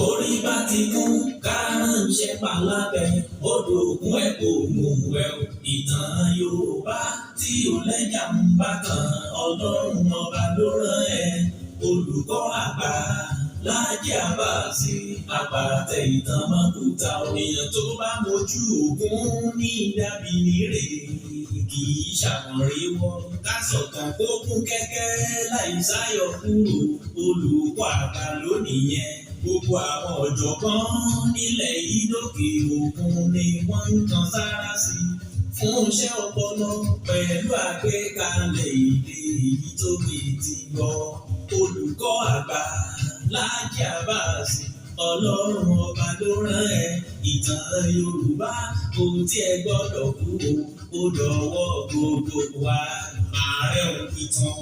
Orí bá ti kún kárànṣẹ́ palábẹ́ odò ògùn ẹ̀ kò mú ẹ o. Ìtàn Yorùbá tí ò lẹ́jà ń bá kan, Ọlọ́run ọba ló rán ẹ. Olùkọ́ àgbà Láàjì Àbáàsì, àpàtẹ ìtàn mọ́kúta, èèyàn tó bá mojú ògùn ní dàbí nírè, kì í ṣàmọ̀ríwọ́ ká sọ̀tàn kó kún kẹ́kẹ́ láì sáyọ kúrò. Olùkọ́ àgbà lónìí yẹn, gbogbo àwọn ọ̀jọ̀gbọ́n nílẹ̀ yìí lókè òkun ni wọ́n ń kan sára sí fún iṣẹ́ ọpọlọ pẹ̀lú àgbékalẹ̀ èdè èyí tó fi ti gbọ́. Olùkọ́ àgbà Láàjì Àbáàsì, Ọlọ́run ọba ló rán ẹ. Ìtàn Yorùbá kò tiẹ̀ gbọ́dọ̀ kú o, ó dọ̀wọ́ gbogbo wa. Ààrẹ òpìtàn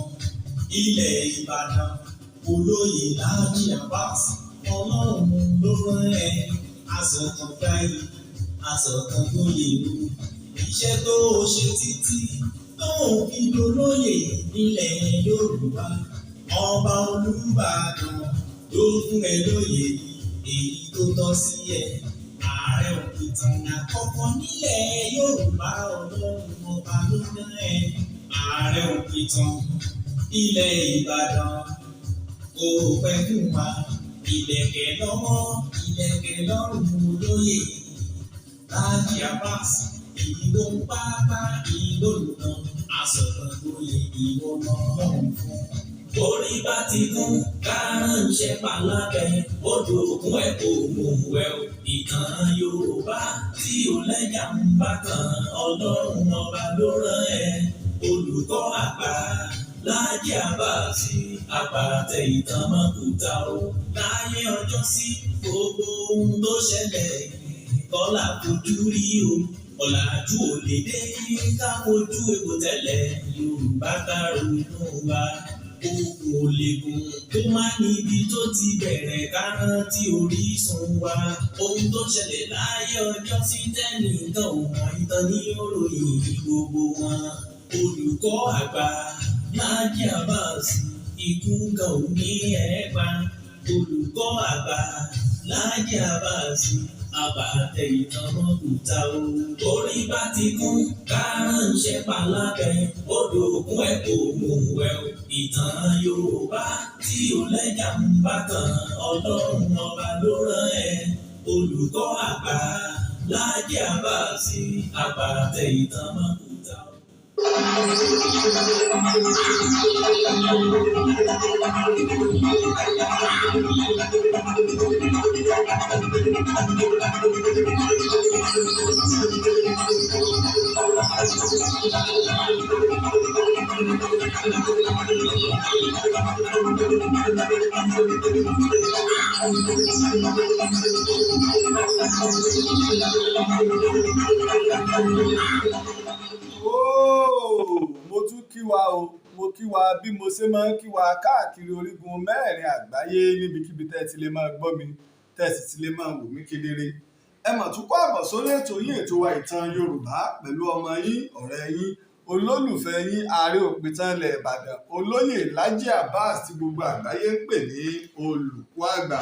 ilẹ̀ Ìbàdàn, olóyè Láàjì Àbáàsì, Ọlọ́run ló rán ẹ. Asọ̀tàn gbáyé, asọ̀tàn gbóyè o. Iṣẹ́ tó o ṣe títí tó o fi dolóyè nílẹ̀ Yorùbá, ọba Olúbàdàn ló fún ẹ lóyè èyí tó tọ́ sí ẹ. Ààrẹ òpìtàn àkọ́kọ́ nílẹ̀ Yorùbá, Ọlọ́run ọba ló rán ẹ. Ààrẹ òpìtàn ilẹ̀ Ìbàdàn, kò pẹ́ fún wa. Ìlẹ̀kẹ̀ lọ́wọ́, ìlẹ̀kẹ̀ lọ́rùn, olóyè Láàjì Àbáàsì, ìlú ń pápá ìlólùnà asọ̀tàn gboyè, ìwọ lọ́lọ́run fún. Orí bá ti kún kárànṣẹ́ palábẹ́ odò ògùn ẹ̀ kò mú ẹ o. Ìtàn Yorùbá tí ò lẹ́jà ń bá kan, Ọlọ́run ọba ló rán ẹ. Olùkọ́ àgbà Láàjì Àbáàsì, àpàtẹ ìtàn mọ́kúta o. Láyé ọjọ́ sí, gbogbo ohun tó ṣẹlẹ̀ kọ́lá fojú rí o. Ọ̀làjú ò lè dé ká fojú egbò tẹ́lẹ̀. Yorùbá ká ronú wa, okùn ò lè gùn kó má níbi tó ti bẹ̀rẹ̀, ká rántí orísun wa. Ohun tó ṣẹlẹ̀ láyé ọjọ́ sí tẹ́nìkan ò mọ̀, ìtàn ní òròyìn gbogbo wọn. Olùkọ́ àgbà Láàjì Àbáàsì, ikú kan ò ní ẹ̀ pa. Olùkọ́ àgbà Láàjì Àbáàsì, àbàtẹ ìtàn mọ́kúta o. Orí bá ti kún kárànṣẹ́ palábẹ́ odò ògùn ẹ̀ kò mú ẹ o. Ìtàn Yorùbá tí ò lẹ́jà ń bá kan, Ọlọ́run ọba ló rán ẹ. Olùkọ́ àgbà Láàjì Àbáàsì, àbàtẹ ìtàn mọ́kúta o. Ooo, mo tún kí wa o. Mo kí wa bí mo ṣe máa ń kí wa káàkiri orígun mẹ́rẹ̀ẹ̀rin àgbáyé, níbikíbi tẹ́ ẹ ti lè máa gbọ́ mi, tẹ́ ẹ sì ti lè máa wò mí kedere. Ẹ mà tún kó àbọ̀ sórí ètò yín, ètò wa, Ìtàn Yorùbá, pẹ̀lú ọmọ yín, ọ̀rẹ́ yín, olólùfẹ́ yín, ààrẹ òpìtàn ilẹ̀ Ìbàdàn, olóyè Láàjì Abbas, tí gbogbo àgbáyé ń pè ní olùkọ́ àgbà.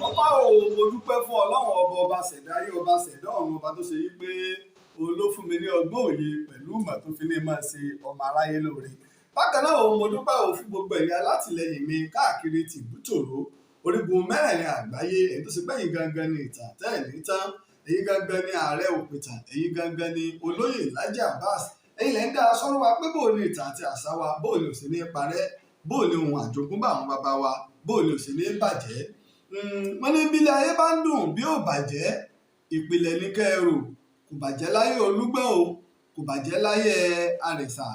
Ọpá o, mo dúpẹ́ fún Ọlọ́run ọba, ọba ṣẹ̀dá ayé, ọba ṣẹ̀dá ọ̀run, ọba tó ṣe yí pé òun ló fún mi ní ọgbọ́n, òye pẹ̀lú ìmọ̀ tó fi ní máa ṣe ọmọ aráyé lóore. Bákan náà o, mo dúpẹ́ o fún gbogbo ẹ̀yin alátìlẹyìn mi káàkiri tìbútòrò orígun mẹ́rẹ̀ẹ̀rin àgbáyé, èyí tó ṣe pé ẹ̀yin gangan ni ìtàn tẹ́ ẹ̀ ní tán, ẹ̀yin gangan ni ààrẹ òpìtàn, ẹ̀yin gangan ni olóyè Láàjì Abbas. Ẹ̀yin lẹ́ ń dá sọ́rọ́ wa pé bóò ni ìtàn àti àṣà wa, bóò ni ò sí ní parẹ́, bóò ni ohun àjogúnbá àwọn bàbá wa, bóò ni ò sí ní bàjẹ́. Wọ́n ní bílẹ̀ ayé bá ń dùn bí ò bàjẹ́, ìpìlẹ̀ ní kẹ́ẹ̀rò. Kò bàjẹ́ láyé Olúgbọ́n o, kò bàjẹ́ láyé Àrẹ̀sà,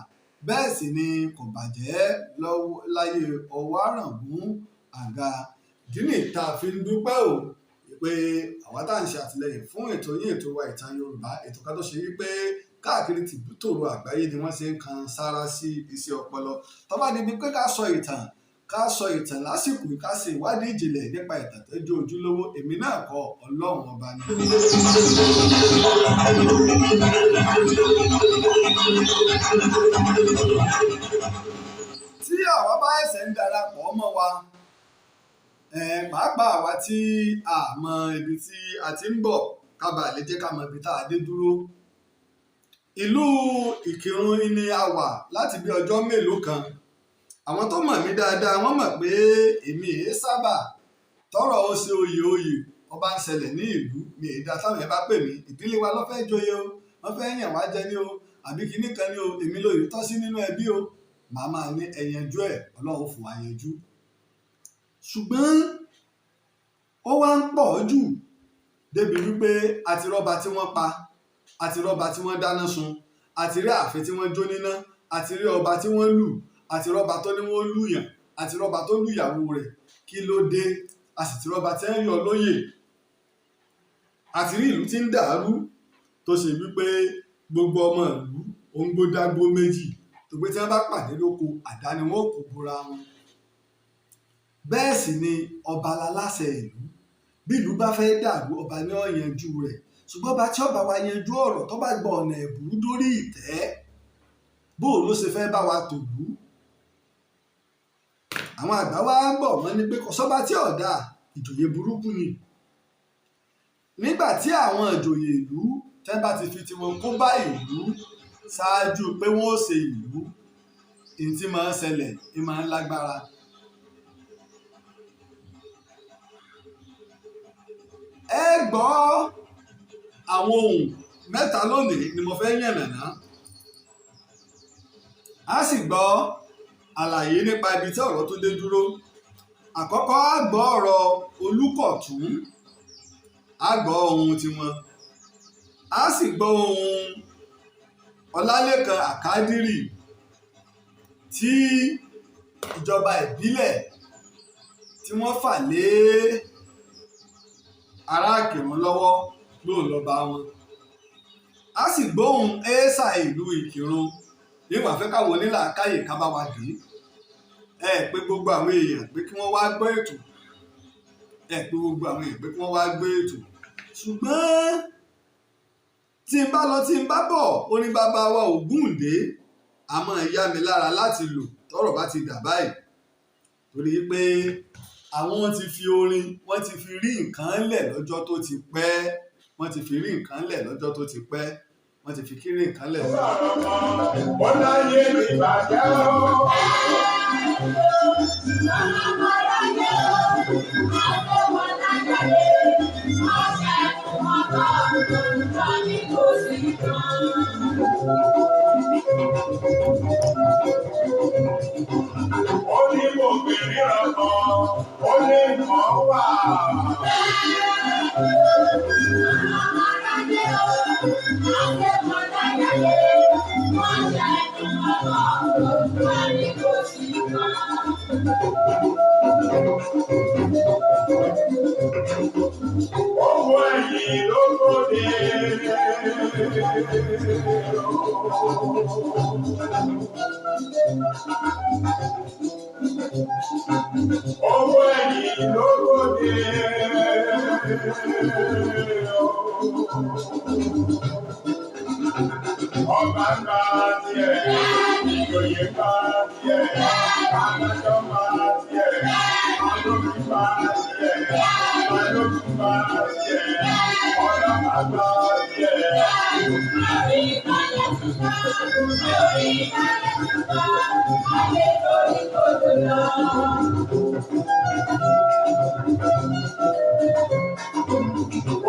bẹ́ẹ̀ sì ni kò bàjẹ́ láyé Ọwáràngún Àga. Ìdí nìyí tá a fi ń dúpẹ́ o pé àwa tá à ń ṣe àtìlẹyìn fún ètò yín, ètò wa, Ìtàn Yorùbá, ètò kan tó ṣe wípé káàkiri tìbútòrò àgbáyé ni wọ́n ṣe ń kan sára sí iṣẹ́ ọpọlọ tó bá débi pé ká sọ ìtàn, Ká sọ ìtàn lásìkò, ká ṣe ìwádìí ìjìnlẹ̀ nípa ìtàn tó jẹ́ ojúlówó, èmi náà kọ́, Ọlọ́run ọba ni. Tí àwa bá ẹsẹ̀ ń darapọ̀ mọ́ wa, pàápàá àwa tí a mọ ibi tí a ti ń bọ̀, ká bàa lè jẹ́ ká mọ ibi tá a dé dúró. Ìlú Ìkìrun ni a wà láti bí ọjọ́ mélòó kan. Àwọn tó mọ̀ mí dáadáa wọ́n mọ̀ pé èmi èé sábà tọrọ ó ṣe oyè oyè ọba ń ṣẹlẹ̀ ní ìlú mi èé dá. Táwọn yẹn bá pè mí, ìdílé wa ló fẹ́ joyè o, wọ́n fẹ́ yàn wá jẹ ní o, àbí kinní kan ní o, èmi lóye tọ́ sí nínú ẹbí o, màá máa ní ẹyanjú ẹ̀, Ọlọ́run fún wa yanjú. Ṣùgbọ́n ó wá ń pọ̀ jù débi wípé àti rọ́ba tí wọ́n pa, àti rọ́ba tí wọ́n dáná sun, àti rí ààfin tí wọ́n jó níná, àti rí ọba tí wọ́n lù, àti rọ́ba tó ní wọ́n lùyàn, àti rọ́ba tó lùyàwó rẹ̀. Kí ló dé? A sì ti rọ́ba tí ń yọ lóyè, àti rí ìlú tí ń dàrú tó ṣe wípé gbogbo ọmọ ìlú òǹgbódágbó méjì tó pé tí wọ́n bá pàdé lóko, àdá ni wọ́n kò bora wọn. Bẹ́ẹ̀ sì ni ọba láláṣẹ ìlú. Bí ìlú bá fẹ́ dàrú, ọba ni ó yanjú rẹ̀. Ṣùgbọ́n ọba tí ọba wa yanjú ọ̀rọ̀ tó bá gba ọ̀nà ẹ̀bùrú dórí ìtẹ́, bó ló ṣe fẹ́ bá wa tòlú? Àwọn àgbà wa ń bọ̀ wọ́n ní pé kò sọ́ba tí ò dáa, ìjòyè burúkú ni. Nígbà tí àwọn ìjòyè ìlú tẹ́ bá ti fi tiwọn kó bá ìlú ṣáájú pé wọ́n ó ṣe ìlú, èyí tí máa ń ṣẹlẹ̀ ń máa ń lágbára. Ẹ gbọ́ àwọn ohun mẹ́ta lónìí ni mo fẹ́ yànnàná. A sì gbọ́ àlàyé nípa ibi tí ọ̀rọ̀ tó dé dúró. Àkọ́kọ́, a gbọ́ ọ̀rọ̀ Olúkọ̀tún, a gbọ́ ohun tiwọn. A sì gbọ́ ohun Ọlálékan Àkádírì tí ìjọba ìbílẹ̀ tí wọ́n fà lé ará Ìkìrun lọ́wọ́ lóun lọ́ba wọn. A sì gbóhùn Éésà ìlú Ìkìrun níwọ̀n fẹ́ káwọn onílàákàyè ká bá wa dé. Ẹ pé gbogbo àwọn èèyàn pé kí wọ́n wá gbọ́ ètò. Ẹ pé gbogbo àwọn èèyàn pé kí wọ́n wá gbọ́ ètò. Ṣùgbọ́n tí n bá lọ tí n bá bọ̀, orin bàbá wa Ògúndé a máa yá mi lára láti lò tọ́rọ̀ bá ti dà báyìí. Torí pé àwọn ti fi orin, wọ́n ti fi rí nǹkan lẹ̀ lọ́jọ́ tó ti pẹ́. Wọ́n ti fi rí nǹkan lẹ̀ lọ́jọ́ tó ti pẹ́. Wọ́n ti fi kiri nǹkan lẹ̀. Ó láyé mi bàjẹ́ o. Ó ní mo gbè ríran kan, ó lè mọ̀ wá. Owó ẹ̀yìn ló kóde. Owó ẹ̀yìn ló kóde. Ọba gba tiẹ̀, ìjòyè gba tiẹ̀, adájọ́ gba tiẹ̀, alófin gba tiẹ̀, balógun gba tiẹ̀, ọlọ́pàá gba tiẹ̀.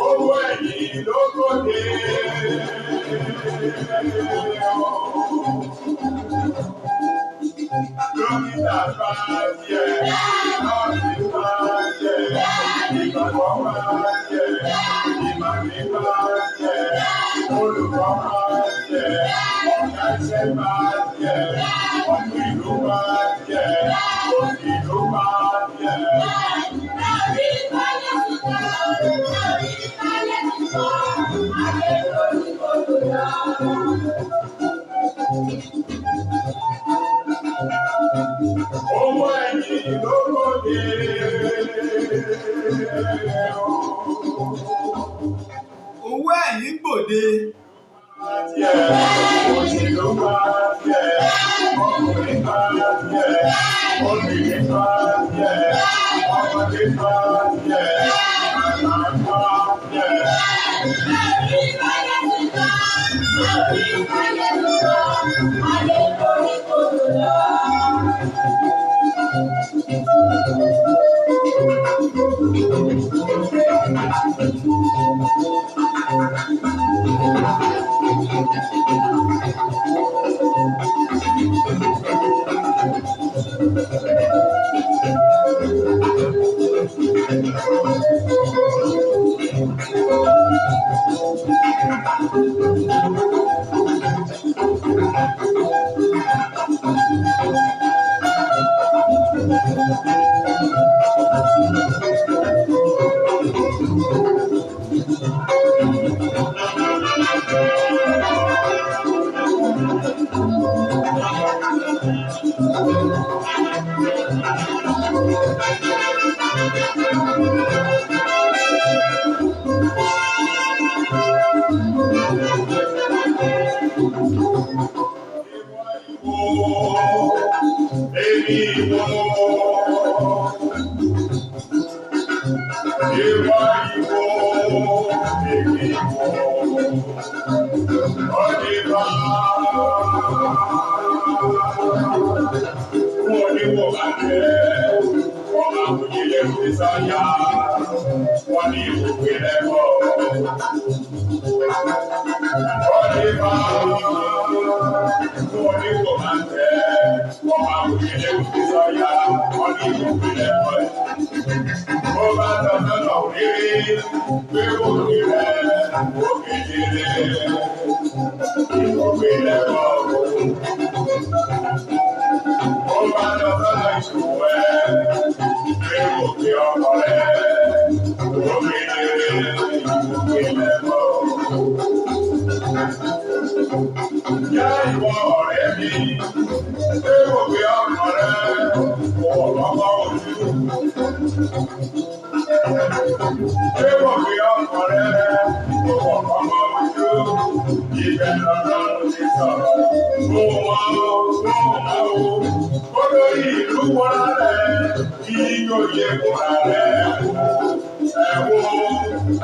Owó ẹ̀yìn ló kóde. Dókítà gba tiẹ̀, nọ́ọ̀sì gba tiẹ̀, ìgbàgbọ́ gba tiẹ̀, ìmàlè gba tiẹ̀, olùkọ́ gba tiẹ̀, ọ̀gá iṣẹ́ gba tiẹ̀, ọ̀tún ìlú gba tiẹ̀, òsì ìlú gba tiẹ̀. Owó ẹ̀yìn tiẹ̀, ọmọdé gbọ́ tiẹ̀, àgbà gbọ́ tiẹ̀. Èmi ìwọ, ìwọ ìwọ, èmi ìwọ, ọdìbà. Fún oníwọ̀ bàjẹ́, wọ́n máa kú ilé fi sọ́yà, wọ́n ní ìwòpè lẹ́kọ̀ọ́. Ọdìbà. Fún oníwọ̀ bàjẹ́, wọ́n máa kú ilé fi sọ́yà, wọ́n ní ìwòpè lẹ́kọ̀ọ́. Ó bá tọ́jọ́ lọ rírí, pé kò rí rẹ̀, ó kedere, ìwòpè lẹ́kọ̀ọ́. Ó bá tọ́jọ́ lọ ìṣòwò ẹ̀, pé kò rí ọkọ rẹ̀, ó kedere, ìwòpè lẹ́kọ̀ọ́. Yá ìwọ ọ̀rẹ́ mi, pé kò rí ọkọ rẹ̀, kò lọ́kọ́ ojú. Pé kò rí ọkọ rẹ̀, kò lọ́kọ́ ojú. Ibẹ̀ lọ́lọ́run ti sọ̀rọ̀. Mo mọ̀ ó, mo mọ̀ ó. Olórí ìlú wọra rẹ̀, kí ìjòyè wọra rẹ̀. Ẹ wo,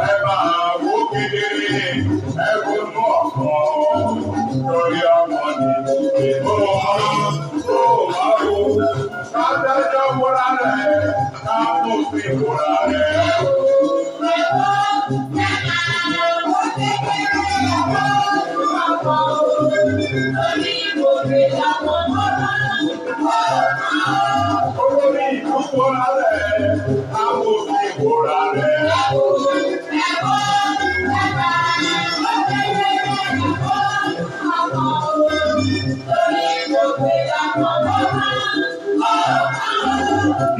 ẹ máa wo kedere, ẹ wo inú ọ̀kan. Torí ọmọ ni mo mọ̀ ó, mo mọ̀ ó. Kádájọ́ wọra rẹ̀, kámòfin wọra rẹ̀. Olórí ìlú wọra rẹ̀, kámòfin wọra rẹ̀.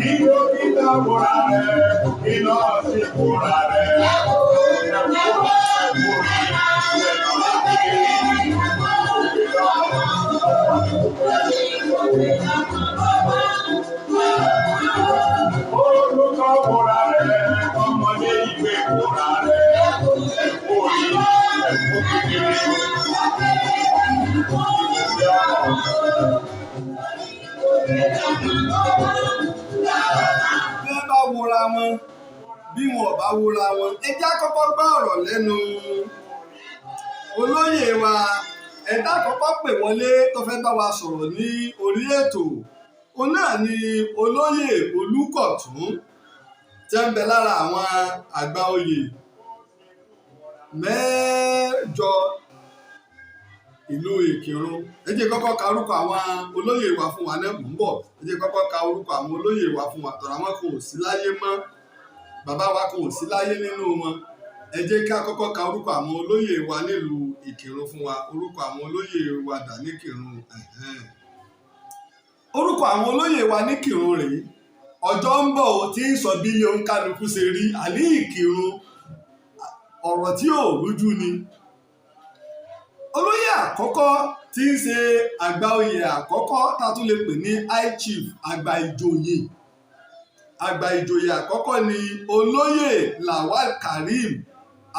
Ìgbó kíta wọra rẹ̀, iná sì wọra rẹ̀. Olùkọ́ wọra rẹ̀, ọmọdé ìwé wọra rẹ̀. Ẹ̀kọ́ yìí, ẹ̀kọ́ kékeré. Bí wọ́n bá wora wọn, bí wọn ò bá wora wọn, ẹ jẹ́ á kọ́kọ́ gbọ́ ọ̀rọ̀ lẹ́nu olóyè wa. Ẹ̀dá àkọ́kọ́ pè wọlé tó fẹ́ bá wa sọ̀rọ̀ ní orí ètò, òun náà ni Olóyè Olùkọ̀tún, tẹ́ ń bẹ lára àwọn àgbà oyè mẹ́jọ ìlú Ìkìrun. Ẹ jẹ́ kọ́kọ́ ka orúkọ àwọn olóyè wa fún wa náà, mò ń bọ̀. Ẹ jẹ́ kọ́kọ́ ka orúkọ àwọn olóyè wa fún wa tọ̀rọ̀. Àwọn kò sí láyé mọ́, bàbá wa kò sí láyé nínú wọn. Ẹ jẹ́ ká kọ́kọ́ ka orúkọ àwọn olóyè wa nílùú Ìkìrun fún wa. Orúkọ àwọn olóyè wa dà ní Kìrun? Ẹ̀hẹ́n. Orúkọ àwọn olóyè wa ní Kìrun rèé. Ọjọ́ ń bọ̀ ó tí ń sọ bí ilé oníkálukú ṣe rí àní Ìkìrun. Ọ̀rọ̀ tí ò rújú ni. Olóyè àkọ́kọ́ tí ń ṣe àgbà oyè àkọ́kọ́ tá a tún lè pè ní high chief, àgbà ìjòyè, àgbà ìjòyè àkọ́kọ́ ni Olóyè Lawal Karim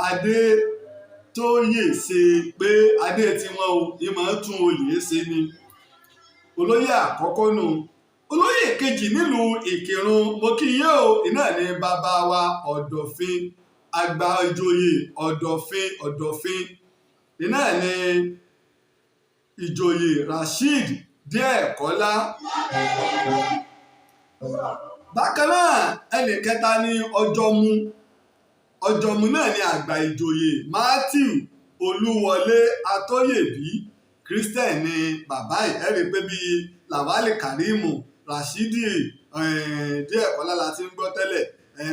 Adétóyè. Ṣe pé adé tiwọn o, ìmọ̀ tún oyè ṣe ni. Olóyè àkọ́kọ́ nù. Olóyè kejì nílùú Ìkìrun, mo kí yín o, iná ní bàbá wa Ọ̀dọ̀fin, àgbà ìjòyè Ọ̀dọ̀fin. Ọ̀dọ̀fin iná ní ìjòyè Rasheed Díẹ̀kọ́lá. Bákan náà, ẹnì kẹta ní Ọjọ́mú. Ọjọ́mú náà ní àgbà ìjòyè Matthew Olúwọlé Atóyèbí. Christian ni bàbá yìí. Ẹ rí i pé bíi Lawali Karimu, Rashidi Díẹ̀kọ́lá la ti ń gbọ́ tẹ́lẹ̀,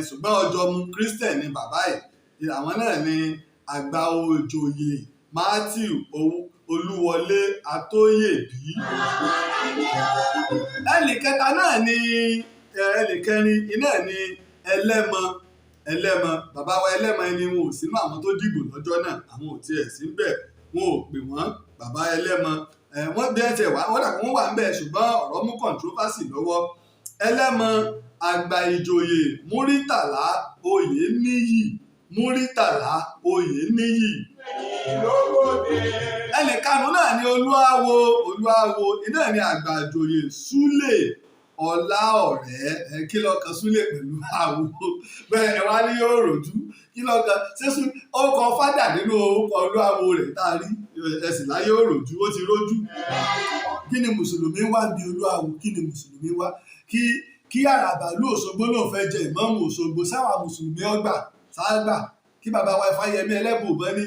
ṣùgbọ́n Ọjọ́mú, Christian ni bàbá yìí. Àwọn náà ní àgbà òjòyè Matthew Olúwọlé Atóyèbí. Ẹnì kẹta náà ni, ẹnì kẹrin iná ní Ẹlẹ́mọ. Ẹlẹ́mọ, bàbá wa Ẹlẹ́mọ ẹni wọn ò sínú àwọn tó dìbò lọ́jọ́ náà, àwọn ò tiẹ̀ sí bẹ́ẹ̀, wọn ò pè wọ́n. Bàbá Ẹlẹ́mọ, wọ́n bí ẹ tiẹ̀ wá, wọ́n dà, wọ́n wà ń bẹ̀, ṣùgbọ́n ọ̀rọ̀ mú controversy lọ́wọ́. Ẹlẹ́mọ, àgbà ìjòyè Múrítàlá Oyèníyì. Múrítàlá Oyèníyì. Ẹnì karùn-ún náà ni Olúawo. Olúawo iná ní àgbà ìjòyè Súlè Ọláọ̀rẹ́. Kí lọ́kàn Súlè pẹ̀lú àwo bẹ́ẹ̀? Ẹ wá ní yóò rojú. Kí lọ́kàn ṣé orúkọ fádà nínú orúkọ Olúawo rẹ̀ tá a rí ẹ̀sìn láyé ó rojú, ó ti rójú. Kí ni mùsùlùmí wá bí Olúawo? Kí ni mùsùlùmí wá? Kí àràbàlú Òṣogbo náà fẹ́ jẹ ìmáàmù Òṣogbo, sáwà mùsùlùmí ọgbà sáàgbà? Kí bàbá wa Ifáyẹmí Ẹlẹ́bùúbọn ní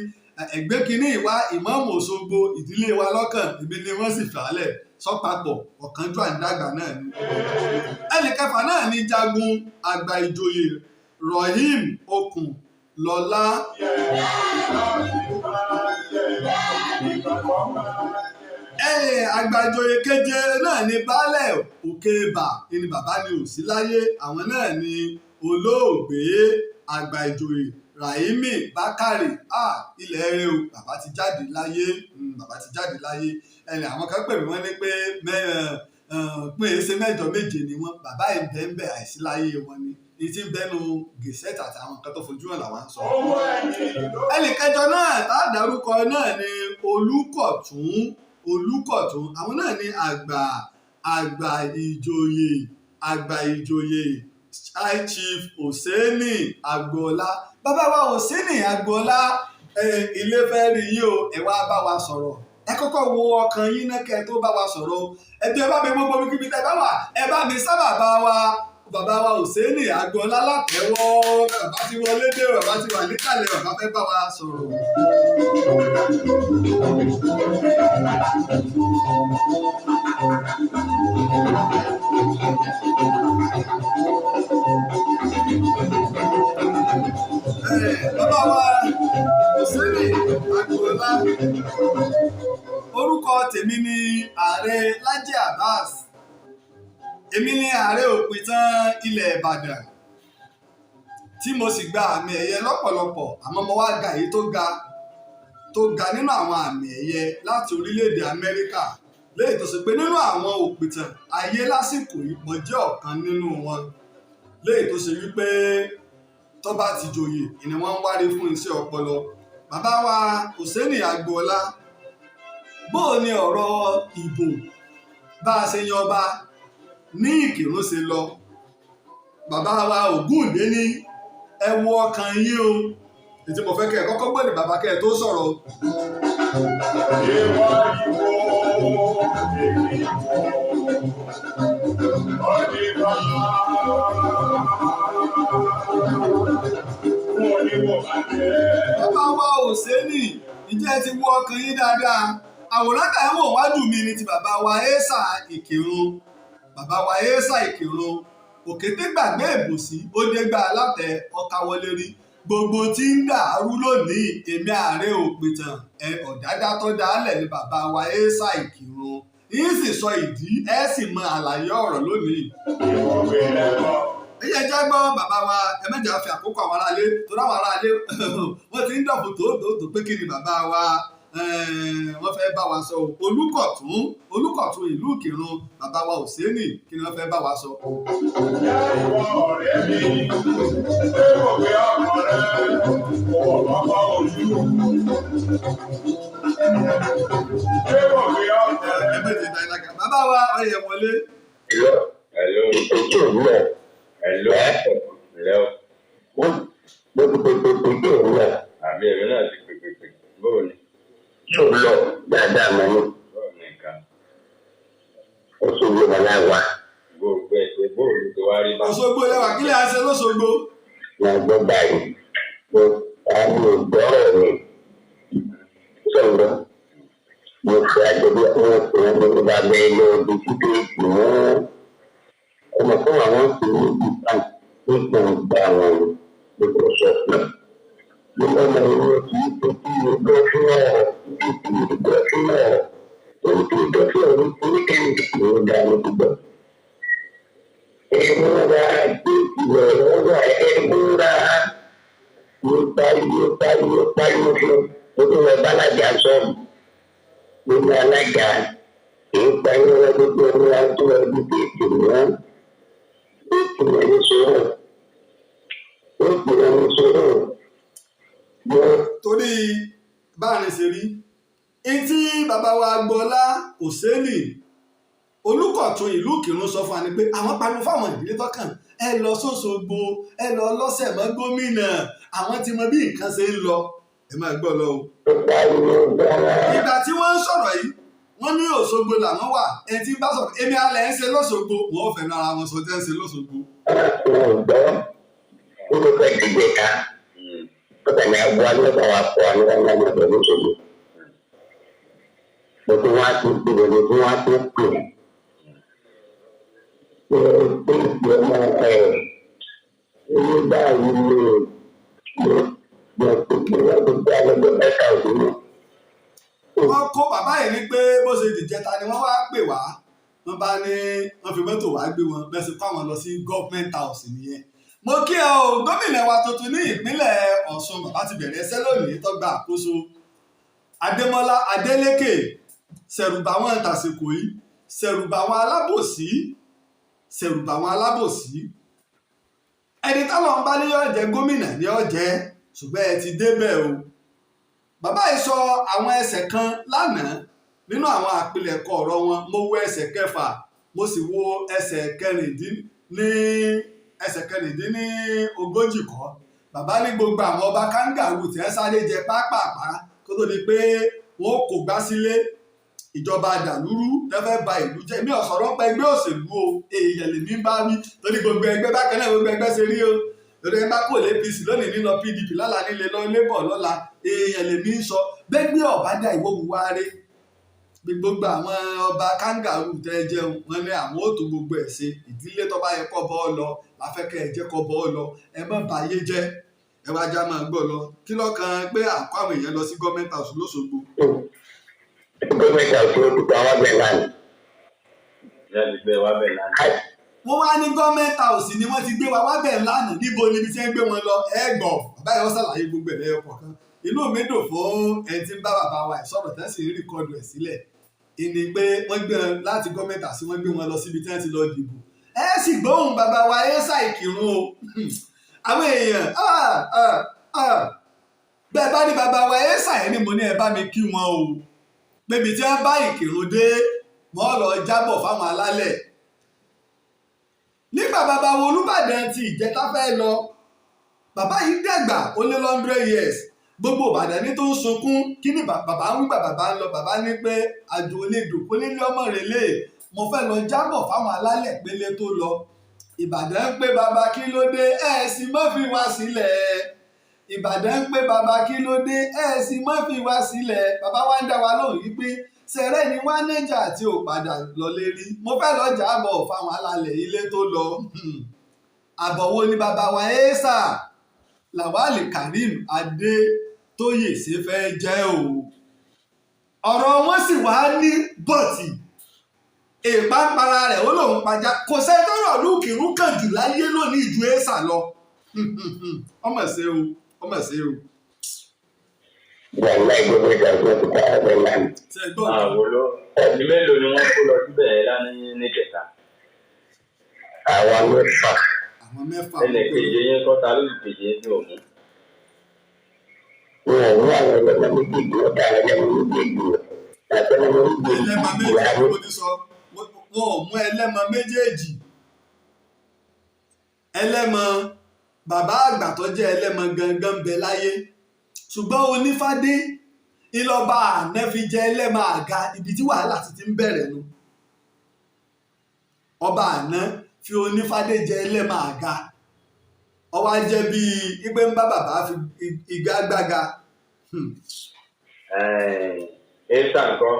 ẹgbẹ́ kínní ìwá ìmáàmù Òṣogbo, ìdílé wa lọ́kàn, èmi ni wọ́n sì fà á lẹ̀ sọ́pàpọ̀. Ọ̀kánjú àǹdàgbà náà ni. Ẹnì kẹfà náà ni jagun àgbà ìjòyè Rohim Okùn Lọ́lá. Àgbà ìjòyè keje náà ni baálẹ̀ Òkèbà ni, bàbá ni ò sí láyé. Àwọn náà ni olóògbé àgbà ìjòyè Rahimi Bakare. Ilẹ̀ rẹ o, bàbá ti jáde láyé, bàbá ti jáde láyé. Ẹni àwọn kan pè mí, wọ́n ní pé pé ṣe mẹ́jọ, méje ni wọ́n. Bàbá yìí bẹ́ẹ̀ àìsí láyé wọn ni ní tí ń bẹ́nu gẹ̀ẹ́sẹ̀tì àti àwọn nǹkan tó fojú hàn làwọn ń sọ. Ẹnì kẹjọ náà tá a dárúkọ náà ni Olùkọ̀tún. Olùkọ̀tún, àwọn náà ni àgbà ìjòyè, àgbà ìjòyè High Chief Oseni Agboola. Bàbá wa Oseni Agboola, ilé fẹ́ rí yín o, ẹ wá bá wa sọ̀rọ̀. Ẹ kọ́kọ́ wo ọkàn yín náà kẹ́ ẹ tó bá wa sọ̀rọ̀ o. Ẹ bí ẹ bá mi gbogbo kíbi tẹ́ bá wà, ẹ bá mi sábà bá wa bàbá wa Oseni Agboola látẹ́wọ́. Bàbá ti wọlé dé, bàbá ti wà níkàlẹ̀, bàbá fẹ́ bá wa sọ̀rọ̀. Bàbá wa Oseni Agboola, orúkọ tèmi ni Ààrẹ Laji Abbas. Èmi ni ààrẹ òpìtàn ilẹ̀ Ìbàdàn tí mo sì gba àmì ẹ̀yẹ lọ́pọ̀lọpọ̀, àmọ́ mo wá ga èyí tó ga tó ga nínú àwọn àmì ẹ̀yẹ láti orílẹ̀-èdè Amẹ́ríkà, léyìí tó ṣe pé nínú àwọn òpìtàn ayé lásìkò yìí, mo jẹ́ ọ̀kan nínú wọn, léyìí tó ṣe wípé tó bá ti joyè ni wọ́n ń wárí fún iṣẹ́ ọpọlọ. Bàbá wa Oseni Agboola, bóò ni ọ̀rọ̀ ìbò bá a ṣe yan ọba ní Ìkìrun ṣe lọ? Bàbá wa Ògúndé ní ẹ wo ọkàn yín o. Ètí mo fẹ́ kẹ́ ẹ kọ́kọ́ gbọ́ ní bàbá kẹ́ ẹ tó sọ̀rọ̀. Ìwọ ìwọ èmi ìwọ ọdìbà fún oníwọ̀ bàjẹ́. Bàbá wa Oseni, ǹjẹ́ ẹ ti wo ọkàn yín dáadáa? Àwòrán tẹ̀ ń wò wájú mi ni ti bàbá wa Esa Ìkìrun. Bàbá wa Esa Ìkìrun, òkété gbàgbé ìbòsí, ó dégbà alátẹ ọkà wọlé rí. Gbogbo tí ń dàrú lónìí, èmi ààrẹ òpìtàn ọ̀dádá tó dálẹ̀ ní bàbá wa Esa Ìkìrun. Yín sì sọ ìdí, ẹ sì mọ àlàyé ọ̀rọ̀ lónìí. Ìwọ gbélé bọ̀. Ẹyẹ jẹ́ gbọ́ bàbá wa, ẹ mẹ́jọ fi àkókò àwọn aráalé torí àwọn aráalé wọ́n ti ń dọ̀bù tó pé kí ni bàbá wa wọ́n fẹ́ bá wa sọ. Olùkọ̀tún, Olùkọ̀tún ìlú Ìkìrun, bàbá wa Oseni, kí ni wọ́n fẹ́ bá wa sọ. Yá ìwọ ọ̀rẹ́ mi, ṣé mo gbé ọkọ rẹ, owó ọkọ ojú. Ṣé mo gbé ọkọ rẹ? Ẹ mẹ́jọ ìdá ìlàkà bàbá wa ọyẹ wọlé. pé tí ò lọ. Ẹ ló ǹlẹ́ o. Mo ti pè pè pè tí ò lọ. Àbí èmi náà ti pè pè pè. Bóò ni? Tí ò lọ dáadáa mọ́ ni. Bóò ni nǹkan? Ó sì wúlò wọn láwa. Gbogbo ẹ̀ ṣe bóò ló ti wá rí bá. Òṣogbo lẹ́wà, kí lè ṣe lọ́ṣogbo? Máa gbọ́ báyìí. Mo àmì ìgbọ́rọ̀ mi. Sọ̀rọ̀. Mo fi àjọyọ̀ mo fi mo bá bẹ́ẹ̀ lọ ibi títí mú. Ọmọ fún àwọn tí ní ìgbà nípa ìgbà wọn ló kò sọ pé. Mo lọ́mọ ìwé kì í tó kí o gbọ́ fún ọ̀rọ̀ kí o gbọ́ fún ọ̀rọ̀. Òun kì í gbọ́ fún ọ̀rọ̀ oníkẹ́ni ló dá ló ti gbọ́. Ẹ̀múra tí ìrọ̀rọ̀ wà ẹ̀múra. Mo pariwo pariwo pariwo fún un. Mo tún lọ bá alága sọ̀rọ̀. Mo ní alága kì í pariwo gbogbo ẹ̀múra tó ẹbí tètè mọ́. Ètò ẹni sọ̀rọ̀. Ètò ẹni sọ̀rọ̀. Mo Torí báàrin ṣe rí etí bàbá wa Agboola Oseni Olùkọ̀tún ìlú Ìkìrun sọ fún wa ni pé àwọn pariwo fáwọn ìdílé tọkàn, ẹ lọ sọ́sọ́gbó, ẹ lọ lọ́sẹ̀ mọ́ gómìnà, àwọn ti mọ bí nǹkan ṣe ń lọ. Ẹ máa gbọ́ lọ o. pariwo gan-an. Ìgbà tí wọ́n ń sọ̀rọ̀ yìí, wọ́n ní Òṣogbo làwọn wà. Ẹni tí ń bá sọ̀rọ̀ èmi alẹ́ ń ṣe lọ́ṣogbo, wọ́n ò fẹ́ràn ara wọn sọ tẹ́ ń ṣe lọ́ṣogbo. Mo gbọ́ ó ló fẹ́ dìde ká. Ó tẹ̀lé agbó alẹ́ wa kọ́ alẹ́ wọn náà lọ́dọ̀ lóṣogbo. Mo tún wá tún pè mo tún wá tún pè. Mo tún pè ọmọ ẹ̀ ní báyìí ni mo mo tún pè wọ́n tún pè alẹ́ mẹ́ta òdúró. Wọ́n kó bàbá yìí ní pé bó ṣe dìjẹta ni wọ́n wá pè wá, wọ́n bá ní wọ́n fi mọ́tò wá gbé wọn bẹ́ẹ̀ sì kó àwọn lọ sí government house nìyẹn. Mo kí ẹ o, gómìnà wa tuntun ní ìpínlẹ̀ Ọ̀ṣun, bàbá ti bẹ̀rẹ̀ ẹsẹ̀ lónìí tó gba àkóso, Adémọ́lá Adélékè. Ṣẹ̀rùbà wọn tàsìkò yìí, ṣẹ̀rùbà wọn alábòsí, ṣẹ̀rùbà wọn alábòsí. Ẹni táwọn ń bá ní yóò jẹ́ gómìnà ní yóò jẹ́, ṣùgbọ́n ẹ ti débẹ̀ o. Bàbá yìí sọ àwọn ẹsẹ̀ kan lánàá nínú àwọn àpilẹ̀kọ ọ̀rọ̀ wọn. Mo wo ẹsẹ̀ kẹfà, mo sì wo ẹsẹ̀ 36 kọ́. Bàbá ní gbogbo àwọn ọba kangaroo tí wọ́n sáré jẹ pápápá kó tó di pé wọ́n kò gbá sílé ìjọba dàlúrú tẹ́fẹ́ ba ìlú jẹ́. Mi ò sọ̀rọ̀ pé ẹgbẹ́ òṣèlú o, èèyàn lèmi ń bá wí, torí gbogbo ẹgbẹ́ bákan náà gbogbo ẹgbẹ́ ṣe rí o. Lórí ẹ bá kò lé APC lónìí, nílọ PDP lọ́la, nílé lọ Labour lọ́la. Èèyàn lèmi ń sọ. Gbẹ́gbẹ́ ọ̀bádà ìwọ́wùwárí gbogbo àwọn ọba kangaroo tẹ́ jẹun, wọn ní àwọn ò tó gbogbo ẹ̀ ṣe. Ìdílé tó bá yẹ kọ́ bọ́ ọ lọ láfẹ́kẹ́ ẹ jẹ́ kọ́ bọ́ ọ lọ, ẹ má bàyé jẹ́. Ẹ wá já máa gbọ́ lọ. Kí lọ́kàn pé àkó àwọn èèyàn lọ sí government house lọ́sọ̀gbọ̀? Gómìnà tó ti pa wá bẹ́ẹ̀ lánàá. Ìyá ti gbé wa bẹ̀ lánàá. Wọ́n wá ní government house ni wọ́n ti gbé wa wá bẹ̀ lánàá. Níbo níbi tí wọ́n gbé wọn lọ? Ẹ gbọ́, bàbá yẹn wọ́n ṣàlàyé gbogbo ẹ̀ lẹ́yọ kọ̀ọ̀kan. Inú mi dùn fún ẹni tí ń bá bàbá wa ẹ̀ sọ̀rọ̀ tẹ́ sì ń record ẹ̀ sílẹ̀. Ìní pé wọ́n gbé wọn láti government house, wọ́n gbé wọn lọ síbi tí wọ́n ti lọ dìbò. Ẹ sì gbóhùn bàbá wa ẹ ṣàìkírun o. Àwọn èèyàn bẹ́ẹ̀ bá ní bàbá wa ẹ ṣàyẹ̀ ni mo ní ẹ bá mi kí wọn o, pébi tí wọ́n bá Ìkìrun dé, wọ́n lọ jábọ̀ fáwọn alálẹ̀. Nígbà bàbá wo Olúbàdàn ti Ìjẹta fẹ́ lọ, bàbá yìí dàgbà, ó lé 100 years. Gbogbo Ìbàdàn ní tó ń sunkún. Kí ni bàbá ń gbà? Bàbá ń lọ, bàbá ní pé àjò olè dùn kó nílé ọmọ rẹ̀ lè, mo fẹ́ lọ jábọ̀ fáwọn alálẹ̀ pélé tó lọ. Ìbàdàn ń pé bàbá, kí ló dé, ẹ̀ sì má fi wá sílẹ̀. Ìbàdàn ń pé bàbá, kí ló dé, ẹ̀ sì má fi wá sílẹ̀. Bàbá wa ń dá wa lóhùn yìí pé sẹ̀rẹ̀ ni wá nẹ́jà tí ò padà lọlé rí, mo fẹ́ lọ jábọ̀ fáwọn alálẹ̀ ilé tó lọ. Àbọ̀wò ni bàbá wa ẹ́sà Lawal Karim Adétóyè ṣe fẹ́ jẹ́ o. Ọ̀rọ̀ wọn sì wá ní bọ̀tì ìpápára rẹ̀, ó lóun pajá. Kò sẹ́ni tó rọ̀ lùkìrú kàn jù láyé lónìí ju ẹ́sà lọ. Ọmọ ṣe o, ọmọ ṣe o. Wàhálà gómìnà tó ti pa wá bẹ́ẹ̀ lánàá. Ṣe gbọ́? Àwọn ló ẹni mélòó ni wọ́n kó lọ síbẹ̀ yẹn lánàá níjẹta? Àwa mẹ́fà. Àwọn mẹ́fà. Ẹnì kejì yín kọ́ta lóṣù kejì yín tí ò mú. Wọn ò ní àwọn ẹlẹ́mọ méjèèjì, wọ́n dá àwọn ẹlẹ́mọ méjèèjì àti ẹlẹ́mọ méjèèjì. Ẹlẹ́mọ méjèèjì, mo ti sọ, wọn ò mú ẹlẹ́mọ méjèèjì. Ẹlẹ́mọ, bàbá àgbà tó jẹ́ ẹlẹ́mọ gangan ń bẹ láyé, ṣùgbọ́n onífádé ìlọba àná fi jẹ ẹlẹ́mọ àga. Ibi tí wàhálà ti ń bẹ̀rẹ̀ nu. Ọba àná fi onífádé jẹ ẹlẹ́mọ àga, ọwọ́ á jẹ́ bíi ipe ń bá bàbá fi igá gbága. Ẹ̀ẹ́sà nǹkan.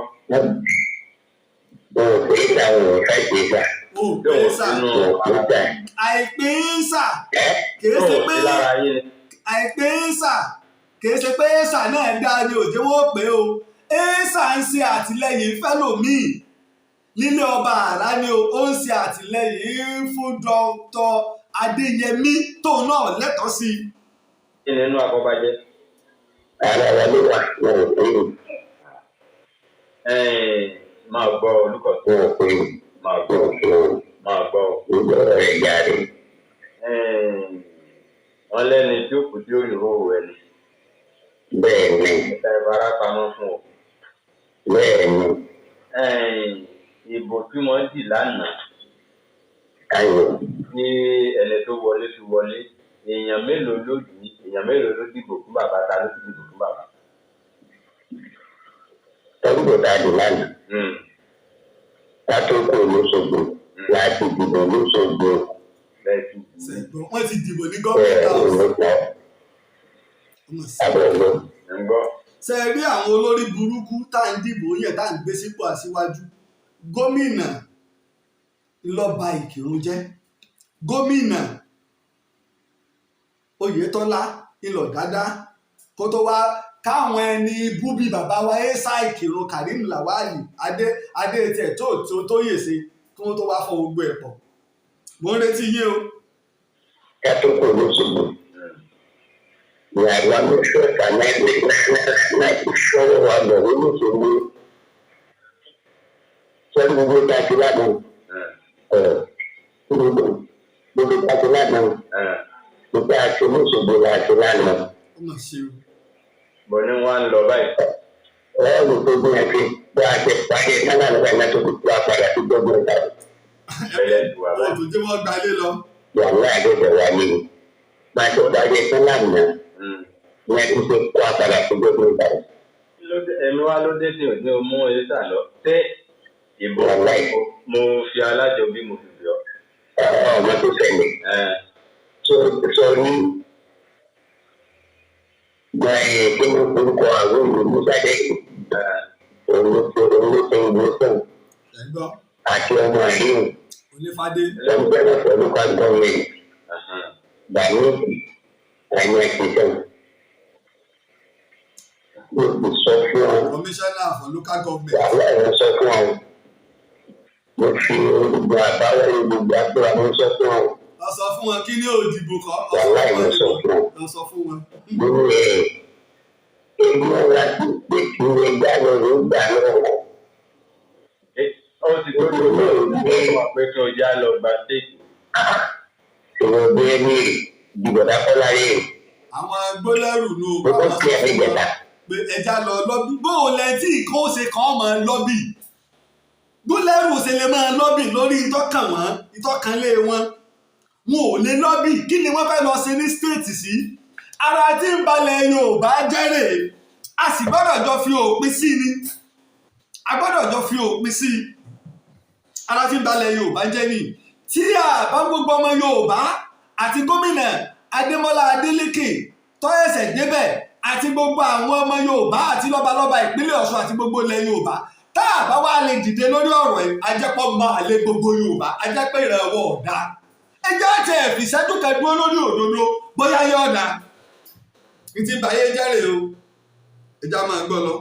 Wọn ò pè é sà, wọn ò fẹ́ pè é sà. Ò pé sà. Wọn ò pè é sà. Àìpé sà ẹ́ kìí ṣe pé sí lára yín ni. Àìpé sà kìí ṣe pé sà náà dáa ni òjò wọn ò pé o. Ẹ́sà ń ṣe àtìlẹ́yìn fẹ́lòmíì nílé ọba àrá ni o. Ó ń ṣe àtìlẹ́yìn fún Dr. Adéyẹmí tóun náà lẹ́tọ̀ọ́ sí i. Kí ni inú afọbajẹ? Ara wa ló wà, wọn ò pè é. Máa gbọ́, Olùkọ́sí. Wọn ò pè é. Máa gbọ́. Wọn ò pè é. Máa gbọ́. Gbogbo ọ̀rọ̀ rẹ̀ jáde. Wọ́n lẹ́ni tí ó kù tí ó rí hóhó ẹni. Bẹ́ẹ̀ ni. Ẹ̀ka ìfara pamọ́ fún ọ. Bẹ́ẹ̀ ni. Ìbò tí wọ́n dì lánàá Ayọ̀. ní ẹni tó wọlé fi wọlé, èèyàn mélòó ló dì í, èèyàn mélòó ló dìbò fún bàbá, ta ló sì dìbò fún bàbá? Tọ́jú tá a dì lánàá, ká tó kó lóṣogbo láti dìbò lóṣogbo. Bẹ́ẹ̀ sì. Ṣẹ̀gbọ́n, wọ́n ti dìbò ní government Bẹ́ẹ̀ house. ló gbà. Ọmọ sí. Abẹ́rẹ́. Ń gbọ́. Ṣe rí àwọn olórí burúkú tá à ń dìbò yẹn, tá à ń gbé sípò aṣíwájú gómìnà, ńlọba Ìkìrun jẹ́ gómìnà Oyètọ́lá ńlọ dáadáa, kó tó wá káwọn ẹni ibú bíi bàbá wa Esa Ìkìrun, Karim Lawali adé adé tiẹ̀ tó tó tó yè ṣe, kí wọ́n tó wá fọ gbogbo ẹ̀ pọ̀. Mo ń retí yín o. Ká tó kó lóṣogbo ní àwa mẹ́fẹ̀ẹ̀fà náà ti fọwọ́ wa bọ̀ lóṣogbo sọ́ni gbogbo tá a ti lánàá, ẹ̀ gbogbo gbogbo tá a ti lánàá, gbogbo àti lóṣogbo la ti lánàá. Ó mà ṣe o. Bọ̀ ni wọ́n á ń lọ báyìí. Ọ̀rọ̀ tó gbìyànjú bá a ti parí ẹ̀ náà nígbà náà tó kú tó a padà sí gbogbo ìta. Bẹ́lẹ̀ tù wá Wọn ò báyìí. tó jẹ́ wọ́n gbalé lọ. Wàhálà àdéhùn wa ni bá a ti parí ẹ̀ náà lánàá ní a ti ṣe kó a padà sí gbogbo ìta. Kí ló dé- Ẹ̀mí wa ló dé tí ò ní o mú Ẹ̀sà lọ. Ṣé ìbò Wàláì. mo fi alájọbí mo fi bì ọ́? Ọmọ tó ṣẹlẹ̀ tó ní gba ẹ̀ kí ló forúkọ àwọn olùmúṣadé, òun ló ṣe ìgbésẹ̀ Ṣẹ̀gbọ́n. àti ọmọ àdéhùn Onífádé. tó ń bẹ̀rẹ̀ pẹ̀lú gọ́ọ̀mẹ̀ntì gbàmí àní àtìsàn. Mo sì sọ fún ọ. Commissioner for local government. Wàhálà ẹ̀ sọ fún ọ. Mo fi gbogbo àbáwọlé gbogbo àpò mo sọ fún ọ. Lọ sọ fún wọn kí ní òdìbò kọ́. Lọ sọ Wàhálà fún ẹ̀ wọn sọ fún ọ. lọ sọ fún wọn. Nínú ẹ̀ èmi ọ̀la ti pé kí n gbà lọ ló gbà lọ́wọ́. Ó ti tó tó tó wà pé kí o já lọ gba stéèkì. Ìwọ̀n bí ẹni ìdìbò dákọ́lá rẹ̀. Àwọn gbólẹ́rù nù. Mo kọ́ sí ẹ̀mí ìjẹta. Pé ẹja lọ lọ́bì, bó o lẹ tí nǹkan ó ṣe kàn án máa lọ́bì, gbólẹ́rù ṣe lè máa lọ́bì lórí ìtọ́kàn wọn, ìtọ́kànlé wọn, wọn ò lè lọ́bì. Kí ni wọ́n fẹ́ lọ ṣe ní stéètì sí? Ara tí ń balẹ̀ Yorùbá jẹ́rè, a sì gbọ́dọ̀ jọ fi òpin sí ni. A gbọ́dọ̀ jọ fi òpin sí i. Ara tí ń balẹ̀ Yorùbá jẹ́ ni tí a bá gbogbo ọmọ Yorùbá àti gómìnà Adémọ́lá Adélékè tó ẹsẹ̀ débẹ̀ àti gbogbo àwọn ọmọ Yorùbá àti lọ́balọ́ba ìpínlẹ̀ Ọ̀ṣun àti gbogbo ilẹ̀ Yorùbá, tá a bá wá lè dìde lórí ọ̀rọ̀ yìí, ajẹ́pọ̀ máa lé gbogbo Yorùbá, ajẹ́pẹ́ ìrànwọ́ ọ̀dà. Ẹjẹ́ àti ẹ̀fìṣẹ́jú kan dúró lórí òdodo, bóyá yóò dá ní ti báyé jẹ́rè o. Ẹjẹ́ a máa gbọ́ lọ.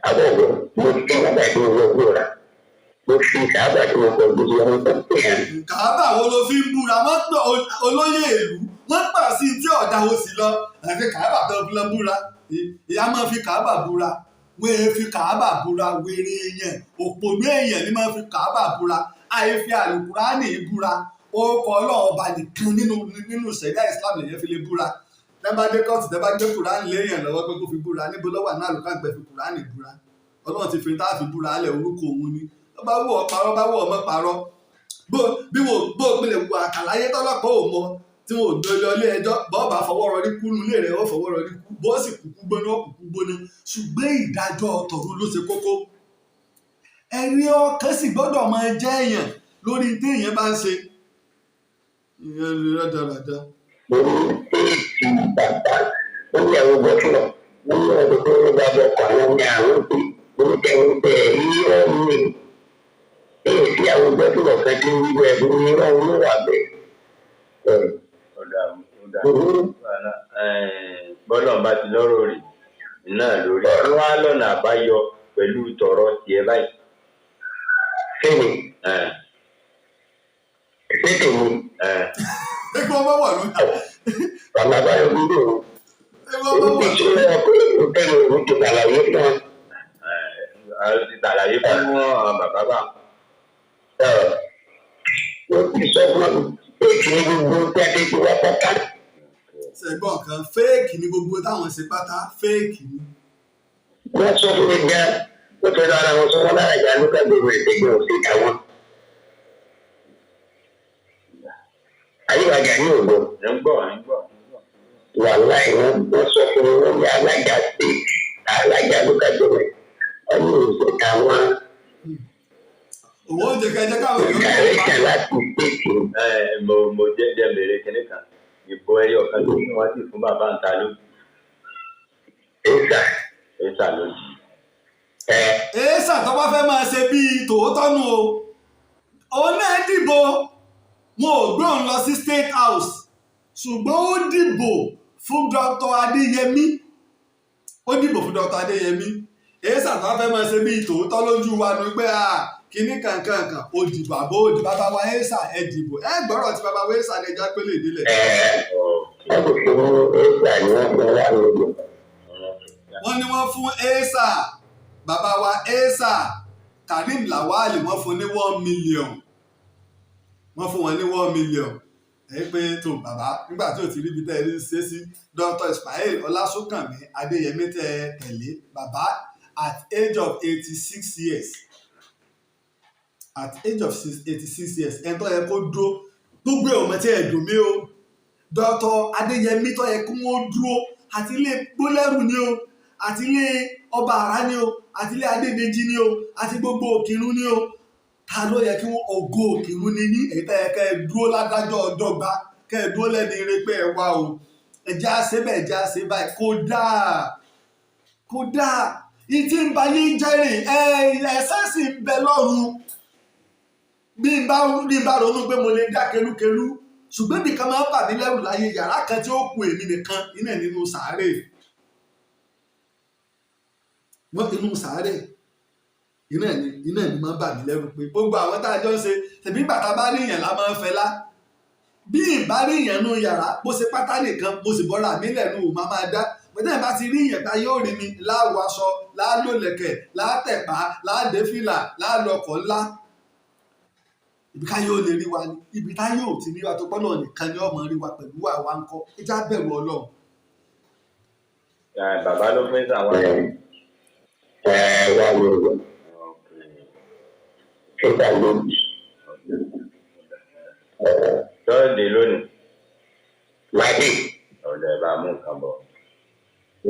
Àbọ̀bọ̀ mo fi bàbá tí mo wọ gbóra. Mo fi sábà tí mo kọ̀ gbogbo ọmọ tó pè é. Kàábà wo ló fi ń búra? Wọ́n pè olóyè ìlú, wọ́n pà sí tí ọ̀dà ó sì lọ àfi kàábà tó fi lọ búra. Ìyá máa fi kàábà búra, wọ́n fi kàábà búra. Wèrè èèyàn, òpònú èèyàn ni máa fi kàábà búra. Àìfi àlùkùránì búra. Orúkọ Ọlọ́run ọba nìkan nínú ṣẹ̀ríà Islam lèyàn fi lè búra. Tẹ́ bá dé kóòtù, tẹ́ bá gbé kùránì léèyàn lọ́wọ́ pé kó fi búra, níbo ló wà náà àlùkùránì pẹ̀ fi kùránì búra? Ọlọ́run ti fi tá a fi búra alẹ̀, orúkọ òun ni. Ó bá wù ọ́ parọ́, bá wù ọ́ mọ́ parọ́. Bó bí wo bó pilẹ̀ wù àkàláyé tọ́lọ́pàá ò mọ tí wọn ò gbé lọ ilé ẹjọ́, bọ́ọ̀bà fọwọ́ rọrí kú nílé rẹ̀, ó fọwọ́ rọrí kú, bó sì kúkú gbóná, ó kúkú gbóná. Ṣùgbọ́n ìdájọ́ tọ̀run ló ṣe kókó. Ẹ̀rí ọkàn sì gbọ́dọ̀ máa jẹ́ èèyàn lórí tí èèyàn bá ń ṣe. Ìyẹn lè rádaràda. Mo ní téèkì bàbá ó ní àwọn gọ́fúnà, wọ́n ní ọ̀dọ̀ tó ń bá bọ̀ kọ́ àwọn ní àwọn pé mo ní kẹ́hìn bẹ́ẹ̀ irọ́ mi èyí tí àwọn gọ́fúnà kan ti ń wí bẹ́ẹ̀, mo ní irọ́ ló wà bẹ́ẹ̀. Ọ̀dà ọ̀dà wàhálà bọ́lọ̀ bá ti lọ́rọ̀ rè náà lórí wọ́n á lọ́nà àbáyọ pẹ̀lú tọ̀rọ̀ tiẹ̀ báyìí. Sẹ́ni Ẹ̀, ṣé tèmi ẹ̀, Ẹgbẹ́ ọmọ wà lójà. bàbá báyọ̀ gbúdọ̀ Ẹgbẹ́ ọmọ èmi wà ti ṣe ọkọ̀ ìtẹ́lẹ̀ òun ti ṣàlàyé fún ọ. ẹ̀, a ti ṣàlàyé fún àwọn bàbá bá. Ó ti sọ fún ọ pé kí ní gbogbo tí a ti ti wá pátá. Ṣẹ̀gbọ́n kan, fake ni gbogbo táwọn ṣe pátá, fake ni. Wọ́n sọ fún mi gan, ó fẹ́ lọ ara wọn sọ wọn lára ìjà lókà gbogbo ìṣègùn òsì àwọn. Àyíwájà ní ògbó Ẹ̀ ń gbọ́, ẹ̀ ń gbọ́. wàláì, wọ́n sọ fún mi, wọ́n ní alága state, alága lókà gbogbo wọ́n ní òsì àwọn. Òwò oúnjẹ kẹjẹ káwọn èèyàn tó Dàrẹ́tà bá láti state. Ẹ̀, mo jẹ́ mèrè kinní kan, ìbò ẹyọ kan tó fún wa sì fún bàbá ń ta lójú. Ẹ̀sà. Ẹ̀ sà lójú. Ẹ̀. Èésà tó bá fẹ́ máa ṣe bíi tòótọ́ nù o, òun náà dìbò, wọn ò gbé òun lọ sí State House, ṣùgbọ́n ó dìbò fún Dr. Adéyẹmí, ó dìbò fún Dr. Adéyẹmí. Èésà tó bá fẹ́ máa ṣe bíi tòótọ́ lójú wa nu pé à kíní kankankan, ó dìbò àbó ó dìbò. Bàbá wa èésà, ẹ dìbò, ẹ gbọ́rọ̀ tí bàbá wa èésà ní ẹja pélé ìdílé. Ẹ̀. Ọ̀kẹ́. Wọ́n kò fún ẹ̀sà ní wọ́n fún wa lójú. Wọ́n ní wọ́n fún èésà, bàbá wa èésà Karim Lawal, wọ́n fún ní 1 million, wọ́n fún wọn ní 1 million. Ẹ pé tó bàbá nígbà tí ò ti ríbi tẹ́ ẹ rí ṣe sí Dr. Ismail Ọlásùnkànmí Adéyẹmí tẹ́ ẹ tẹ̀lé bàbá at age of 86 years, at age of 86 years, ẹni tó yẹ kó dúró gbogbo ẹ̀ ò mọ̀ tí ẹ̀ dùn mí o. Dr. Adéyẹmí tó yẹ kí wọ́n dúró, àti ilé gbólẹ́rù ni o, àti ilé ọba àrá ni o, àti ilé Adédèjì ni o, àti gbogbo Òkìrun ni o, ta ló yẹ kí wọ́n ògo Òkìrun ni ní èyí tá yẹ kẹ́ ẹ dúró ládájọ́ ọdọ́gba, kẹ́ ẹ dúró lẹ́ni eré pé ẹ wá o, ẹ jẹ́ àṣẹ bẹ́ẹ̀, ẹ jẹ́ àṣẹ báyìí. Kódà kódà ìtì ń ba yín jẹ́rìn ẹ, ẹ̀sẹ̀ sì ń bẹ lọ́run. Bí n bá ronú pé mo lè dá kelúkelú, ṣùgbọ́n nìkan máa ń bà mí lẹ́rù láyé, yàrá kan tí ó kù èmi nìkan iná nínú sàárè, wọ́n inú sàárè iná ni máa ń bà mí lẹ́rù pé gbogbo àwọn tá a jọ ń ṣe tẹ̀bí bàtà bá rí èèyàn la máa ń fẹlá. Bí ìbá rí èèyàn nú yàrá, bó ṣe pátá nìkan mo sì bọ́ra mi lẹ́nu ò máa máa dá pẹ̀tẹ́. Ìbá ti rí èèyàn tá yóò rí mi láwọ aṣọ, láàlò lẹ̀kẹ̀, látẹ̀pá, láàdé fìlà, láàlọ́kọ̀ ńlá, ibi ká yóò lè rí wa ni ibi tá yóò ti rí wa tó pọ́nà nìkan ni ọmọ rí wa pẹ̀lú àwa ńkọ́. Ẹ já bẹ̀rù Ọlọ́run. Ẹ̀, bàbá ló fún sàwọn. Ẹ̀ ẹ̀, wà lójú ẹ̀sà lójú. Tọ́ọ̀dé lónìí. Màdì. Ọ̀dọ̀ ẹ̀ bá mú nǹkan bọ̀.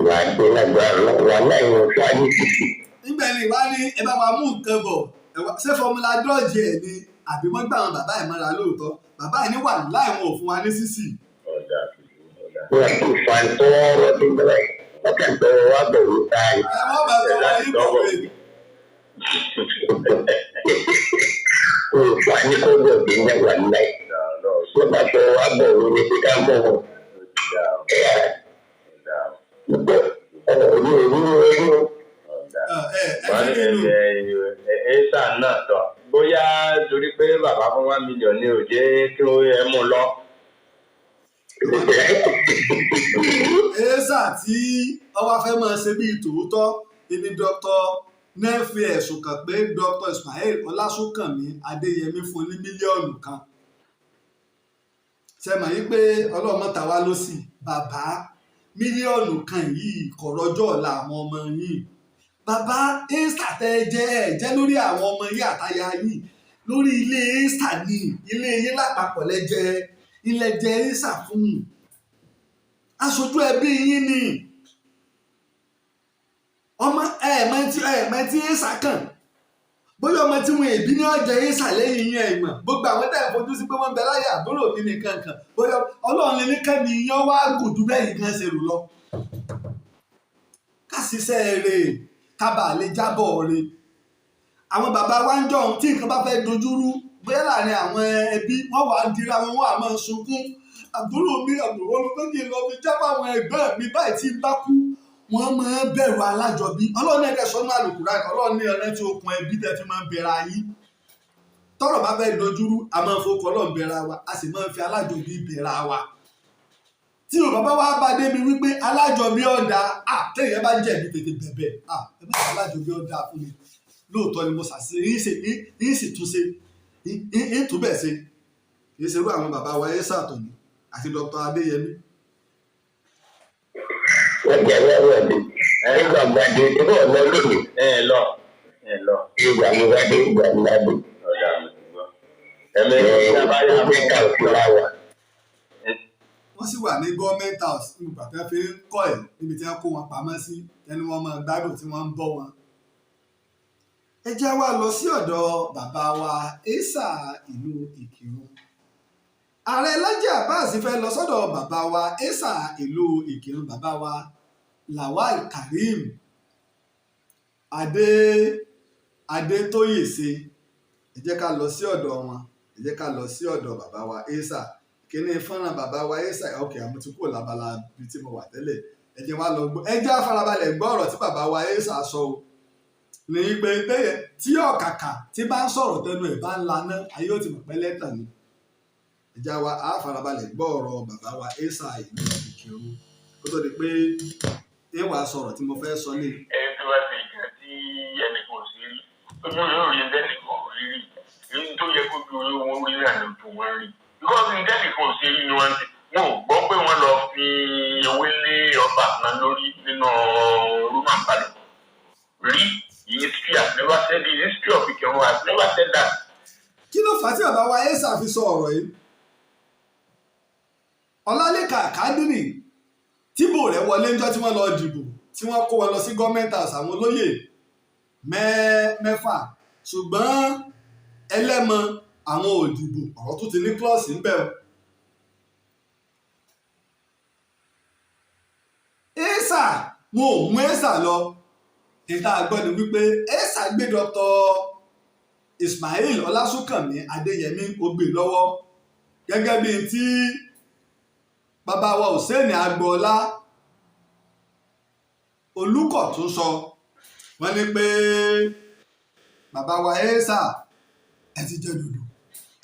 Màdì lágbára wà láì wọ́n fún àní sísì. Nígbà ní ìwá ní ẹ bá wa mú nǹkan bọ̀. Ẹ ṣé formula dọ́ọ̀jì ẹ̀ ni àbí wọ́n gbà àwọn bàbá ẹ̀ mọ́ra lóòótọ́? Bàbá ẹ̀ ní wà láì wọn ò fún wa ní sísì. Ọ̀dà ọ̀dà. Wọ́n ti fa tọ́rọ̀ tó bẹ̀rẹ̀, wọ́n kàn tọrọ wá bẹ̀rù táyì. Ẹ wọ́n bá tọwọ́ yín bọ̀wé. Kò fà ní kó bọ̀ bí ní wà láì. Wọ́n bá tọrọ wá bẹ̀rù ní pé ká mọ̀ wọ́n. Ẹ̀ ọ̀rọ̀ mi ò ní orí o. Ẹ ẹ Wọ́n fi ní nínú ẹ̀ẹ́sà náà tọ̀ bóyá torí pé bàbá fún 1 million ní òjé kí ó ẹ mú lọ. Èésà tí ọba fẹ́ máa ṣe bíi tòótọ́ ìní Dr. nẹ́ẹ̀fì ẹ̀sùn kàn pé Dr. Ismail Ọlásùnkànmí Adéyẹmí fún ní 1 mílíọ̀nù. Ṣe mọ̀ yí pé ọlọ́mọ tàwa ló sì bàbá 1 mílíọ̀nù yìí kò rọjọ́ ọ̀la àwọn ọmọ yìí. Bàbá èésà tẹ́ ẹ jẹ́, ẹ jẹ́ lórí àwọn ọmọ yìí àtaya yìí. Lórí ilé Ẹ́sà ní ilé yín lápapọ̀ lẹ́jẹ̀ ilẹ̀ jẹ́ Ẹ́sà fún un. Aṣojú ẹbí yín ni ọmọ ẹ̀ẹ̀mọ tí Ẹ́sà kàn, bóyá ọmọ tí wọn èbí ní ọjà Ẹ́sà lẹ́yìn yín. Ẹ̀mọ̀ gbogbo àwọn tẹ̀ ń fojú sí pé wọ́n ń bẹ láyé, àbúrò mi nìkan kan, bóyá Ọlọ́run lè ní kẹ́mi yẹn wá gùn ju bẹ́ẹ̀ yìí gan ṣe rò lọ. Ká ṣiṣẹ́ rè, ká bàa lè jábọ̀ rè. Àwọn bàbá wa ń jọ ohun tí nǹkan bá fẹ́ dojúrú, bóyá láàrin àwọn ẹbí, wọ́n wàá dira wọn, wọ́n á máa sunkún. Àbúrò mi, àbúrò mi, pé kí n lọ fi jábọ̀ àwọn ẹ̀gbọ́n mi báyìí tí ń bá kú. Wọ́n máa ń bẹ̀rù alájọbí. Ọlọ́run náà kẹ́ sọ́nù àlùkùránì, Ọlọ́run ní ọ̀rẹ́ tí okùn ẹbí tẹ́ fi máa ń bẹ̀rẹ̀ ayé. Tọ́rọ̀ bá fẹ́ dojúrú, a máa ń fowó Ọlọ́run bẹ̀rẹ̀ wa, a sì máa ń fi alájọbí bẹ̀rẹ̀ wa. Tí o bàbá wa bá débi wípé alájọbí ọ̀dà à, téèyàn bá jẹ̀bi, tètè bẹ̀bẹ̀, à ẹ má alájọbí ọ̀dà fún mi, lóòótọ́ ni mo ṣàṣe, yín sì tún ṣe, yín tún bẹ̀ ṣe. Kì í ṣe irú àwọn bàbá wa ẹ̀ sàtọ̀ní àti Dr. Adéyẹmí. Wọ́n jẹ́ wẹ́wẹ́ mi nígbà gbàdé nígbà ọ̀nà lónìí. Ẹ lọ, ẹ lọ. Ìgbà mi wá dé, ìgbà mi wá dé. Ọ̀dà, mo ti gbọ́. Ẹ̀mí Ẹ̀ ó gbé káàkiri láwa. Wọ́n sì wà ní government house nígbà tí wọ́n fi ń kọ́ ẹ̀, níbi tí wọ́n kó wọn pamọ́ sí, ẹni wọ́n máa gbádùn tí wọ́n ń bọ́ wọn. Ẹ jẹ́ wá lọ sí ọ̀dọ̀ bàbá wa Esa ìlú Ìkìrun. Ààrẹ Laji Abbas fẹ́ lọ sọ́dọ̀ bàbá wa Esa ìlú Ìkìrun, bàbá wa Lawal Karim Adé Adétóyèsé. Ẹ jẹ́ ká lọ sí ọ̀dọ̀ wọn, ẹ jẹ́ ká lọ sí ọ̀dọ̀ bàbá wa Esa. Kíní fọ́nrán bàbá wa Esa? Ok, àmọ́ ti kúrò lábala bíi tí mo wà tẹ́lẹ̀. Ẹ jẹ́ wá lọ gbọ́, ẹ jẹ́ á farabalẹ̀ gbọ́ ọ̀rọ̀ tí bàbá wa Esa sọ o. Ní pé tí ọ̀kàkà tí bá ń sọ̀rọ̀, tẹnu ẹ̀ bá ń laná, ayé ó ti mọ̀ pẹ́ lẹ́tàn ni. Ẹ jẹ́ wa á farabalẹ̀ gbọ́ ọ̀rọ̀ bàbá wa Esa ìlú Ìkìrun kó tó di pé ẹ wàá sọ̀rọ̀ tí mo fẹ́ sọ ní. Ẹni tó bá ṣe nǹkan tí ẹnìkan ò sí rí, ojú rẹ̀ ò rí, ẹnìkan ò rí rí èyí tó yẹ kó ju orí wọn rí náà lójú wọn rí, because ẹnìkan ò sí rí ni wọ́n ti wọn ò gbọ́ pé wọ́n lọ fi ewé lé ọba kan lórí nínú Roman palace rí. The history has never said, the history of Ìkìrun has never said that. Kí ló fà á tí bàbá wa Esa fi sọ ọ̀rọ̀ yìí? Ọlálẹ́kà Kádírì, tíbò rẹ̀ wọlé ńjọ́ tí wọ́n lọ dìbò, tí wọ́n kó wọn lọ sí government house, àwọn olóyè mẹ́fà, ṣùgbọ́n ẹlẹ́mọ àwọn ò dìbò. Ọ̀rọ̀ tó ti ní clause ń bẹ̀ o. Esa, wọn ò mú Esa lọ. Níta gbọ́ ni wípé Esa gbé Dr. Ismail Ọlásùnkànmí Adéyẹmí, ó gbé lọ́wọ́, gẹ́gẹ́ bíi tí bàbá wa Hussein Agboola Olùkọ̀tún sọ. Wọ́n ní pé bàbá wa Esa, ẹ ti jẹ dòdò,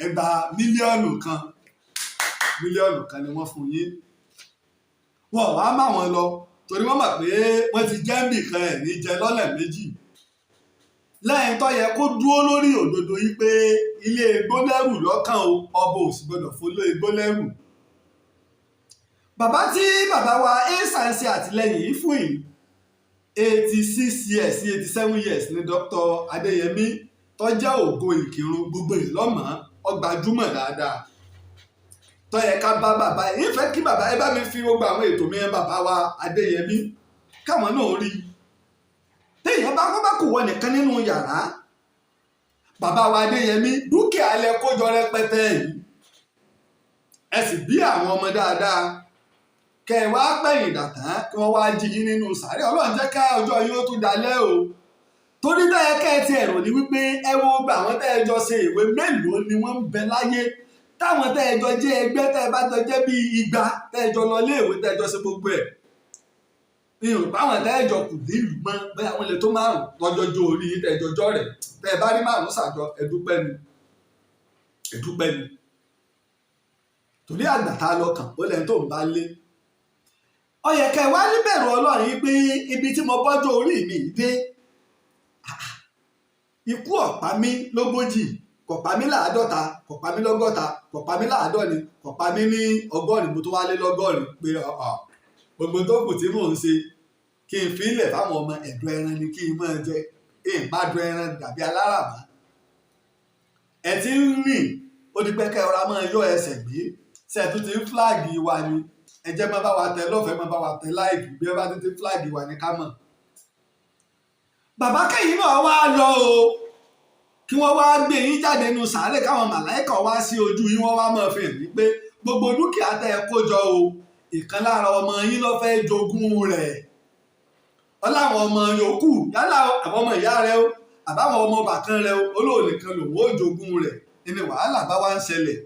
ẹ gba 1 mílíọ̀nù. 1 mílíọ̀nù ni wọ́n fún yín. Wọn ò wá má wọn lọ torí wọ́n mọ̀ pé wọ́n ti jẹ́ nbìkan ẹ̀ ní jẹ lọ́lẹ̀ méjì lẹ́yìn tó yẹ kó dúró lórí òdodo yìí pé ilé gbólẹ́rù lọ́kàn o, ọba ò sì gbọdọ̀ fọlé gbólẹ́rù. Bàbá tí bàbá wa Esa ń ṣe àtìlẹ́yìn yìí fún yìí, 86 years, 87 years ni Dr. Adéyẹmí, tó jẹ́ ògo Ìkìrun, gbogbo ìlọ́mọ̀, ọgbàjúmọ̀ dáadáa, tó yẹ ká bá bàbá yìí fẹ́ kí bàbá ẹ bá mi fi gbogbo àwọn ètò mi yẹn, bàbá wa Adéyẹmí, káwọn náà rí i. Téèyàn bá kọ́ bá kò wọ nìkan nínú yàrá, bàbá wa Adéyẹmí, dúkìá lẹ kójọ rẹpẹtẹ yìí, ẹ sì bí àwọn ọmọ dáadáa, kẹ ẹ wá pẹ̀yìn dàtán, kí wọ́n wá jí yín nínú sàárẹ̀. Ọlọ́run jẹ́ ká ọjọ́ yín ó tún dalẹ́ o. Torí bẹ́ẹ̀ kẹ́ ẹ ti ẹ̀rọ ní wípé ẹ wo gba àwọn tẹ́ ẹ jọ ṣe ìwé, mélòó ni wọ́n ń bẹ láyé táwọn tẹ́ ẹ jọ jẹ́ ẹgbẹ́, tẹ́ ẹ bá jọ jẹ́ bíi 200, tẹ́ ẹ jọ lọ léèwé, tẹ́ ẹ jọ ṣe gbogbo ẹ̀, ìrùn báwọn tẹ́ ẹ jọ kù nílùú mọ́, bẹ́ẹ̀ àwọn ilé tó márùn lọ́jọ́ jó orí yín, tẹ́ ẹ jọjọ́ rẹ̀, tẹ́ ẹ bá rí márùn ṣàjọ, ẹ dúpẹ́ ni, ẹ dúpẹ́ ni. Torí àgbà tá a lọ kàn ó lẹ́ni tó ń bá lé. Ó yẹ kẹ́ ẹ wá níbẹ̀rù Ọlọ́run yìí pé ibi tí mo bọ́jọ́ orí mi dé, ikú ọ̀pá mi lógójì, kò pa mí láàádọ́ta, kò pa mí lọ́gọ́ta, kò pa mí láàádọ́rin, kò pa mí ní 80, mo tó wá lé lọ́gọ́rin, pé ọ̀ọ̀ gbogbo tó kù tí mò ń ṣe, kí n fi ilẹ̀ fáwọn ọmọ. Ẹ̀dọ̀ ẹran ni kí n máa jẹ, kí n má dùn ẹran dàbí aláràmá. Ẹ ti ń rìn, ó di pé kẹ́ ẹ ọ̀rá máa yọ ẹsẹ̀ gbé. Ṣe ẹ tún ti ń flag wa ni? Ẹ jẹ́ máa bá wa tẹ lọ́fẹ̀ẹ́, máa bá wa tẹ like. Bí ẹ bá ti ti flag wa ní ká mọ̀. Bàbá, kẹ́yìn náà wá lọ o, kí wọ́n wá gbé yín jáde nínú sàárè, káwọn màláìkà wá sí ojú yín, wọ́n wá máa fi hàn wípé gbogbo dúkìá tẹ́ ẹ kó jọ o, ìkan lára ọmọ yín ló fẹ́ jogún rẹ̀. Ọláwọn ọmọ yòókù, yálà àwọn ọmọ ìyá rẹ o, àbáwọn ọmọ bàkan rẹ o, olóò nìkan lòun ó jogún rẹ̀. Ní wàhálà bá wá ń ṣẹlẹ̀,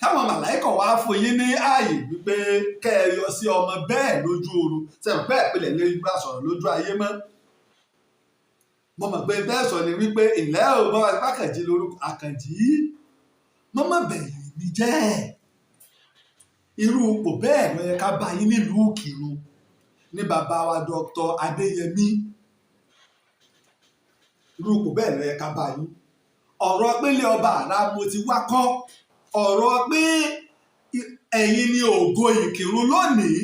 káwọn màláìkà wá fún yín ní ààyè wípé kẹ́ ẹ yọ sí ọmọ bẹ́ẹ̀ lójú oorun sẹ́wọ̀n bẹ́ẹ̀ pilẹ̀ lè gbà sọ̀rọ̀ lójú ayé mọ́. Mo mọ̀ pé bẹ́ẹ̀ sọ ni wípé ìlẹ́ ò bọ́ Àkànjí lórúkọ Àkànjí mọ́mọ́ bẹ̀yìn mi jẹ́. Irú ipò bẹ́ẹ̀ ló yẹ ká bá yín nílùú Ìkìrun ní bàbá wa Dr. Adéyẹmí. Irú ipò bẹ́ẹ̀ ló yẹ ká bá yín. Ọ̀rọ̀ pélé ọba àrà mo ti wá kọ́, ọ̀rọ̀ pé ẹ̀yin ni ògo Ìkìrun lónìí.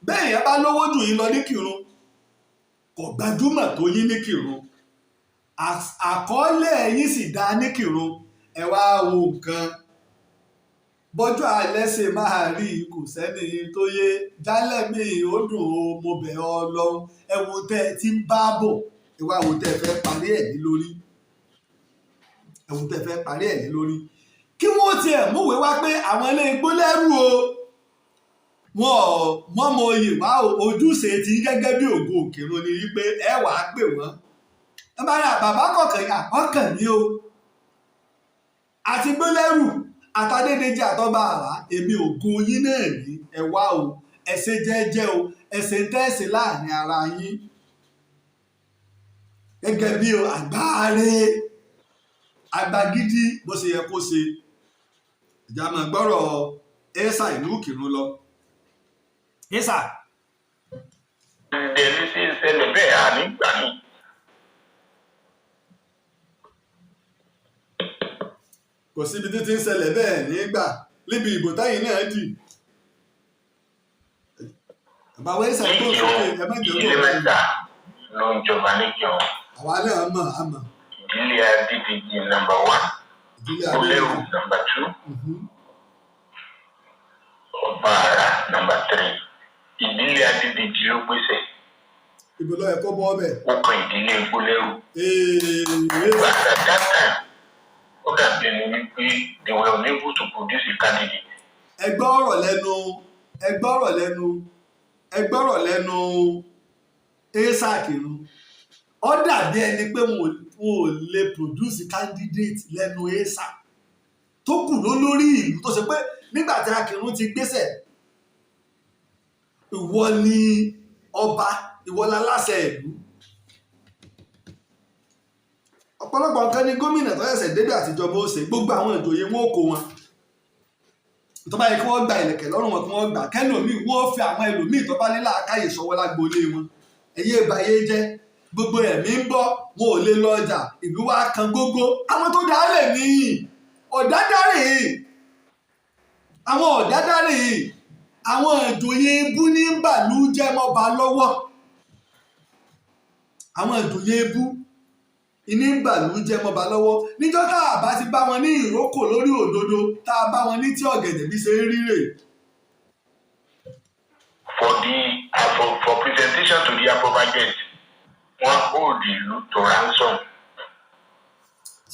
Bẹ́ẹ̀ yẹn bá lówó jù yín lọ ní Kìrun, kò gbajúmọ̀ tó yín ní Kìrun. Àkọọ́lẹ̀ yín sì dá ní Kìrun. Ẹ wá wo nǹkan bọ́jọ́ alẹ́ ṣe máa rí, kò sẹ́ni tó yé jálẹ̀ mi. Ó dùn ó, mo bẹ̀ ọ́ lọ́hùn. Ẹ wo tẹ́ ẹ ti ń bá bọ̀, ẹ wá wo tẹ́ ẹ fẹ́ parí ẹ̀ ní lórí. Ẹ wo tẹ́ ẹ fẹ́ parí ẹ̀ ní lórí. Kí wọ́n tiẹ̀ múwèé wá pé àwọn ilé igbó lẹ́rù o, wọn ò mọ́mọ oyè wá o. Ojúṣe ti gẹ́gẹ́ bí ògo Òkèrò ni wípé ẹ wàá pè wọ́n. Ẹ bá rà bàbá kọ̀ọ̀kan yà ọkàn ní o, àti gbólẹ́rù àtàdédéjì àtọ́ba àrà, èmi ògo yín náà ní. Ẹ wá o, ẹ ṣe jẹ́jẹ́ o, ẹ ṣe ń tẹ́sí láàrin ara yín gẹ́gẹ́ bí àgbáre àgbà gidi bó ṣe yẹ kó ṣe. Ìjà máa gbọ́rọ̀ ẹ́sà ìlú Ìkìrun lọ. Ẹ́sà. Ìdẹ̀ni sí ìṣẹ̀lẹ̀ bẹ́ẹ̀ à nígbà míì. Kò síbi títí ń ṣẹlẹ̀ bẹ́ẹ̀ nígbà níbi ìbò táyìn náà dì. Bàbá ẹ́sà tó ń sókè, ẹ má jẹ́ Ìdílé òun. mẹ́ta ló ń jọba níjọ. Àwa náà mọ̀, á mọ̀. Ìdílé Adédèjì number one, ìdílé Olẹ́rù Adéyẹmí. Number two, Ọba Àrà number three. Ìdílé Adédèjì ló gbèsè. Ibo ló yẹ kó bọ́ bẹ̀? Ó kan ìdílé Gbólẹ́rù. Ee. But at that time, ó dàbí ẹni wípé they were unable to produce a candidate. Ẹ gbọ́ ọ̀rọ̀ lẹ́nu, ẹ gbọ́rọ̀ lẹ́nu, ẹ gbọ́rọ̀ lẹ́nu esa Kìrun. Ó dàbí ẹni pé wọn ò lè produce candidate lẹ́nu esa tó kù ló lórí ìlú, tó ṣe pé nígbà tí Akìrun ti gbéṣẹ̀, ìwọ ni ọba, ìwọ láláṣẹ ìlú. Ọ̀pọ̀lọpọ̀ nǹkan ni gómìnà tó ṣẹ̀ṣẹ̀ débẹ̀ àtijọba ó ṣe. Gbogbo àwọn ìjòyè wọn ò kó wọn tó bá yẹ kí wọ́n gba ìlẹ̀kẹ̀ lọ́rùn wọn, kí wọ́n gbà kẹ́lòmíì, wọ́n fi àwọn ẹlòmíì tó bá ní làákàyè sọ́wọ́ lágboolé wọn. Ẹ̀yẹ́ ìbáyé jẹ́, gbogbo ẹ̀mí ń bọ́, wọn ò lè lọ ọjà, ìlú wa kan gógó. Àwọn tó dálẹ̀ níyì ọ̀dádárè, àwọn ọ̀dádárè, àwọn ìjòyè ebú ní bàlú jẹ́ mọ́ba lọ́wọ́. Àwọn ìjòyè ebú ìní ń bàlú jẹ́ mọ́ba lọ́wọ́. Níjọ́ tá a bá ti bá wọn ní ìrókò lórí òdodo, tá a bá wọn ní tí ọ̀gẹ̀dẹ̀ bí ṣe ń rí rè. For presentation to the Afọbajẹ, wọ́n hold ìlú to ransom.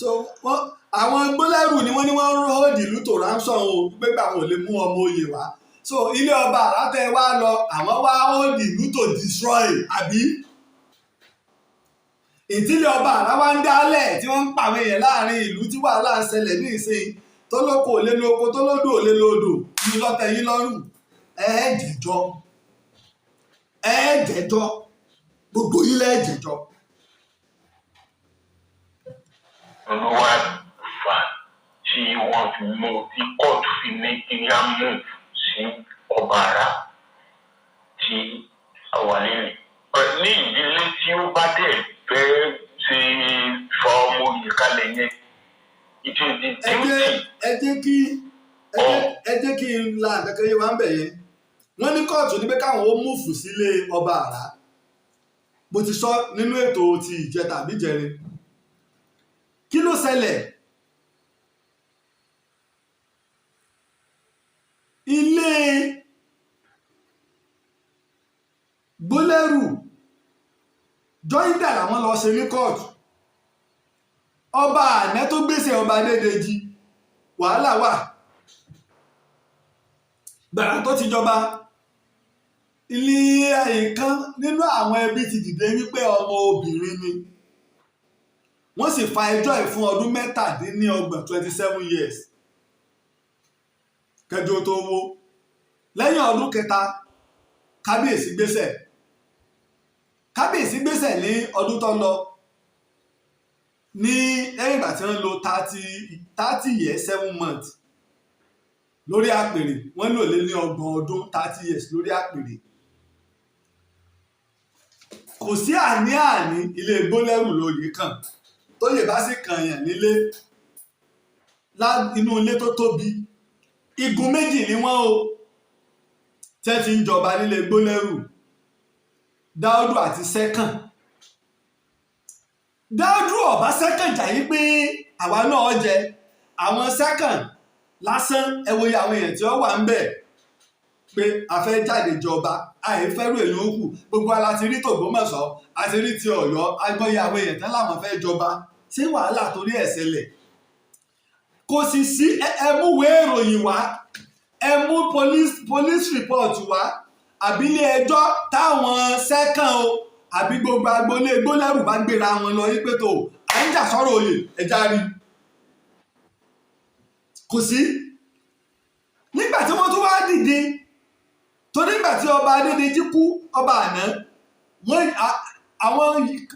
So wọ́n, àwọn gbólẹ́rù ni wọ́n ní wọ́n ń hold ìlú to ransom o, pé gbà wọn ò lè mú ọmọ oyè wá. So ilé ọba àràtẹ wá lọ, àwọn wá hold ìlú to destroy, àbí ìdílé ọba àrà wá ń dálẹ̀ tí wọ́n ń pa àwọn èèyàn láàrin ìlú, tí wàhálà ń ṣẹlẹ̀ ní ìsìn, tó lóko ò lè lóko, tó lódò ò lè lódò, ní lọ́tẹ̀ yín lọ́rùn. Ẹ jẹ̀jọ́, ẹ jẹ̀jọ́, gbogbo yín lẹ́ jẹ̀jọ́. Olúwa fà tí wọ́n fi mú tí kóòtù fi ní kí á mú sí ọba àrà tí àwa nílẹ̀. Ní ìdílé tí ó bá dẹ̀ fẹ́ ṣe fa ọmọ oyè kalẹ̀ yẹn, it is the Ẹ jẹ́ duty ẹ jẹ́ kí ẹ jẹ́ ẹ jẹ́ kí n la nǹkan kan yé wa ń bẹ̀ yẹn. Wọ́n ní kóòtù ní pé káwọn ó move sílé ọba àrà. Mo ti sọ nínú ètò ti ìjẹta àbí ìjẹrin. Kí ló ṣẹlẹ̀? Joinder làwọn lọ ṣe ní kóòtù. Ọba àná tó gbèsè, ọba Adédèjì, wàhálà wà gbàrà tó ti jọba. Ilé ìkan nínú àwọn ẹbí ti dìde wípé ọmọ obìnrin ni. Wọ́n sì fa ẹjọ́ ẹ̀ fún ọdún 27, 27 years, kẹjọ tó wó. Lẹ́yìn ọdún kẹta, kábíyèsí gbéṣẹ̀. Kábíyèsí gbéṣẹ̀ ní ọdún tó lọ, ní lẹ́yìn ìgbà tí wọ́n lò 30 years 7 months lórí àpèrè. Wọ́n lò lé ní 30 ọdún, 30 years lórí àpèrè. Kò sí àní-àní, ilé gbólẹ́rù lóye kàn. Tóyè bá sì kànyàn nílé, inú ilé tó tóbi, igun méjì ni wọ́n o tẹ́ ti ń jọba nílé gbólẹ́rù: Dáúdù àti Sẹ́kàn. Dáúdù ọ̀bá Sẹ́kàn jà yí pé àwa náà jẹ àwọn Sẹ́kàn lásán. Ẹ wo iye àwọn èèyàn tí ó wà ń bẹ̀ pé a fẹ́ jáde jọba, àìfẹ́rù èèyàn ó kù. Gbogbo ala ti rí tÒgbómọ̀ṣọ́, a ti rí ti Ọ̀yọ́, agbọ́yé àwọn èèyàn tán láwọn fẹ́ jọba. Ṣé wàhálà torí ẹ̀ ṣẹlẹ̀? Kò sì sí. Ẹ mú ìwé ìròyìn wá, ẹ mú police report wá, àbí ilé ẹjọ́ táwọn Sẹ́kàn o, àbí gbogbo agboolé gbólẹ́rù bá gbéra wọn lọ yí pé tó à ń jà sọ́rọ̀ oyè, ẹja rí. Kò sí. Nígbà tí wọ́n tún wá dìde tó, nígbà tí ọba Adédèjì kú, ọba àná, wọ́n àwọn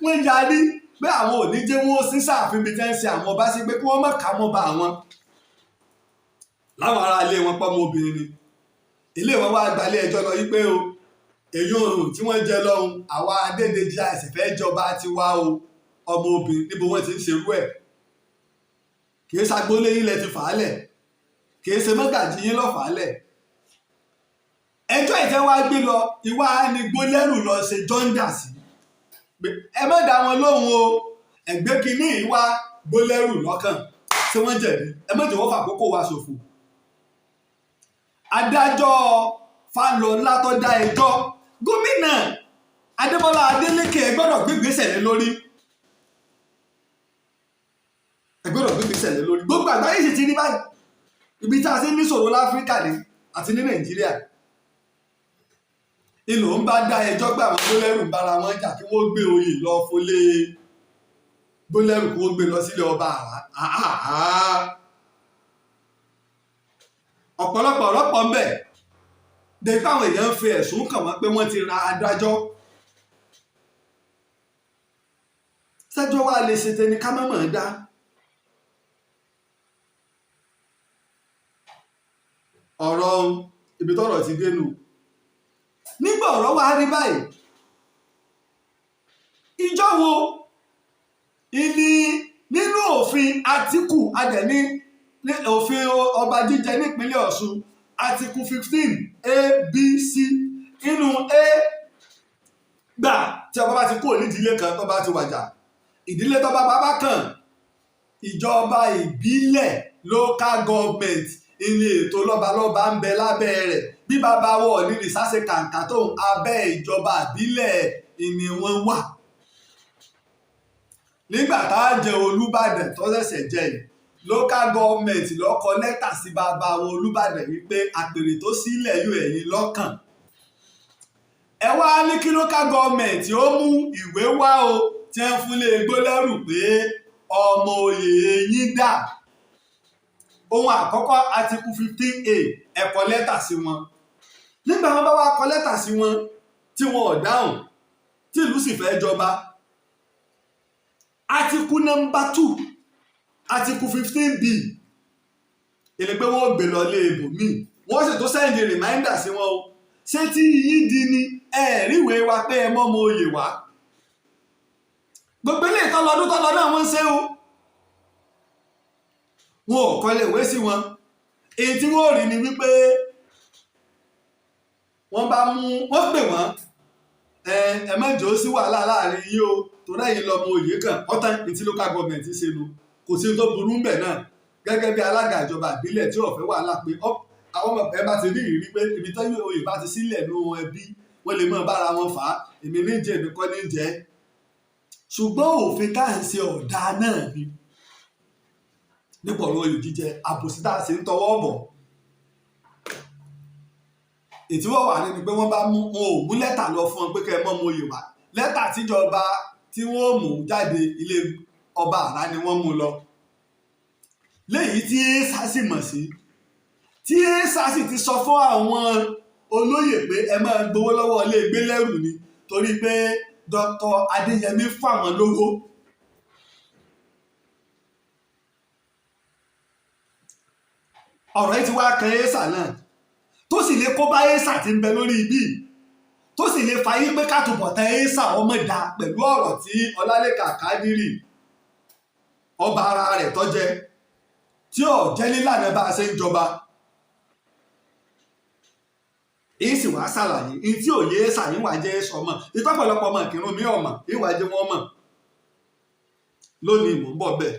wọ́n yarí pé àwọn ò ní jẹ́ wọ́n sí sáàfin bíi tẹ́ ń ṣe àwọn ọba sí, pé kí wọ́n má kà mọ́ ba àwọn láwọn ará ilé wọn pọ́nmọ obìnrin ni. Ilé wọn wá gbalé ẹjọ́ lọ yí pé o, èyí òrùn tí wọ́n jẹ lọ́hùn, àwa Adédèjì àìsàn fẹ́ jọba tiwa o, ọmọ obìnrin. Níbo wọ́n ti ń ṣerú ẹ̀? Kì í ṣàgbólé yín lẹ ti fà á lẹ̀, kì í ṣe mọ́gàjí yín lọ́ fà á lẹ̀. Ẹjọ́ ìtẹ́ wá gbé lọ, ìwà ni gbólẹ́rù lọ ṣe joinder sí. Ẹ má dá wọn lóhùn o, ẹgbẹ́ kínní ìwà gbólẹ́rù lọ́kàn. Ṣé wọ́n jẹ̀bi? Ẹ má jẹ́ wọ́n fàkókò wa ṣòfò. Adájọ́ Fálọlá tó dá ẹjọ́, gómìnà Adémọ́lá Adélékè, ẹ gbọ́dọ̀ gbé ìgbésẹ̀ lé lórí, ẹ gbọ́dọ̀ gbé ìgbésẹ̀ lé lórí. Gbogbo àgbáyé sì ti rí báyìí ibi tá a ti ní ṣòro láfíríkà ni àti ní Nàìjíríà. Ìlò ń bá dá ẹjọ́ pé àwọn gbólẹ́rù ń bára wọn jà, kí wọ́n gbé oyè lọ fọlé gbólẹ́rù, kí wọ́n gbé lọ sílé ọba àrà. Ọ̀pọ̀lọpọ̀ ọ̀rọ̀pọ̀ ń bẹ̀ dé fáwọn èèyàn ń fi ẹ̀sùn kàn wọ́n pé wọ́n ti ra adájọ́. Sẹ́jọ́ wa lè ṣe tẹni ká mọ̀mọ́ dá. Ọ̀rọ̀ ibi tọ́rọ̀ ti dénú nígbà ọ̀rọ̀ wa rí báyìí, ìjọ wo ìní nínú òfin Àtìkù adẹ̀ní ní òfin ọba jíjẹ nípínlẹ̀ Ọ̀ṣun, Àtìkù 15 A B C, inú A gbà tí ọba bá ti kúrò nídìílé kan tó bá ti wàjà, ìdílé tó bá bá kàn, ìjọba ìbílẹ̀, local government, ilé ètò lọ́balọ́ba ń bẹ lábẹ́ rẹ̀. Bí bàbá wọ̀ ní rìsáṣe kàǹkà tóun, abẹ́ ìjọba ìbílẹ̀ ìní wọn wà. Nígbà tá a jẹ Olúbàdàn tó ṣẹ̀ṣẹ̀ jẹ yìí, local government ló kọ lẹ́tà sí bàbá wọn Olúbàdàn wípé àpèrè tó sílẹ̀ yóò ẹ̀yìn lọ́kàn. Ẹ wá ní kí local government ó mú ìwé wá o tí wọ́n fún lé gbólẹ́rù pé ọmọ oyè yín dà. Ohun àkọ́kọ́, Article 15A, ẹ kọ lẹ́tà sí wọn. Nígbà wọn bá wá kọ lẹ́tà sí wọn tí wọn ò dáhùn, tí ìlú sì fẹ́ jọba, Article number 2, Article 15B, èlé pé wọ́n gbé lọ lé ibòmíì, wọ́n sì tó send reminder sí wọn o. Ṣé tí yín di ni ẹ ríwèé wa pé ẹ mọ́ ọmọ oyè wá? Gbogbo ilé ìtọ́lọ́dún tọ́lọ́ náà wọ́n ń ṣe o, wọn ò kọ́lé ìwé sí wọn. Èyí tí wọ́n rí ni wípé wọ́n bá mú wọ́n pè wọ́n, ẹ má jẹ́ ó sí wàhálà láàrin yín o, torí ẹ̀yin lọ́mọ oyè kan ọ̀tán ní tí local government ṣe nu. Kò sí tó burú ń bẹ̀ náà gẹ́gẹ́ bí alága ìjọba ìbílẹ̀ tí ò fẹ́ wàhálà, pé àwọn ọmọ ẹ bá ti rí ìrírí pé ibi tí oyè bá ti sílẹ̀ nú ẹbí, wọ́n lè mọ̀ bára wọn fà á, èmi ní jẹ́, èmi kọ́ ní jẹ́. Ṣùgbọ́n òfin tá à ń ṣe ọ̀dà náà ni nípa ọ̀rọ̀ oyè jíjẹ, àbòsí tá a ṣe ń tọwọ́ bọ̀. Ètí wọ́n wà ní ni pé wọ́n bá mú wọn ò mú lẹ́tà lọ fún wọn pé kẹ́ ẹ mọ́ mú oyè wá. Lẹ́tà tíjọba tí wọ́n mú jáde, ilé ọba àrá ni wọ́n mú lọ, léyìí tí ẹ́sà sì mọ̀ sí, tí ẹ́sà sì ti sọ fún àwọn olóyè pé ẹ máa gbowó lọ́wọ́ ilé gbélẹ́rù ni, torí pé Dr. Adéyẹmí fáwọn lówó. Ọ̀rọ̀ yìí ti wá kan ẹ́sà náà, tó sì lè kó bá ẹ́sà tí ń bẹ lórí ibí, tó sì lè fa yí pé kátùbọ̀tán ẹ́sà ọmọ dà pẹ̀lú ọ̀rọ̀ tí Ọlálékàn Kádírì ọba ara rẹ̀ tó jẹ́, tí ò jẹ́ nílànà bá a ṣe ń jọba. Èyí sì wá ṣàlàyé ní tí òye ẹ́sà yín wá jẹ́ sọmọ ìtọ́pọ̀lọpọ̀ ọmọ ìkírun mi ọmọ ìwà jẹ́ wọ́n mọ̀ lónìí. Mò ń bọ̀ bẹ́ẹ̀,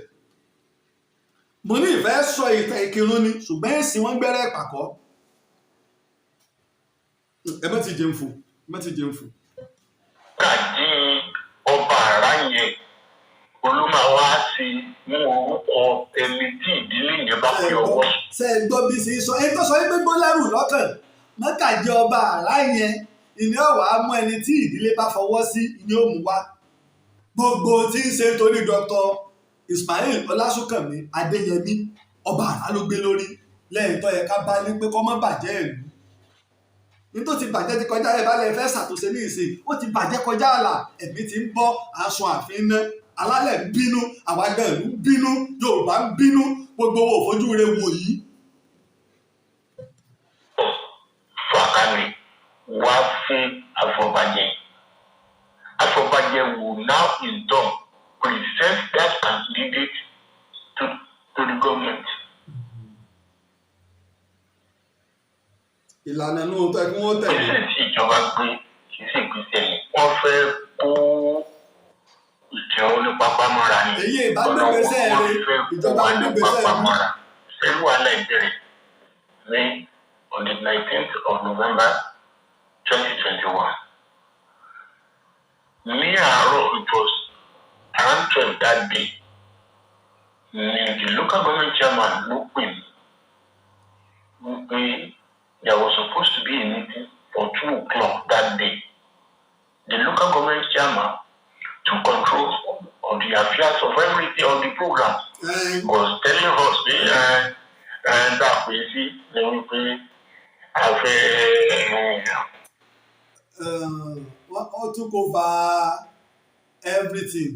mo ní ìfẹ́ sọ ìtàn Ìkírun ni, ṣùgbọ́n èsì wọn gbẹ́rẹ́ ìpàkọ́. Ẹ má ti jẹun fò, ẹ má ti jẹun fò. Kàdí ọba àrá yẹn olúmọwá sí mú orúkọ ẹni tí ìdílé yẹn bá fi ọwọ́ Ṣe é gbọ́ bí ṣe sọ? Ẹni tó sọ wípé gbólẹ́rù lọ́kàn mọ́gàjí ọba àrá yẹn ìní ọ̀wá mú ẹni tí ìdílé bá fọwọ́ sí ìní ó mú wá. Gbogbo tí ń ṣe torí Dr. Ismail Ọlásùnkànmí Adéyẹmí, ọba àrá ló gbé lórí lẹ́yìn tó yẹ ká bá ní pé kọ́ mọ́ bàjẹ́ ìlú ní tó ti bàjẹ́ ti kọjá. Ẹ̀ bá lè fẹ́ ṣàtúnṣe ní ìsìn, ó ti bàjẹ́ kọjá àlà. Ẹ̀mí ti ń bọ́ aṣọ àfin ná, alálẹ̀ ń bínú, àwa gan ìlú ń bínú, Yorùbá ń bínú, gbogbo owó òfojú rẹ wò yìí. Fàkàlẹ̀ wá fún àfọbàjẹ́. Àfọbàjẹ́ will now in turn present that candidate to the government. Ìlànà inú tó ẹ kí wọ́n tẹ̀lé. Ìgbésẹ̀ tí ìjọba gbé kì í sì gbèsè yẹn, wọ́n fẹ́ kó ìjẹun ní pápá mọ́ra ni. Èyí ìbá gbégbèsè Ọ̀nà rẹ, wọn fẹ́ kó ìjọba wa ní gbégbèsè pápá rẹ. mọ́ra. Ṣẹ́lú wàhálà ìbẹ̀rẹ̀ ní on the 19th of November 2021. Ní àárọ̀, it was around 12 that day, ni the local government chairman ló pè mí wípé there was supposed to be a meeting for 2 o'clock that day. The local government chairman took control of the affairs of everything on the program, was telling us pé ẹ ẹ dà pé sí ni wípé a fẹ́ Wọ́n took over everything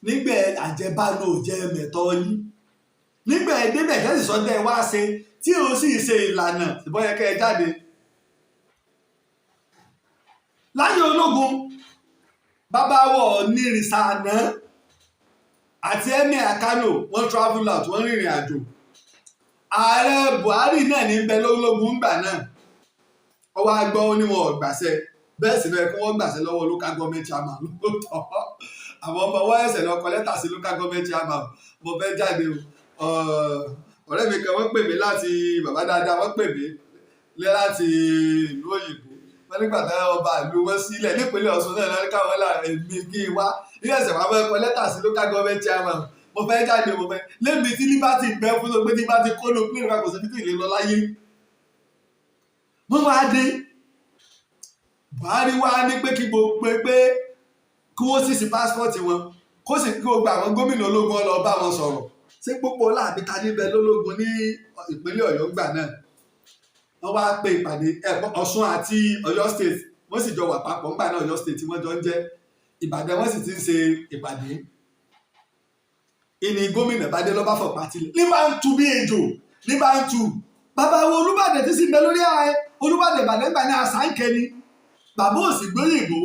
nígbà àjẹbánu ò jẹ́ mẹ̀tọ́ yín, nígbà ẹ débẹ̀ tẹ́sí sọ́dẹ̀ wá ṣe tí o sì ṣe ìlànà ìbọn yẹn kẹ́ ẹ jáde. Láyé ológun, bàbá wọ̀ nírìsà àná àti Emir Kano, wọ́n travel out, wọ́n rìnrìn àjò. Ààrẹ Buhari náà ní bẹ lólógún ńgbà náà. Wọ́n wá gbọ́, ó ní wọn ò gbàṣẹ. Bẹ́ẹ̀ sì lọ́yẹ kí wọ́n gbàṣẹ lọ́wọ́ local government chairman lóòótọ́. Àwọn ọmọ wọ́n ẹsẹ̀ lọ kọ lẹ́tà sí local government chairman, mo fẹ́ jáde o. Ọ̀rẹ́ mi kan, wọ́n pè mí láti, bàbá dáadáa, wọ́n pè mí láti ìlú òyìnbó. Wọ́n nígbà tí ọba ìlú wọn sílẹ̀ nípínlẹ̀ Ọ̀ṣun náà lọ́ọ́ káwọn là èmi kí n wá ilé ẹ̀sẹ̀ wá fẹ́ kọ lẹ́tà sí local government chairman, mo fẹ́ jáde, mo fẹ́ lébi tí liberty ń bẹ fún tó pé tí bá ti kó ló plane kò sí títí ìlé lọ láyé. Wọ́n wá dé, Buhari wá ní pé kí gbogbo pé kí wọ́n sì sí passport wọn, kó sì kí gbogbo àwọn gómìnà ológun lọ bá wọn sọ̀rọ̀. Ṣé pópó láàbí ta níbẹ̀ lólógun ní ìpínlẹ̀ Ọ̀yọ́ gbà náà? Wọ́n wá pe ìpàdé Ọ̀ṣun àti Ọ̀yọ́ State, wọ́n sì jọ wà papọ̀ ńgbà náà. Ọ̀yọ́ State wọ́n jọ ń jẹ́ Ìbàdàn, wọ́n sì ti ń ṣe ìpàdé. Ìní gómìnà bá dé, lọ́ba fọ̀pá tilẹ̀ ní bá ń tu bí ejò, ní bá ń tu bàbá wo Olúbàdàn tí sì ń bẹ lórí ààrẹ Olúbàdàn Ìbàdàn gbà ní àṣà ń kẹni. Bàbá òsì gbóyìnbó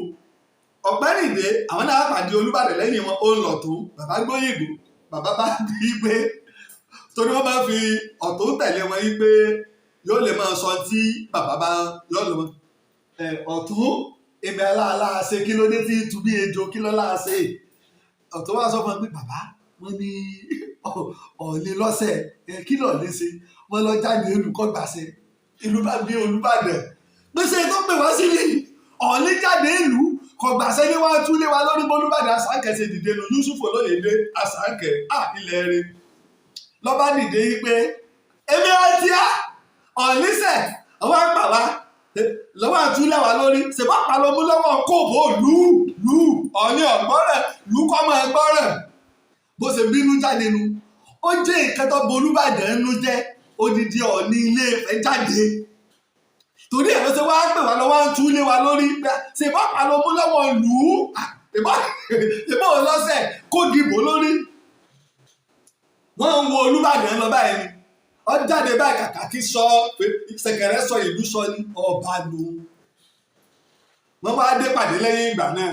ọ̀pẹ́rìndé, àwọn náà pàdé Olúbàdàn lẹ́yìn wọn, ó ń lọ tó bàbá gbóyìnbó. Bàbá bá bí pé torí wọ́n máa fi ọ̀tún tẹ̀lé wọn yí pé yóò lè máa sọ tí bàbá bá yóò lè máa ọ̀tún èmi aláàlá ṣe. Kí ló dé tí tu bí ejò? Kí ló láà ṣe? Ọ̀tún wá sọ fún mi pé bàbá wọn ní ọ̀ọ́lẹ̀ lọ́sẹ̀, kí lọ́ọ̀ lè ṣe? Wọ́n lọ jáde olùkọ́ gbàṣẹ ìlú bá bí Olúbàdàn gbèsè tó pè wá sílẹ̀, ọ̀ọ́lẹ̀ jáde ìlú. Kọ̀gbàṣẹ́ ní wàá túlé wa lórí. Bolúbàdàn Àsánkẹ́ ṣe dìde nu, Yusuf Olóyèdè Àsánkẹ́ à ilẹ̀ rẹ̀ lọ́ba dìde yìí pé èmi àti á ọ̀níṣẹ́ ọwọ́ àgbà wa lọ́wọ́ àtúlẹ̀ wa lórí ṣèbá palomú lọ́wọ́ kóòbó lù lù ọ̀ní ọ̀gbọ́rẹ̀ lù kọ́mọ ẹgbọ́rẹ̀. Bó ṣe bínú jáde nu, ó jẹ́ nǹkan tó bolúbàdàn nú jẹ́. Odidi Ọ̀ọ̀ni Ilé Ifẹ̀ jáde torí ẹ̀ ló ṣe wá pè wá lọ́wọ́ ń túlé wa lórí pé ṣèbá palomú lọ́wọ́ lù ú, ṣèbá òun lọ́sẹ̀ kó dìbò lórí. Wọ́n ń wo Olúbàdàn lọ báyìí ni ó jáde báyìí, kàkà kí sọ ṣẹ̀kẹ̀rẹ̀ sọ ìlú sọ ní ọba lò. Wọ́n wá dé pàdé lẹ́yìn ìgbà náà.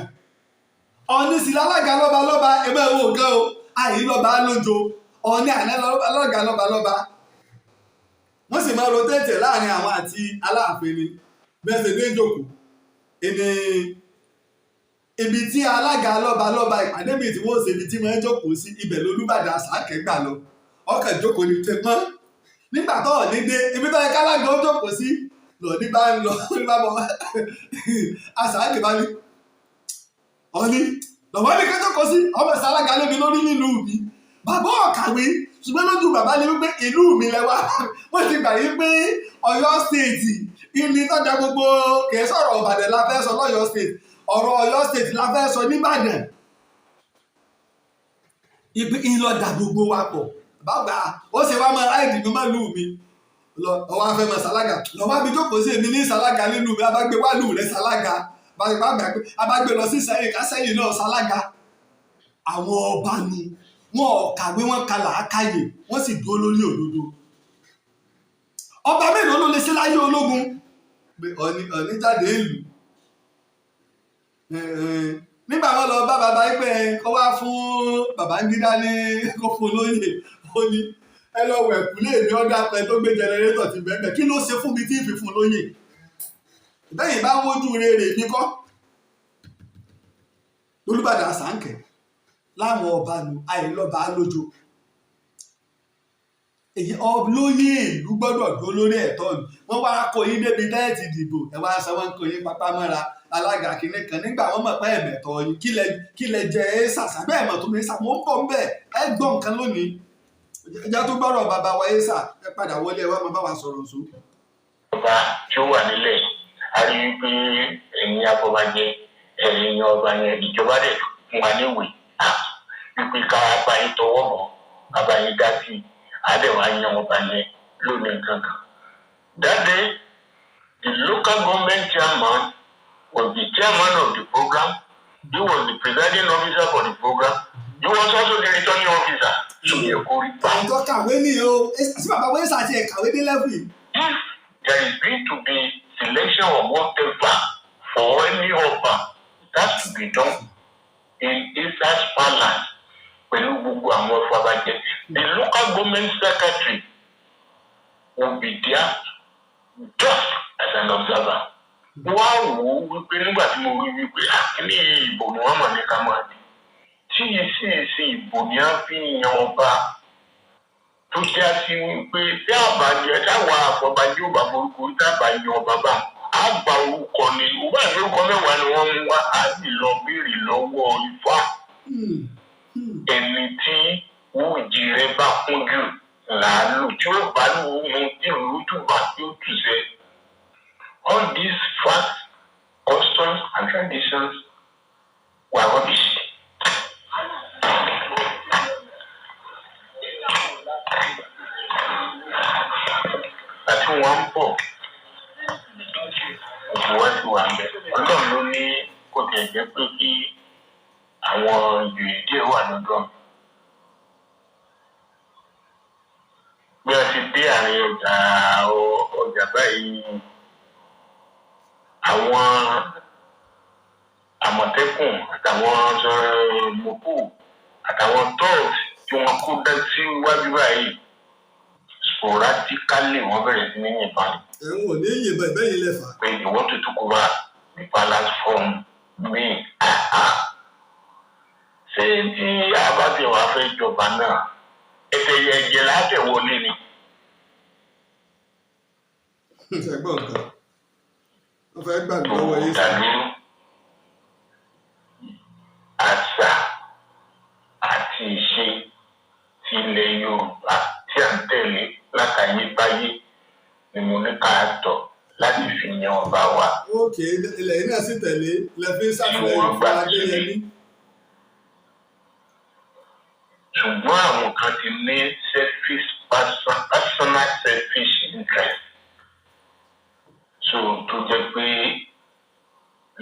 Ọ̀ní sì lálága lọ́ba lọ́ba ẹgbẹ́ wo nǹkan o, àyè lọ́ba lójo. Ọ̀ní àná lálága lọ́ba lọ́ba, wọ́n sì máa rotate láàrin àwọn àti Aláàfin ni. Bẹ́ẹ̀ ṣe dé jòkó ìní ibi tí alága lọ́ba lọ́ba ìpàdé mi tí wọ́n ṣe, ibi tí wọ́n jókòó sí, ibẹ̀ lolúbàdàn Àṣàkẹ́ gbà lọ. Ọkàn jókòó ní tẹpọ́n. Nígbà tó Ọ̀ní dé ibi tó yẹ kálága ó jókòó sí, lọ́ọ̀ní bá ń lọ ní bá bọ̀. Àṣàkẹ́ bá ní Ọ̀ní lọ́wọ́ ní kí jókòó sí ọmọ ìsàlága lébi lórí nílùú mi. Bàbá ọ̀kàwé, ṣùgbọ́n lójú bàbá ni wípé ìlú mi lẹ́wà. Wọ́n ti gbà yí pé Ọ̀yọ́ State ìní tọ́jà gbogbo, kìí sọ̀rọ̀ Ìbàdàn la fẹ́ sọ lọ́yọ́ State, ọ̀rọ̀ Ọ̀yọ́ State la fẹ́ sọ nìbàdàn. Ibi ìlọdà gbogbo wa pọ̀. Bàbá ó ṣe wá máa ráìdì mi máa lù mí lọ́wọ́ afẹ́ máa ṣalága lọ́wọ́ àbí jókòó sí èmi ní ṣalága nínú mi. Abágbé wà lù rẹ̀ ṣalága, abágbé lọ sí sẹ́yìn kásẹ́yìn náà ṣalága. Àwọn ọba nu wọn ò kàwé, wọn ka làákàyè, wọ́n sì dúró lórí òdodo. Ọba mélòó ló lè ṣe láyé ológun pé Ọ̀ní jáde ìlú nígbà wọn lọ bá bàbá yìí pé kó wá fún Babangida ní kó fún olóyè, ó ní ẹ lọ wẹ̀ kúlé mi, ọ̀dà pẹ tó gbé generator ti bẹ́ẹ̀. Kí ló ṣe fún mi tí ì fi fún lóyè? Bẹ́yìn bá ń wojú rere mi kọ́ lólúbàdàn Àsánkẹ́ láwọn ọba nu àìlọ́ba lójo. Èyí olóyè ìlú gbọ́dọ̀ dúró lórí ẹ̀tọ́ mi. Wọ́n wá kó yín débi tẹ́ẹ̀tì dìbò, ẹ wá sọ wọ́n kó yín pápá mọ́ra alága kìnínní kan nígbà wọ́n mọ̀ pé ẹ̀mẹ̀tọ́ yín. Kí lẹ jẹ ẹ́ sàṣà bẹ́ẹ̀ mọ̀ tó mi sà. Mò ń bọ̀ ń bẹ̀, ẹ gbọ́ nǹkan lónìí. Ẹjẹ́ tó gbọ́rọ̀ bàbá wa ẹ́ sà, ẹ padà wọlé, ẹ wá máa bá wa sọ̀rọ̀ sọ. Ọba tí ó wà nílẹ̀, a rí i pé ẹ̀yin afọbajẹ, ẹ̀yin ọba yẹn, ìjọba dẹ̀ fún wa níwèé wípé ká bá yín tọwọ́ bọ̀, ká bá yín dá sí i, á dẹ̀ wá yan ọba yẹn lónìí kankan. That day, the local government chairman was the chairman of the program. He was the presiding officer for the program. He was also the returning officer. So yẹ kó rí bá. Àwọn tó kàwé ní o, sí bàbá wẹ́n sà ti ẹ̀ kàwé dé level yìí. If there is going to be selection of whatever for any ọba, it has to be done in Isa's palace pẹ̀lú gbogbo àwọn afọbajẹ. The local government secretary will be there just as an observer. Wá wò ó wípé nígbà tí mo rí wípé àkíní ìbò ni wọ́n mọ̀ ní ká máa di tí yìí sì ṣe ìbò ni a fi yan ọba, tó já sí wípé tí àbájẹ táwa àfọbàjẹ ò bá forúkọ tábà yan ọba bá a gba orúkọ ni òbá ìwé orúkọ 10 ni wọ́n mú wá, á sì lọ béèrè lọ́wọ́ Ifá ẹni tí wújì rẹ̀ bá kún jù làálù tí ó bá lù ú mu tí ìlú tùbà tí ó tùsẹ̀. All these facts, customs and traditions were rubbish. Àti wọn ń bọ̀, òkú wa ti wà ń bẹ̀. Ọlọ́run ló ní kó tiẹ̀ jẹ́ pé kí àwọn ìjòyè díẹ̀ wà lọ́dọ̀ mi. Bí a ti dé àárín ọjà ọjà báyìí, àwọn Àmọ̀tẹ́kùn àtàwọn mọ̀kù àtàwọn thugs tí wọ́n kó dá síwájú báyìí, sporadically wọ́n bẹ̀rẹ̀ sí ní yìnbọn. Ẹ̀hún ò ní yìnbọn ìbẹ́yìn lẹ́fà. Pé you want to take over the palace from me? Ṣé tí a bá ti wàá fẹ́ jọba náà, ẹsẹ̀ ẹ̀jẹ̀ látẹ̀wọlé ni. Ṣẹ̀gbọ́n nǹkan wọ́n fẹ́ gbà mí lọ́wọ́ yín sà. Dàlúrú. a tọ̀ láti fi yan ọba wa. Ok, ilẹ̀ yìí náà sì tẹ̀lé lẹ fi ń ṣàtìlẹ́yìn fún Adéyẹmí. Ṣùgbọ́n àwọn kan ti ní selfish personal selfish interest, so tó jẹ́ pé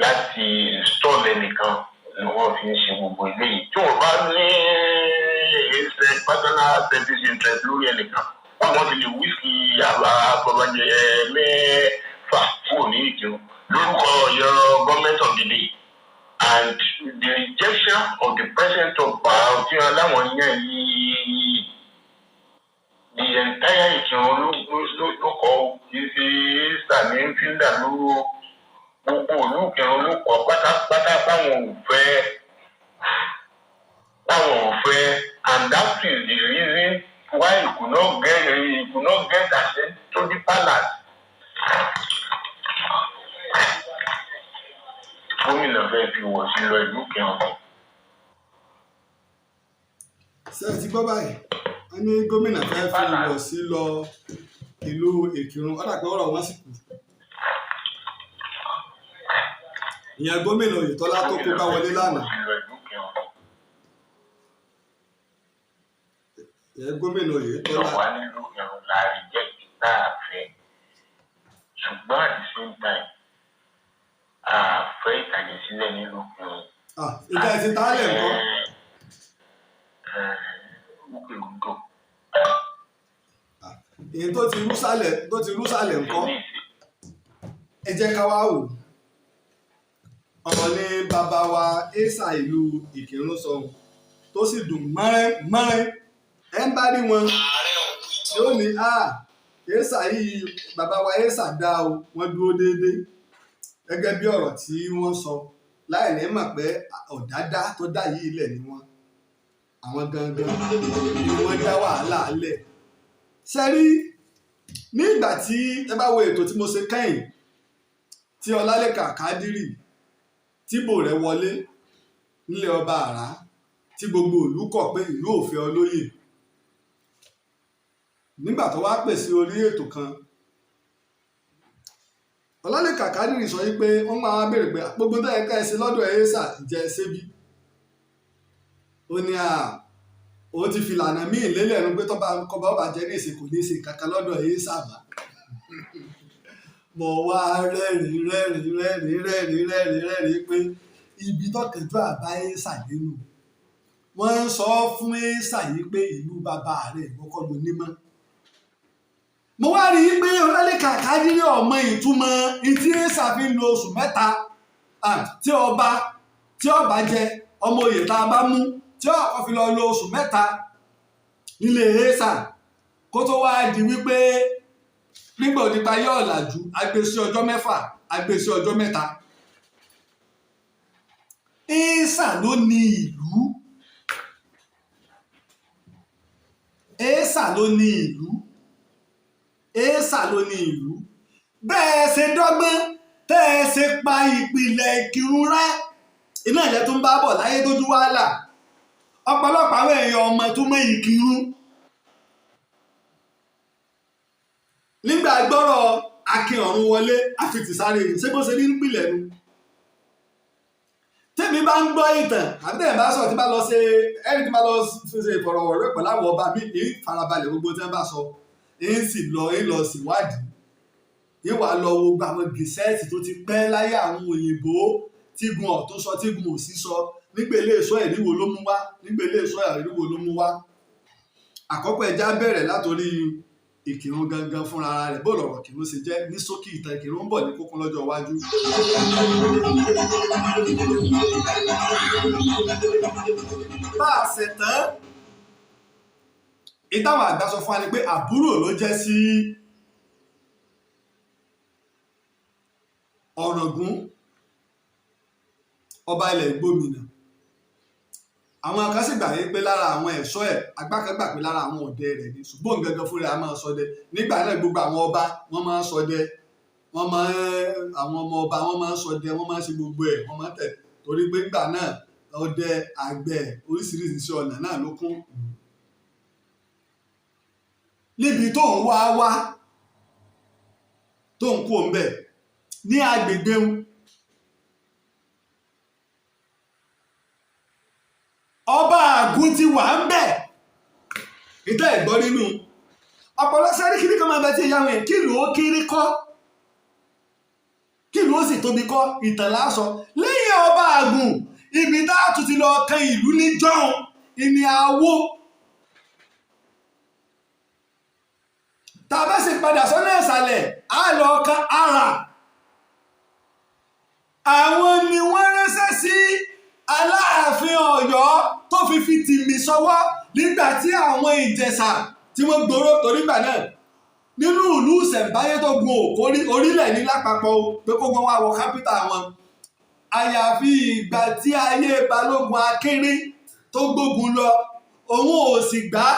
láti install ẹnìkan ni wọ́n fi ń ṣe gbogbo eléyìí. Tí wọ́n bá ní ṣe personal selfish interest lórí ẹnìkan, wọ́n ti lè wíṣkì àbọ̀bàjẹ́ 6 kúrò ní Ìkírun lórúkọ Ọ̀yọ́ government of the day, and the rejection of the president of tí wọn láwọn yàn yìí, the entire Ìkírun ló kọ. Kì í ṣe sàmì fíńdà lóró, gbogbo ìlú Ìkírun ló kọ pátápátá báwọn ò fẹ́, and that is the reason why he could not get access to the palace. Gómìnà fẹ́ fi wọ̀ sí lọ ìlú Ìkírun. Ṣé ẹ ti gbọ́ báyìí? Wọ́n ní gómìnà fẹ́ fi wọ̀ sí lọ ìlú Ìkírun. Ó dà pé ọ̀rọ̀ wọn sì kù. Ìyẹn gómìnà Oyètọ́lá tó kó bá wọlé lánàá. Ìyẹn gómìnà Oyètọ́lá. Wà nílùú Ìkírun la reject tá a fẹ́, ṣùgbọ́n at the same time, a fẹ́ ìtàjẹ̀sílẹ̀ nílùú Ìkírun. Ìjà ẹ̀ ti tálẹ̀ ńkọ́? Òkè Odò. Èyí tó ti rú sálẹ̀ ńkọ́? Ẹ jẹ́ ká wá wò. Ọ̀rọ̀ ni bàbá wa Esa ìlú Ìkírun sọ tó sì dùn mọ́rẹ́ mọ́rẹ́. Ẹ ń bá rí wọn yóò ní a Esa yìí, bàbá wa Esa dá o, wọ́n dúró déédéé gẹ́gẹ́ bí ọ̀rọ̀ tí wọ́n sọ, láì ní mọ̀ pé ọ̀dádá tó dá yìí lẹ̀ ni wọ́n. Àwọn gangan ni wọ́n dá wàhálà lẹ̀. Ṣe rí, ní ìgbà tí ẹ bá wo ètò tí mo ṣe kẹ́yìn tí Ọlálékàn Kádírì tíbò rẹ̀ wọlé nílé ọba àrá, tí gbogbo ìlú kọ̀ pé ìlú ò fẹ́ olóyè, nígbà tó wá pè sí orí ètò kan, Ọlálékàn Kádírì sọ wípé wọ́n máa béèrè pé gbogbo tó yẹ ká ẹ ṣe lọ́dọ̀ ẹ̀ ṣà jẹ́ ṣé bí ó ní à ó ti fi ìlànà míì lélẹ̀ nu pé tọ́ba kọba ọba jẹ́ ní ìsìn kò ní í ṣe kankan lọ́dọ̀ ẹ̀ sábà. Mo wá rẹ́rìn rẹ́rìn rẹ́rìn rẹ́rìn rẹ́rìn rẹ́rìn pé ibi tọkànjú àbá Ẹ́sà nínú wọ́n ń sọ fún Ẹ́sà yìí pé ìlú bàbá rẹ̀ ìwọ kọ́ ló ní mọ́. Mo wá rí i pé Ọlálékàn Kádírì ọmọ ìtumọ̀ ìtí Ẹ́sà fi ń lo oṣù 3 tí ọba jẹ ọmọ oyè tá a bá mú, tí ọkọ fi lọ lo oṣù 3 nílé Ẹ́sà, kó tó wá di wípé nígbà òdìpa yóò làjú agbésí ọjọ́ 6, agbésí ọjọ́ 3. Ẹ́sà ló ní ìlú, Ẹ́sà ló ní ìlú, Ẹ́sà ló ní ìlú. Bẹ́ẹ̀ ṣe dọ́gbọ́n tẹ́ ẹ ṣe pa ìpìlẹ̀ Ìkìrun rẹ́, iná ilẹ̀ tó ń bá bọ̀ láyé tójú wàhálà. Ọ̀pọ̀lọpọ̀ àwọn èèyàn ọmọ tó mọ Ìkìrun nígbà gbọ́rọ̀ Akin ọ̀run wọlé àfitìsáré, ṣé bó ṣe ní ìpìlẹ̀ nu. Tèmi bá ń gbọ́ ìtàn àbí tèmi bá sọ̀rọ̀, tí bá lọ ṣe ẹni tí bá lọ ṣe ìfọ̀rọ̀wọ̀rọ̀ pẹ̀lú àwọn ọba mi, ní farabalẹ̀ gbogbo tí wọ́n bá sọ, ń sì lọ ń lọ síwádìí, ń wà lọ wo gbogbo àwọn gẹ̀ẹ́sẹ̀tì tó ti pẹ́ láyé àwọn òyìnbó, tígun ọ̀tún sọ, tígun òsì sọ, nígbà ilé ìṣọ́ ẹ̀rí wo ló mú wá, nígbà ilé ìṣọ́ ẹ̀rí wo ló mú wá. Àkọ́kọ́, ẹja bẹ̀rẹ̀ látòrí Ìkìrun gangan fúnra rẹ̀. Bó lọ̀rọ̀ Ìkìrun ṣe jẹ́ ní ṣókí, ìtàn Ìkìrun ń bọ̀ ní kókó lọ́jọ́ iwájú. Bá a ṣẹ̀ tán, ìtàwọn àgbà sọ fún wa ni pé àbúrò ló jẹ́ sí Ọ̀ràngún, ọba ilẹ̀ Ìgbómìnà. Àwọn kan sì gbà yí pé lára àwọn ẹ̀ṣọ́ ẹ̀, agbá kan gbà pé lára àwọn ọdẹ rẹ̀ ni, ṣùgbọ́n gangan fúnra ẹ̀ máa ṣọdẹ. Nígbà náà gbogbo àwọn ọba wọ́n máa ń ṣọdẹ, wọ́n máa ń àwọn ọmọ ọba wọ́n máa ń ṣọdẹ, wọ́n máa ń ṣe gbogbo ẹ̀, wọ́n máa ń tẹ̀, torí pé nígbà náà ọdẹ, àgbẹ̀, oríṣiríṣi iṣẹ́ ọnà náà ló kún. Níbi tó ń wá wá Tó ń kú òun bẹ̀ ní agbègbè ń ọba Àgùn ti wà ń bẹ̀. Ìtẹ́ ẹ̀gbọ́n nínú ọ̀pọ̀lọpọ̀ sẹ́rí kiri kan máa bẹ tí ìyá wọn yẹn, kí ìlú ó kéré kọ́, kí ìlú ó sì tóbi kọ́, ìtàn lásọ. Lẹ́yìn ọba Àgùn, ibi tá a tún ti lọ kan ìlú ní jọ́hún ìní àwo. Tá a bá sì padà sọ́nà ìsàlẹ̀, á lọ kan ara. Àwọn ni wọ́n ránṣẹ́ sí Aláàfin Ọ̀yọ́ tó fi fi tìmì sọwọ́ nígbà tí àwọn Ìjẹ̀ṣà tí wọ́n gbòòrò, torí gbà náà nínú ìlú ìṣẹ̀ǹbáyé tó gun òkó orílẹ̀ ní lápapọ̀ o, pé kó wọn wá wọ kápítà wọn, àyàfi ìgbà tí ayé Balógun Akínrín tó gbógun lọ, òun ò sì gbà á.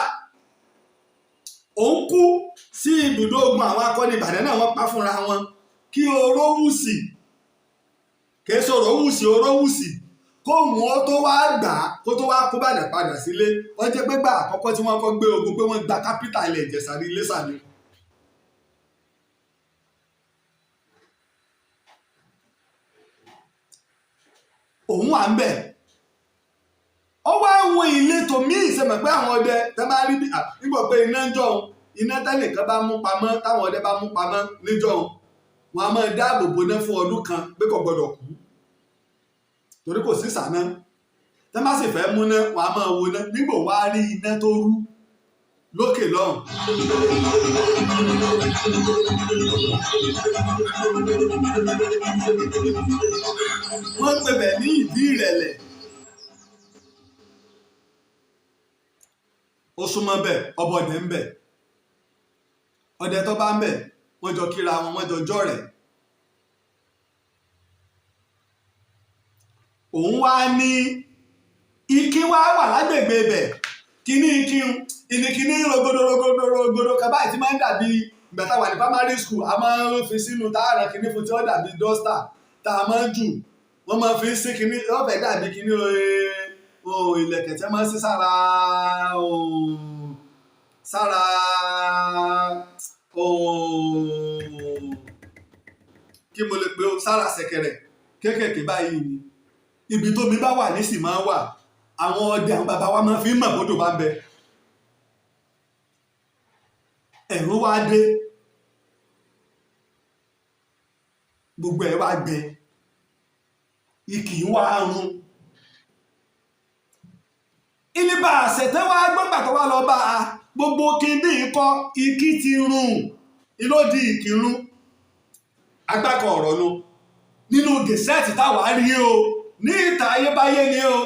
Òun kú sí ibùdó ogun. Àwọn akọni Ìbàdàn náà, wọ́n pa fúnra wọn kí Orówùsì, kìí sọ̀rọ̀ Wùsì, Orówùsì, kóhun ó tó wá gbà á, kó tó wá kó Ìbàdàn padà sílé. Wọ́n jẹ́ pé gbà àkọ́kọ́ tí wọ́n kọ́ gbé ogun pé wọ́n gba kápítà ilẹ̀ Ìjẹ̀ṣà ní Iléṣà ni. Òun wà ń bẹ̀, ó wá ń wo ìletò míì sẹ́mọ̀ pé àwọn ọdẹ tẹ́ bá rí bí nígbà pé iná ń jọun, iná tẹ́lẹ̀ kan bá mú pamọ́, táwọn ọdẹ bá mú pamọ́ níjọ́un, wọn a máa dáàbò bo iná fún ọdún kan pé kò gbọdọ̀ kú, torí kò sí sàná. Tẹ́ bá sì fẹ́ múná, wọn a máa wo iná. Nígbà wá rí iná tó rú lókè lọ́hùn. Wọ́n ń pè bẹ̀ ní Ìdí Ìrẹ̀lẹ̀. Ó súnmọ́ bẹ̀, ọbọdẹ ń bẹ̀, ọdẹ tó bá ń bẹ̀, wọ́n jọ kíra wọn, wọ́n jọ jọ̀rẹ́. Òun wá ní ikin wá wà lágbègbè ibẹ̀, kíní ikin ìníkíní rogodo rogodo rogodo kan báyìí tí máa ń dàbí ìgbà tá a wà ní primary school, a máa ń fi sínú táàrà kíní fún tí ó dàbí duster tá a máa ń jù. Wọ́n máa fi ń sí kíní, ó fẹ́ dàbí kíní ìlẹ̀kẹ̀ tí wọ́n máa ń sí sára, kí mo lè pe o, sára ṣẹ̀kẹ̀rẹ̀ kéékèèké báyìí ni. Ibi tómi bá wà nísì máa ń wà. Àwọn ọdẹ, àwọn bàbá wa máa fi ń mọ̀ bódò bá ń bẹ. Ẹ̀rù wá dé, gbogbo ẹ̀ wá gbẹ, ìkì wá run ìníbà àṣetẹ́ wá gbọ́ngbà tó wá lọ bá a. Gbogbo kíndì kọ́ ìkì ti run, ìlódì ìkírun agbákan ọ̀rọ̀ nu nínú gẹ̀sẹ́ẹ̀tì táwa rí o ní ìta ayébáyé ni o.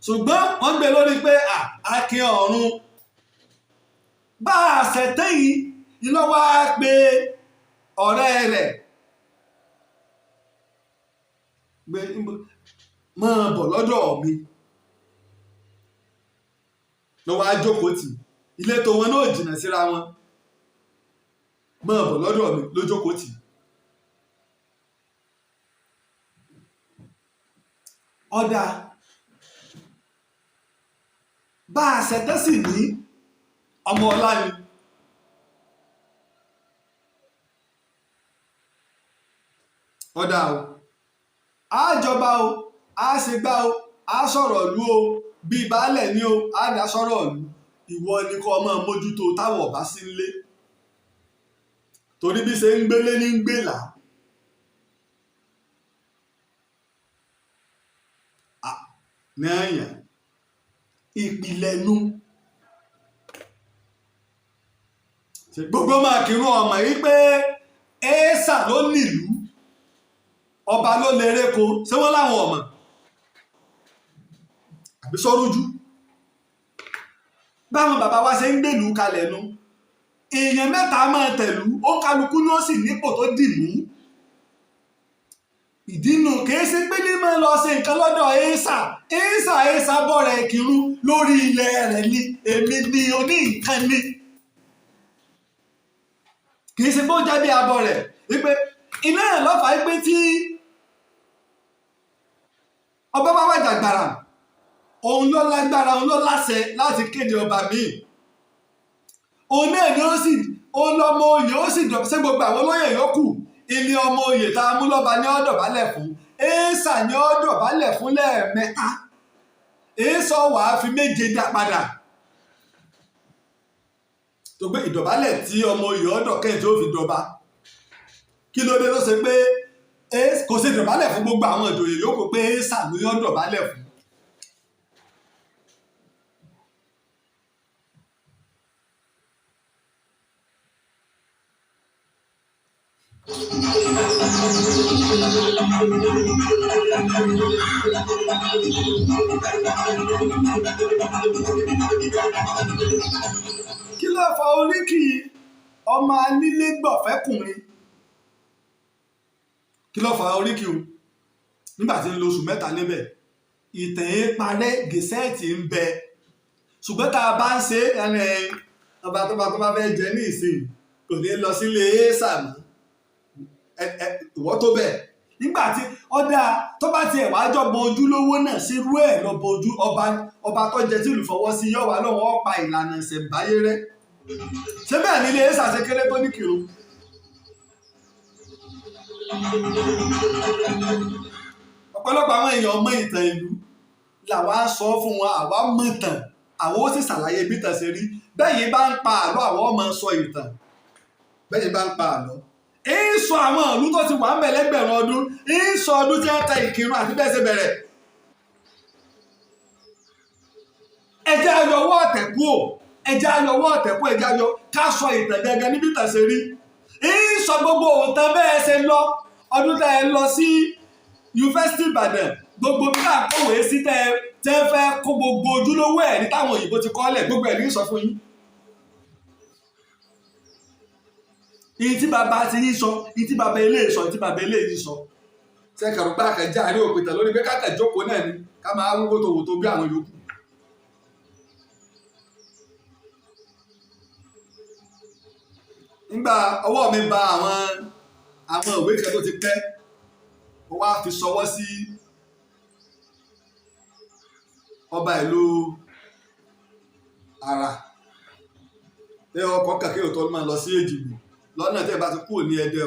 Ṣùgbọ́n wọ́n gbé lórí pé Akin ọ̀run bá a ṣẹ̀tẹ́ yìí iná wá pé ọ̀rẹ́ rẹ̀ gbé máa bọ̀ lọ́dọ̀ mi, ló wá jókòó tì. Ìletò wọn náà jìnnà síra wọn. Máa bọ̀ lọ́dọ̀ mi, ló jókòó tì. Ọ̀dà bá a ṣẹ̀tẹ́ sì ní ọmọ ọlá ni. Ọ̀dà o, á jọba o, á ṣe gbá o, á sọ̀rọ̀ ìlú o, bíi baálẹ̀ ni o, á dá sọ̀rọ̀ ìlú. Ìwọ ni kó o máa mójútó táwọn ọba sí nílé, torí bí ṣe ń gbélé ní ń gbèlà. Náàyàn ìpìlẹ̀ nu gbogbo máa kírun ọmọ yìí pé Éésà ló nílùú, ọba ló léreko. Ṣé wọ́n láwọn ọmọ àbí sọ́rújú báwọn bàbá wa ṣe ń gbèlú kalẹ̀ nu? Èèyàn mẹ́ta máa tẹ̀lú, ó kálukú ní ó sì nípò tó dì mú. Ìdínú kìí ṣe pé ní máa lọ ṣe nǹkan lọ́dọ̀ Éésà. Éésà, Éésà bọ̀rẹ̀ kírun lórí ilẹ̀ rẹ̀ ni, èmi ni oní nǹkan ni. Kìí ṣe pé ó jáde abọ́ rẹ̀ wípé iná ẹ̀ lọ́fà wípé tí ọba bá wàjà gbàrà, òun ló lágbára, òun ló láṣẹ láti kéde ọba míì. Òun náà ni ó sì Ó lọ́mọ oyè, ó sì dọ̀. Ṣé gbogbo àwọn olóyè yòókù ilé ọmọ oyè tá a mú lọ́ba ní ó dọ̀bálẹ̀ fún? Èèṣà ní ó dọ̀bálẹ̀ fún lẹ́ẹ̀mẹ́ta. Èèṣà wàá fi méje dá padà tó gbé ìdọ̀bálẹ̀ tí ọmọ oyè ọ̀dọ̀ kẹ́yìn tí ó fi dọba. Kí ló dé tó ṣe pé kò ṣe dọ̀bálẹ̀ fún gbogbo àwọn ìjòyè yòókù, pé èèṣà ló yọ dọ̀bálẹ̀ fún? Kí ló fa oríkì ọmọ anílégbọ̀fẹ́kùnrin? Kí ló fa oríkì o nígbà tí ń lo oṣù 3 níbẹ̀? Ìtàn yẹn parẹ́, gẹ̀ẹ́sẹ̀tì ń bẹ, ṣùgbọ́n tá a bá ń ṣe ẹni ọba tó bá fẹ́ jẹ ní ìsìn, kò ní lọ sílé éésà mọ́. Ìwọ́ tó bẹ̀ nígbà tí ọ̀dà tó bá tiẹ̀ wá jọba ojúlówó náà, ṣerú ẹ̀ lọ́bọ ojú ọba, ọba tó jẹ tí olùfọwọ́ sí yọ̀ wá lọ́wọ́ ọ̀pá ìlànà ìṣẹ̀ǹbáyé rẹ̀. Ṣé bẹ́ẹ̀ ni ilé éésà ṣe kéré tó ní kírun? Ọ̀pọ̀lọpọ̀ àwọn èèyàn mọ ìtàn ìlú làwa sọ fún wọn. Àwa mọ ìtàn, àwọn ó sì ṣàlàyé bí ìtàn ṣe rí. Bẹ́ẹ̀ yìí bá ń pa àlọ́, àwọn ọmọ sọ ìtàn. Bẹ́ẹ̀ yìí bá ń pa àlọ́, ń sọ àwọn ìlú tó ti wà ń bẹ̀ lẹ́gbẹ̀rún ọdún, ń sọ ọdún tí wọ́n tẹ Ìkírun àti bẹ́ẹ̀ ṣe bẹ̀rẹ̀. Ẹjẹ́ ayọ̀wọ́ ọ̀tẹ̀ kú ò, ẹjẹ́ ayọ̀wọ́ ọ̀tẹ̀ kú, ẹjẹ́ ayọ̀ ká sọ ìtàn gẹ́gẹ́ níbi ìtàn ṣe rí. Ń sọ gbogbo òǹtàn bẹ́ẹ̀ ṣe lọ, ọdún tẹ́ ẹ lọ sí Yunifásitì Ìbàdàn, gbogbo bí à ń kọ̀wé sí, tẹ́ fẹ́ kó gbogbo ojúlówó ẹ̀rí táwọn òyìnbó ti kọ́ lẹ̀, gbogbo ẹ̀rí ń sọ fún yín. Ìyí tí bàbá ti yín sọ, ìyí tí bàbá ilé sọ, ìyí tí bàbá ilé yìí sọ. Ṣé kàrò pé àkànjá àrí òpìtàn lórí pé káàkà jókòó náà ni ká máa wú wótòwótò bí àwọn yòókù? Nígbà ọwọ́ mi ba àwọn ìwé kan tó ti pẹ́, mo wá fi ṣọwọ́ sí ọba ìlú Àrà tẹ ọkọ̀ kàkẹ́ òtọ́ máa lọ sí Èjìgbò lọ́nà tẹ́ ẹ bá ti kúrò ní Ẹdẹ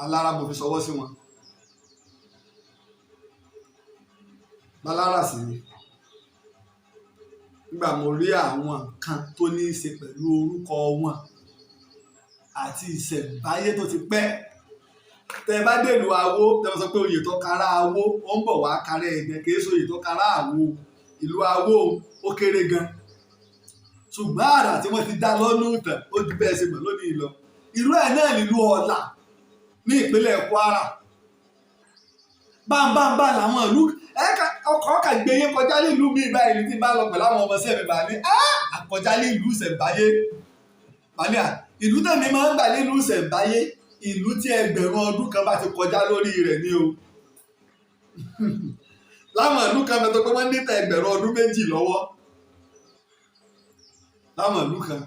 Alára, mo fi ṣọwọ́ sí wọn. Balára sì ni nígbà mo rí àwọn nǹkan tó ní í ṣe pẹ̀lú orúkọ wọn àti ìṣẹ̀ǹbáyé tó ti pẹ́. Tẹ́ ẹ bá dèlù Awó, tẹ́ ẹ sọ pé oyè tó kára Awó, ó ń bọ̀ wá kárẹ́ Ẹdẹ. Kì í ṣe oyè tó kára Àwo. Ìlú Awó ó kéré gan, ṣùgbọ́n àrà tí wọ́n ti dá lọ́nà ìtàn ó ju bẹ́ẹ̀ ṣe mọ̀ lónìí lọ. Irú ẹ̀ náà nílùú Ọ̀là ní ìpínlẹ̀ Kwara. Bámbámbá làwọn ìlú. Ọkọ̀ ọkà gbé yín kọjá nílùú mi báyìí tí n bá lọ pẹ̀lú àwọn ọmọ sẹ́mi bá ní àkọjá nílùú ìṣẹ̀ǹbáyé. Bàní à ìlú tẹ̀mí máa ń gbà nílùú ìṣẹ̀ǹbáyé, ìlú tí ẹgbẹ̀rún ọdún kan bá ti kọjá lórí rẹ̀ ni o. Láwọn ìlú kan mẹ́tọ́ pé wọ́n ní tẹ ẹgbẹ̀rún ọdún 2 lọ́wọ́ láwọn ìlú kan.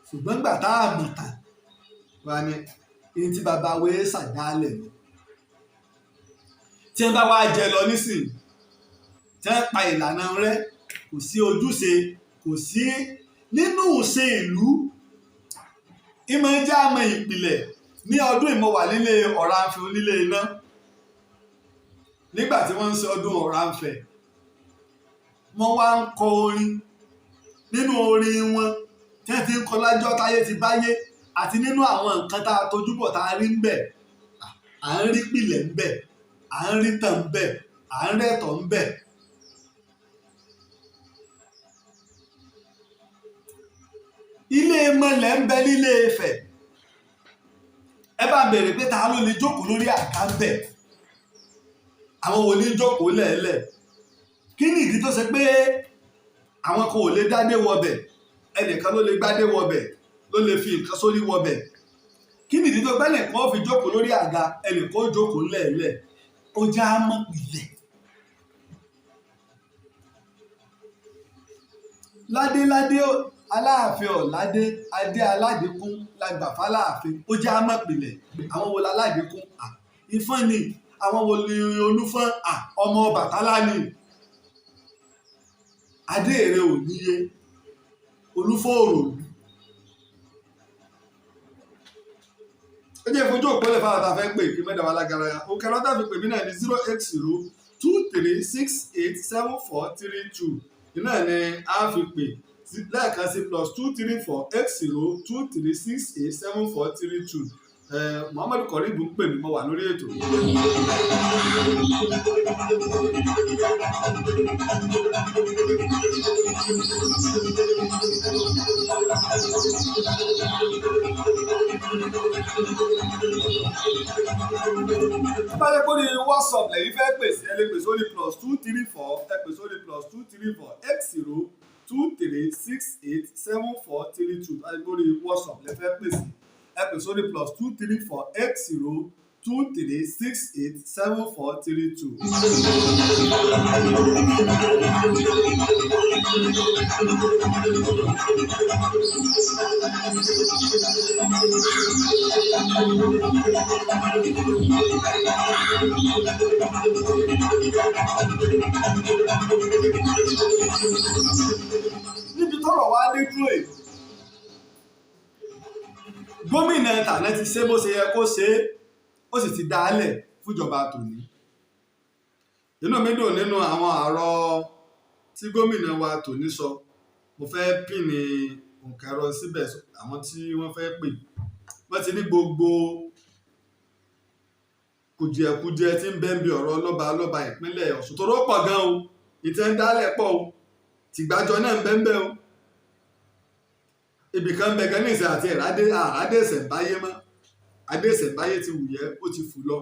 Ṣùgbọ́n gbà tá a mọ̀ tán wà ní ní tí bàbá wẹ́ ṣàdálẹ̀ ni tí wọ́n bá wá jẹ lọ nísìnyí, tí wọ́n pa ìlànà rẹ̀, kò sí ojúṣe, kò sí nínú ìṣe ìlú. Ìmọ̀ jẹ́ àmọ́ ìpìlẹ̀. Ní ọdún ìmọ̀ wà nílé Ọ̀rànfẹ̀ onílé iná nígbà tí wọ́n ń ṣe ọdún Ọ̀rànfẹ̀, wọ́n wá ń kọ orin. Nínú orin wọn tí wọ́n ti ń kọ lájọ́ táyé ti báyé àti nínú àwọn nǹkan tá a tojúbọ̀ tá a rí ń bẹ̀, à ń rí pìlẹ̀ ń bẹ̀, à ń rí tàn ń bẹ̀, à ń rẹ̀tọ̀ ń bẹ̀. Ilé mọlẹ̀ ń bẹ nílé Ifẹ̀. Ẹ bá bèrè pé ta ló lè jókòó lórí àga ń bẹ̀? Àwọn wo ní jókòó lẹ́ẹ̀lẹ̀? Kí ni ìdí tó ṣe pé àwọn kan ò lè dádé wọbẹ̀, ẹnìkan ló lè gbádé wọbẹ̀, ló lè fi nǹkan sórí wọbẹ̀? Kí ni ìdí tó pé ẹnìkan ó fi jókòó lórí àga, ẹnìkan ó jókòó lẹ́ẹ̀lẹ̀? Ó já mọ́ pilẹ̀. Ládéládé, Aláàfin ọ̀ládé, adé aládékún la gbà fáláàfin. Ó já mọ́ pilẹ̀. Àwọn wo laládékún? Ifọ̀n ni. Àwọn wo ni Olúfọ́n? Ọmọ Ọbàtálá ni. Adé rẹ ò níye. Olúfòòró. Ẹ jẹ́ ìfojú òpó lè fáwọn tá a fẹ́ pè kí mẹ́ta wà lágara ya. Òkè lọ́tà fi pè mí náà ní 08023687432. Iná ni a fi pè lẹ́ẹ̀kan sí +2348023687432. Muhammadu Koribu ń pè mí, mo wà lórí ètò. Tó bá yẹ kó ní WhatsApp lẹ́yìn fẹ́ pè sí, ẹ lè pè sórí +234, ẹ pè sórí +2348023687432. Tó bá yẹ kó ní WhatsApp lẹ́ fẹ́ pè sí, ẹ pè sórí +2348023687432. Níbi tọ́rọ̀ wá dé dúró yìí, gómìnà tàná ti ṣe bó ṣe yẹ kó ṣe é, ó sì ti dálẹ̀ fúnjọba tòní. Inú mi dùn nínú àwọn àrọ tí gómìnà wa tòní sọ. Mo fẹ́ pín ní òǹkàrọ síbẹ̀ àwọn tí wọ́n fẹ́ pè. Wọ́n ti ní gbogbo kùdìẹ̀kudiẹ tí ń bẹ ń bi ọ̀rọ̀ lọ́ba lọ́ba ìpínlẹ̀ Ọ̀ṣun tó rọ́pọ̀ gan o, ìtẹ́ ń dálẹ̀ pọ̀ o, tìgbàjọ náà ń bẹ ń bẹ o. Ibìkan ń bẹ gan ní ìsìn àti ìrádé àrádé ìṣẹ̀ǹbáyé mọ́. Adé ìṣẹ̀ǹbáyé ti wùyẹ́, ó ti fù lọ.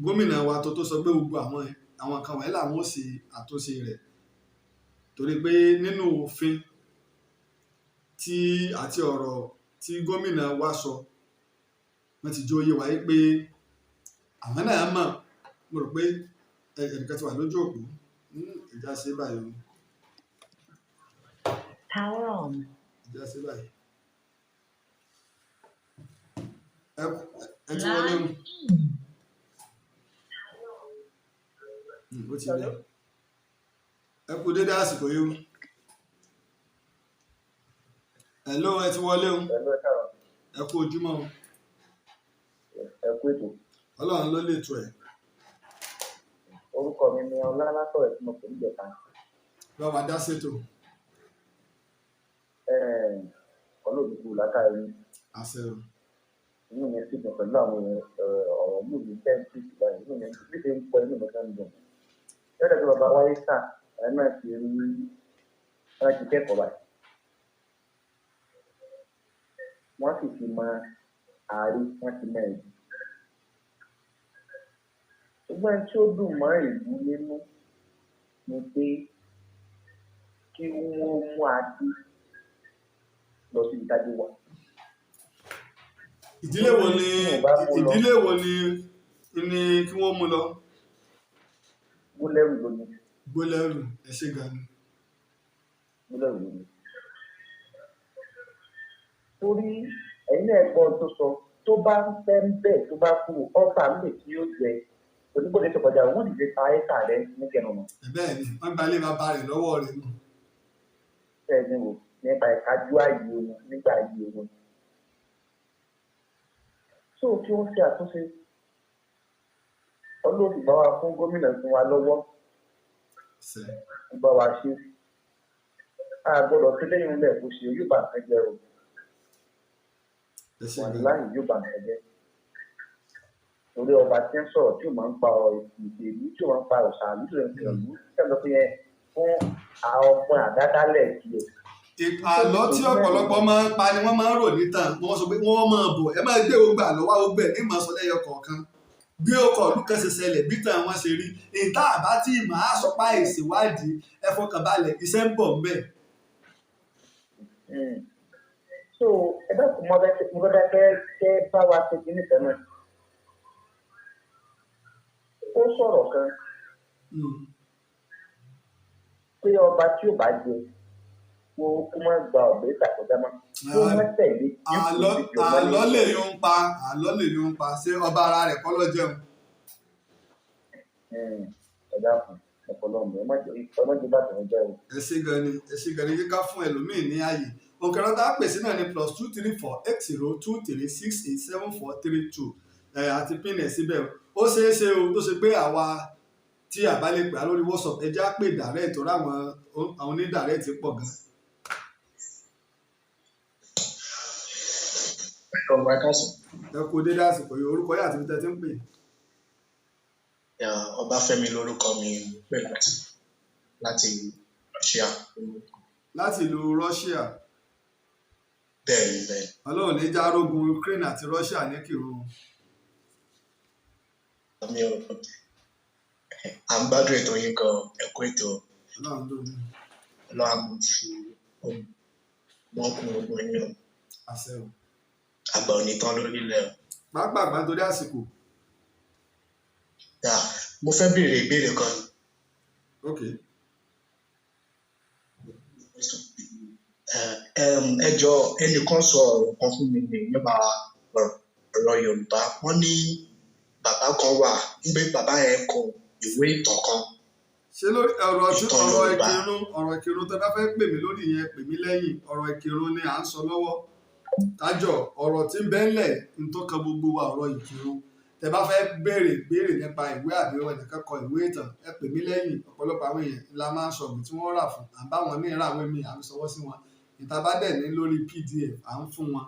Gómìnà wa tó sọ pé gbogbo àwọn nǹkan wọ̀nyí làwọn ó ṣe àtúnṣe rẹ̀, torí pé nínú òfin tí àti ọ̀rọ̀ tí gómìnà wa sọ, wọ́n ti jó yé wa pé àwọn náà mọ̀. Mo rò pé ẹnìkan ti wà lójú òpó. Ìjà ṣe báyìí o. Power on. Ìjà ṣe báyìí. Ẹ ti wọlé o. Ó ti lé. Ẹ kú dédé àsìkò yìí o. Hello, ẹ ti wọlé o. Ẹ kú ojúmọ́ o. Ẹ kú ètò. Ọlọ́run ló lè tó ẹ̀. Orúkọ mi ni Ọlá látọ̀rẹ̀ tí mo pè ní Ìjẹ̀ta. Bá wa dá sétò. Ọlọ́run kú látàrí. Àṣẹ o. Inú mi sì dùn pẹ̀lú àwọn ọ̀rọ̀ inú mi tẹ́ǹtì báyìí. Inú mi bí ṣe ń pọ̀ inú mi kan dùn. Lọ́dọ̀ tí bàbá wáyé sà, ẹ̀ náà ti rí wọ́n ti kẹ́kọ̀ọ́ báyìí. Wọ́n sì ti mọ ààrẹ, wọ́n ti mọ ẹ̀yìn. Ṣùgbọ́n tí ó dùn mọ́ ìlú nínú ni pé kí wọ́n mú adé lọ sí ìdájọ́ wa. Ìdílé wo ni ìdílé wo ni ni kí wọ́n mú lọ? Gbólẹ́rù ló ní. Gbólẹ́rù, ẹ ṣé gan ni. Gbólẹ́rù ló ní. Torí ẹ̀yin náà gbọ́ tó sọ, tó bá ń fẹ́ ń bẹ̀ tó bá kú ọ̀tá ń lè kí ó jẹ onígbòde tó kọjá wọ́n sì lè ta ẹ́tà rẹ ní kẹnu. Bẹ́ẹ̀ ni, wọ́n gba ilé bàbá rẹ̀ lọ́wọ́ rẹ̀ nù. Bẹ́ẹ̀ ni wò nípa ìkájú ààyè wọn nígbà ayé wọn. Tó kí wọ́n ṣe àtúnṣe, Ọlọ́run sì bá wa fún gómìnà fún wa lọ́wọ́. Ó bá wa ṣe. A gbọ́dọ̀ fi lẹ́yìn ilẹ̀ kó ṣe yóò bá nǹkan jẹ́ o. Wàláhì yóò bá nǹkan jẹ́. Torí ọba tí ń sọ̀rọ̀ tí ò máa ń pa ọ̀rọ̀ ìṣèlú tí ò máa ń pa ọ̀sán àlù tí ò ń sọ̀rọ̀ pé yẹn fún àwọn ọmọ àdádálẹ̀ tiẹ̀. Àlọ́ tí ọ̀pọ̀lọpọ̀ máa ń pa ni wọ́n máa ń rò níta. Wọ́n sọ pé wọ́n máa bọ̀, ẹ máa gbé gbogbo àlọ́ wá gbogbo ẹ̀ ní ìmọ̀ sọ lẹ́yọ kọ̀ọ̀kan. Bí ọkọ̀ ìlú kan ṣe ṣẹlẹ̀, bí tàn wọ́n ṣe rí. Ìta àbá tí ìmọ̀ á sọ pa ìṣèwádìí, ẹ fọkàn balẹ̀, iṣẹ́ ń bọ̀ ńbẹ̀. So ẹ dákun mo fẹ́ kẹ́ bá wa ṣe kinní kan náà. Ó sọ̀rọ̀ kan pé ọba tí ò bá jẹ kó má gba ọ̀bẹ ìtàkọ́já mọ́, kó má tẹ̀lé. Àlọ́ lè yún un pa, àlọ́ lè yún un pa, ṣé ọba ara rẹ̀ kọ́ ló jẹun? Ẹ dákun, Fọlọ́run, ẹ má jẹ́ bàtà jẹ́ o. Ẹ ṣé gan ni, ẹ ṣé gan ni. Kíká fún ẹlòmíì ní ààyè. Òkèrè tá a pèsè náà ní +234 802 368 7432. Ẹ àti pin ẹ̀ síbẹ̀ o. Ó ṣeé ṣe o tó ṣe pé àwa tí a bá lè pè á lórí WhatsApp, ẹ já pè direct, torí àwọn oní direct pọ̀ gan. Ọmọ, ẹ káàsán. Ẹ kú dédé àsìkò yìí. Orúkọ yìí àti ibi tẹ́ ti ń pè? Ọbáfẹ́mi lórúkọ mi, pè láti Russia. Láti ìlú Russia? Bẹ́ẹ̀ni. Ọlọ́run ní já rógun Ukraine àti Russia ní kírun. Àmì ò. À ń gbádùn ètò yín gan. Ẹ kú ètò. Ọlọ́run ló ní. Ọlọ́run á mú fi ọmọkùnrin ogun yín o. Àṣẹ o. Àgbà ò ní tán lórílẹ̀ o. Pàápàá nítorí àsìkò. Yà, mo fẹ́ béèrè ìbéèrè kan. Ok. Ẹ jọ̀ọ́, ẹnìkan sọ ọ̀rọ̀ kan fún mi nípa ọ̀rọ̀ Yorùbá. Wọ́n ní bàbá kan wà nígbà bàbá yẹn kọ ìwé ìtàn kan. Ṣé lórí ọ̀rọ̀ tí Ìtàn ọ̀rọ̀ Yorùbá. Ìkírun, ọ̀rọ̀ Ìkírun tó bá fẹ́ pè mí lórí yẹn, pè mí lẹ́yìn. Ọ̀rọ̀ Ìkírun ni à ń sọ lọ́wọ́. Kájọ ọ̀rọ̀ tí ń bẹ ńlẹ̀ ń tó kan gbogbo wa, ọ̀rọ̀ Ìkírun. Tẹ́ bá fẹ́ béèrè béèrè nípa ìwé àbí ẹnìkan kọ ìwé ìtàn, ẹ pè mí lẹ́yìn. Ọ̀pọ̀lọpọ̀ àwọn èèyàn la máa ń sọ ìwé tí wọ́n rà fún, à ń bá wọn míì rà, àwọn míì à ń sọwọ́ sí wọn. Ìta bá dẹ̀ ní lórí PDF, à ń fún wọn.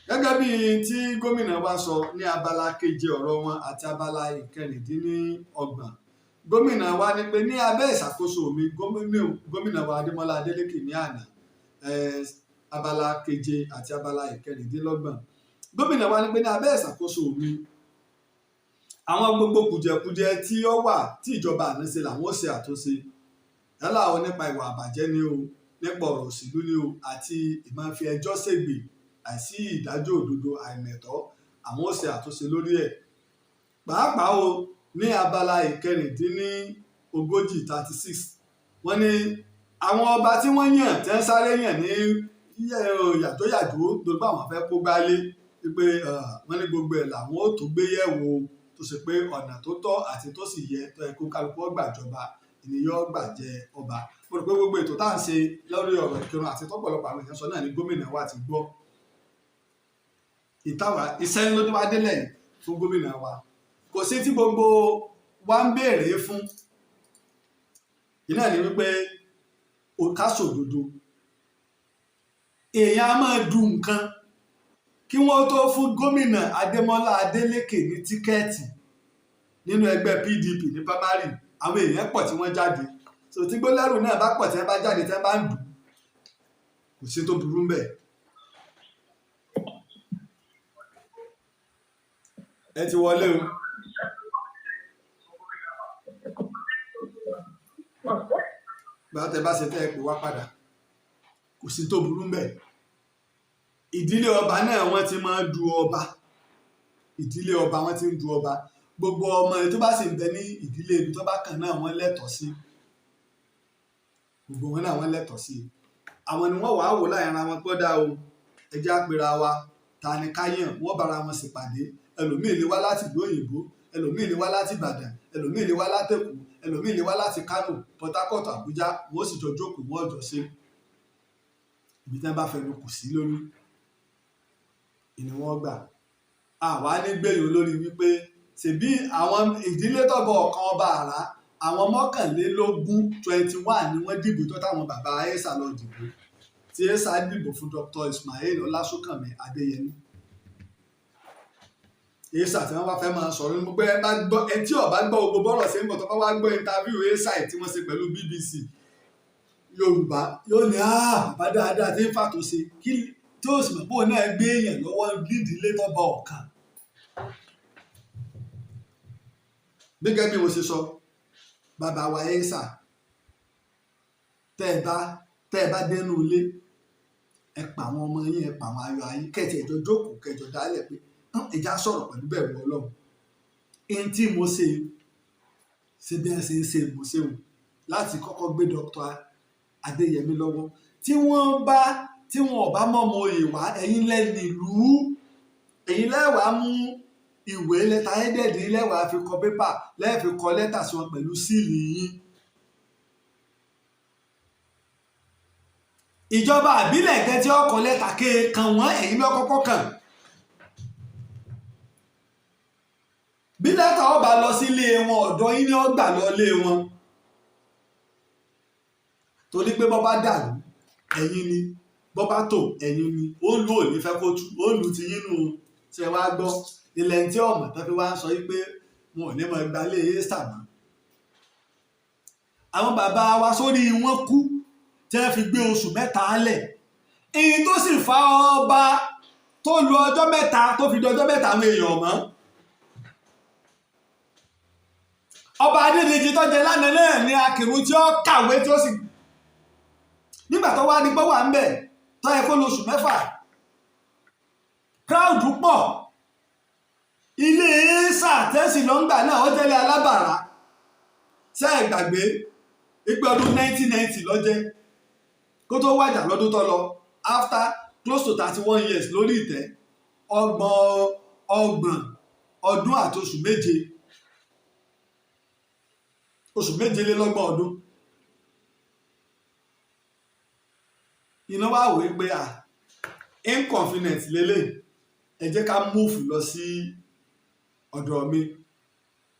Gẹ́gẹ́ bí tí gómìnà wa sọ ní abala keje ọ̀rọ̀ wọn àti abala 26, gómìnà wa ní pé ní abẹ́ ìṣàkóso mi, gómìnà wa Adémọ́lá Adélékè ní àná, abala keje àti abala 26, gómìnà wa ní pé ní abẹ́ ìṣàkóso mi, àwọn gbogbo kùjẹkùjẹ tí ó wà tí ìjọba àná ṣe làwọn ó ṣe àtúnṣe, yálà o nípa ìwà àbàjẹ́ ni o, nípa ọ̀rọ̀ òṣèlú ni o, àti ìmáa fi ẹjọ́ ṣègbè, àìsí ìdájọ́ òdodo, àìmẹ̀tọ́, àwọn ó ṣe àtúnṣe lórí ẹ̀. Pàápàá o ní abala 36, 36, wọ́n ní àwọn ọba tí wọ́n yàn tẹ́ ń sáré yàn ní yàjóyàjó torí pé àwọn fẹ́ kó gbálé wípé wọ́n ní gbogbo ẹ̀ làwọn ó tó gbé yẹ̀wò, tó ṣe pé ọ̀nà tó tọ́ àti tó sì yẹ tó yẹ kó kálukú ó gbàjọba ènìyàn gbà jẹ ọba. Mo rò pé gbogbo ètò tá à ń ṣe lórí ọ̀rọ̀ Ìkírun àti tọ́pọ̀lọpọ̀ àwọn èèyàn sọ náà ni gómìnà wa ti gbọ́. Ìtawà iṣẹ́ ńlọ tó wá délẹ̀ yìí fún gómìnà wa, kò sí tí gbogbo wa ń béèrè fún iná ní wípé ká sòdodo. Èèyàn á máa du nǹkan kí wọ́n tó fún gómìnà Adémọ́lá Adélékè ní ticket nínú ẹgbẹ́ PDP ní primary. Àwọn èèyàn pọ̀ tí wọ́n jáde. So tí gbólẹ́rù náà bá pọ̀, tí wọ́n bá jáde, tí wọ́n bá ń dù, kò sí tó burú ńbẹ̀. Ẹ ti wọlé o. Bá tẹ bá ṣe tẹ́ ẹ pè wá padà, kò sí tó burú ńbẹ̀. Ìdílé ọba náà wọ́n ti máa ń du ọba. Ìdílé ọba wọ́n ti ń du ọba. Gbogbo ọmọ tó bá sì ń bẹ ní ìdílé ibi tó bá kàn náà wọ́n lẹ́tọ̀ọ́ sí. Gbogbo wọn náà wọ́n lẹ́tọ̀ọ́ sí. Àwọn ni wọ́n wàá wò láàrin ara wọn pé dá o, ẹ jẹ́ á pera wa, ta ni ká yàn? Wọ́n bára wọn ṣèpàdé. Ẹlòmíì lè wá láti ìlú òyìnbó, ẹlòmíì lè wá láti Ìbàdàn, ẹlòmíì lè wá láti Èkó, ẹlòmíì lè wá láti Kánò, Port Harcourt, Àbújá. Wọ́n sì jọ jókòó, wọ́n jọ ṣe. Ibi tí wọ́n bá fẹnu kò sí lórí ni wọ́n gbà. Àwa ní gbèrò lórí wípé ṣèbí àwọn ìdílé tọ́bọ̀ ọ̀kan ọba àrá, àwọn 21, 21 ni wọ́n dìbò tó táwọn bàbá Aisha lọ dìbò, tí Aisha dìbò fún Dr. Ismail Ọlásùnkànmí Adéyẹmí. Aisha tí wọ́n bá fẹ́ máa sọ̀rọ̀ ní pé ẹ bá gbọ́, ẹ tí ó bá gbọ́ gbogbo bọ́rọ̀ ṣe ń bọ̀, tó bá wá gbọ́ interview Aisha tí wọ́n ṣe pẹ̀lú BBC Yorùbá, yóò ní bàbá dáadáa tí ń fàtúnṣe kí tí ó sì mọ̀ pé òun náà gbé èèyàn lọ́wọ́ nídìílé tọ́ba ọ̀kan. Gẹ́gẹ́ bí mo ṣe sọ, bàbá wa Aisha, tẹ́ ẹ bá dénú ilé, ẹ pa àwọn ọmọ yín, ẹ pa àwọn ayọ̀ ayé, kẹ́tì ẹ̀jọ̀ jókòó, kẹjọ dálẹ̀ pé ẹja sọ̀rọ̀ pẹ̀lú bẹ̀rù Ọlọ́run. Ẹni tí mo ṣe ṣe bí ẹ ṣe ń ṣe mo ṣe wò láti kọ́kọ́ gbé Dr. Adéyẹmí lọ́wọ́. Tí wọ́n ò bá mọ́mọ́ oyè wá, ẹ̀yin lẹ́nu ìlú, ẹ̀yin lẹ́wàá mú Ìwé lẹ́tà ẹ́dẹ̀ẹ̀dì lẹ́wàá fi kọ pépà, lẹ́ẹ̀fi kọ lẹ́tà sí wọn pẹ̀lú seal yín. Ìjọba àbílẹ̀ gan tí ó kọ lẹ́tà kéèkan wọ́n, ẹ̀yin ló kọ́kọ́ kàn. Bí lẹ́tà ó bá lọ sílé wọn, ọ̀dọ̀ yín ni ó gbà lọ lé wọn. Torí pé bọ́ bá dàrú, ẹ̀yin ni. Bọ́ bá tò, ẹ̀yin ni. Ó ń lu òní fẹ́ kó tú, ó ń lu ti yín nù. Ṣé wàá gbọ́? Ilẹ̀ tí ọ̀mọ̀ tó fi wá ń sọ yí pé wọn ò ní mọ gbalé Éésà mọ́. Àwọn bàbá wa sórí wọn kú tí wọ́n fi gbé oṣù 3 lẹ̀. Èyí tó sì fa ọba tó lu ọjọ́ 3 tó fi di ọjọ́ 3 àwọn èèyàn mọ́. Ọba Adédèjì tó jẹ lánàá náà ní akírun tí ó kàwé tí ó sì nígbà tó wá ní gbọ́ wà ń bẹ̀ tó yẹ kó lo oṣù 6. Crowd pọ̀. Ilé Éésà tẹ́sí lọ́ngbà náà ó jẹ́lé alábàárà. Ṣé ẹ gbàgbé ìpè ọdún 1990 lọ́jẹ́ kó tó wájà lọ́dún tó lọ, after close to 31 years lórí ìtẹ́, ọgbọ̀n ọdún àti oṣù 7, oṣù 37 ọdún. Iná wá wò pé à inconvenient lélẹ̀, ẹ jẹ́ ká move lọ sí ọ̀dọ̀ mi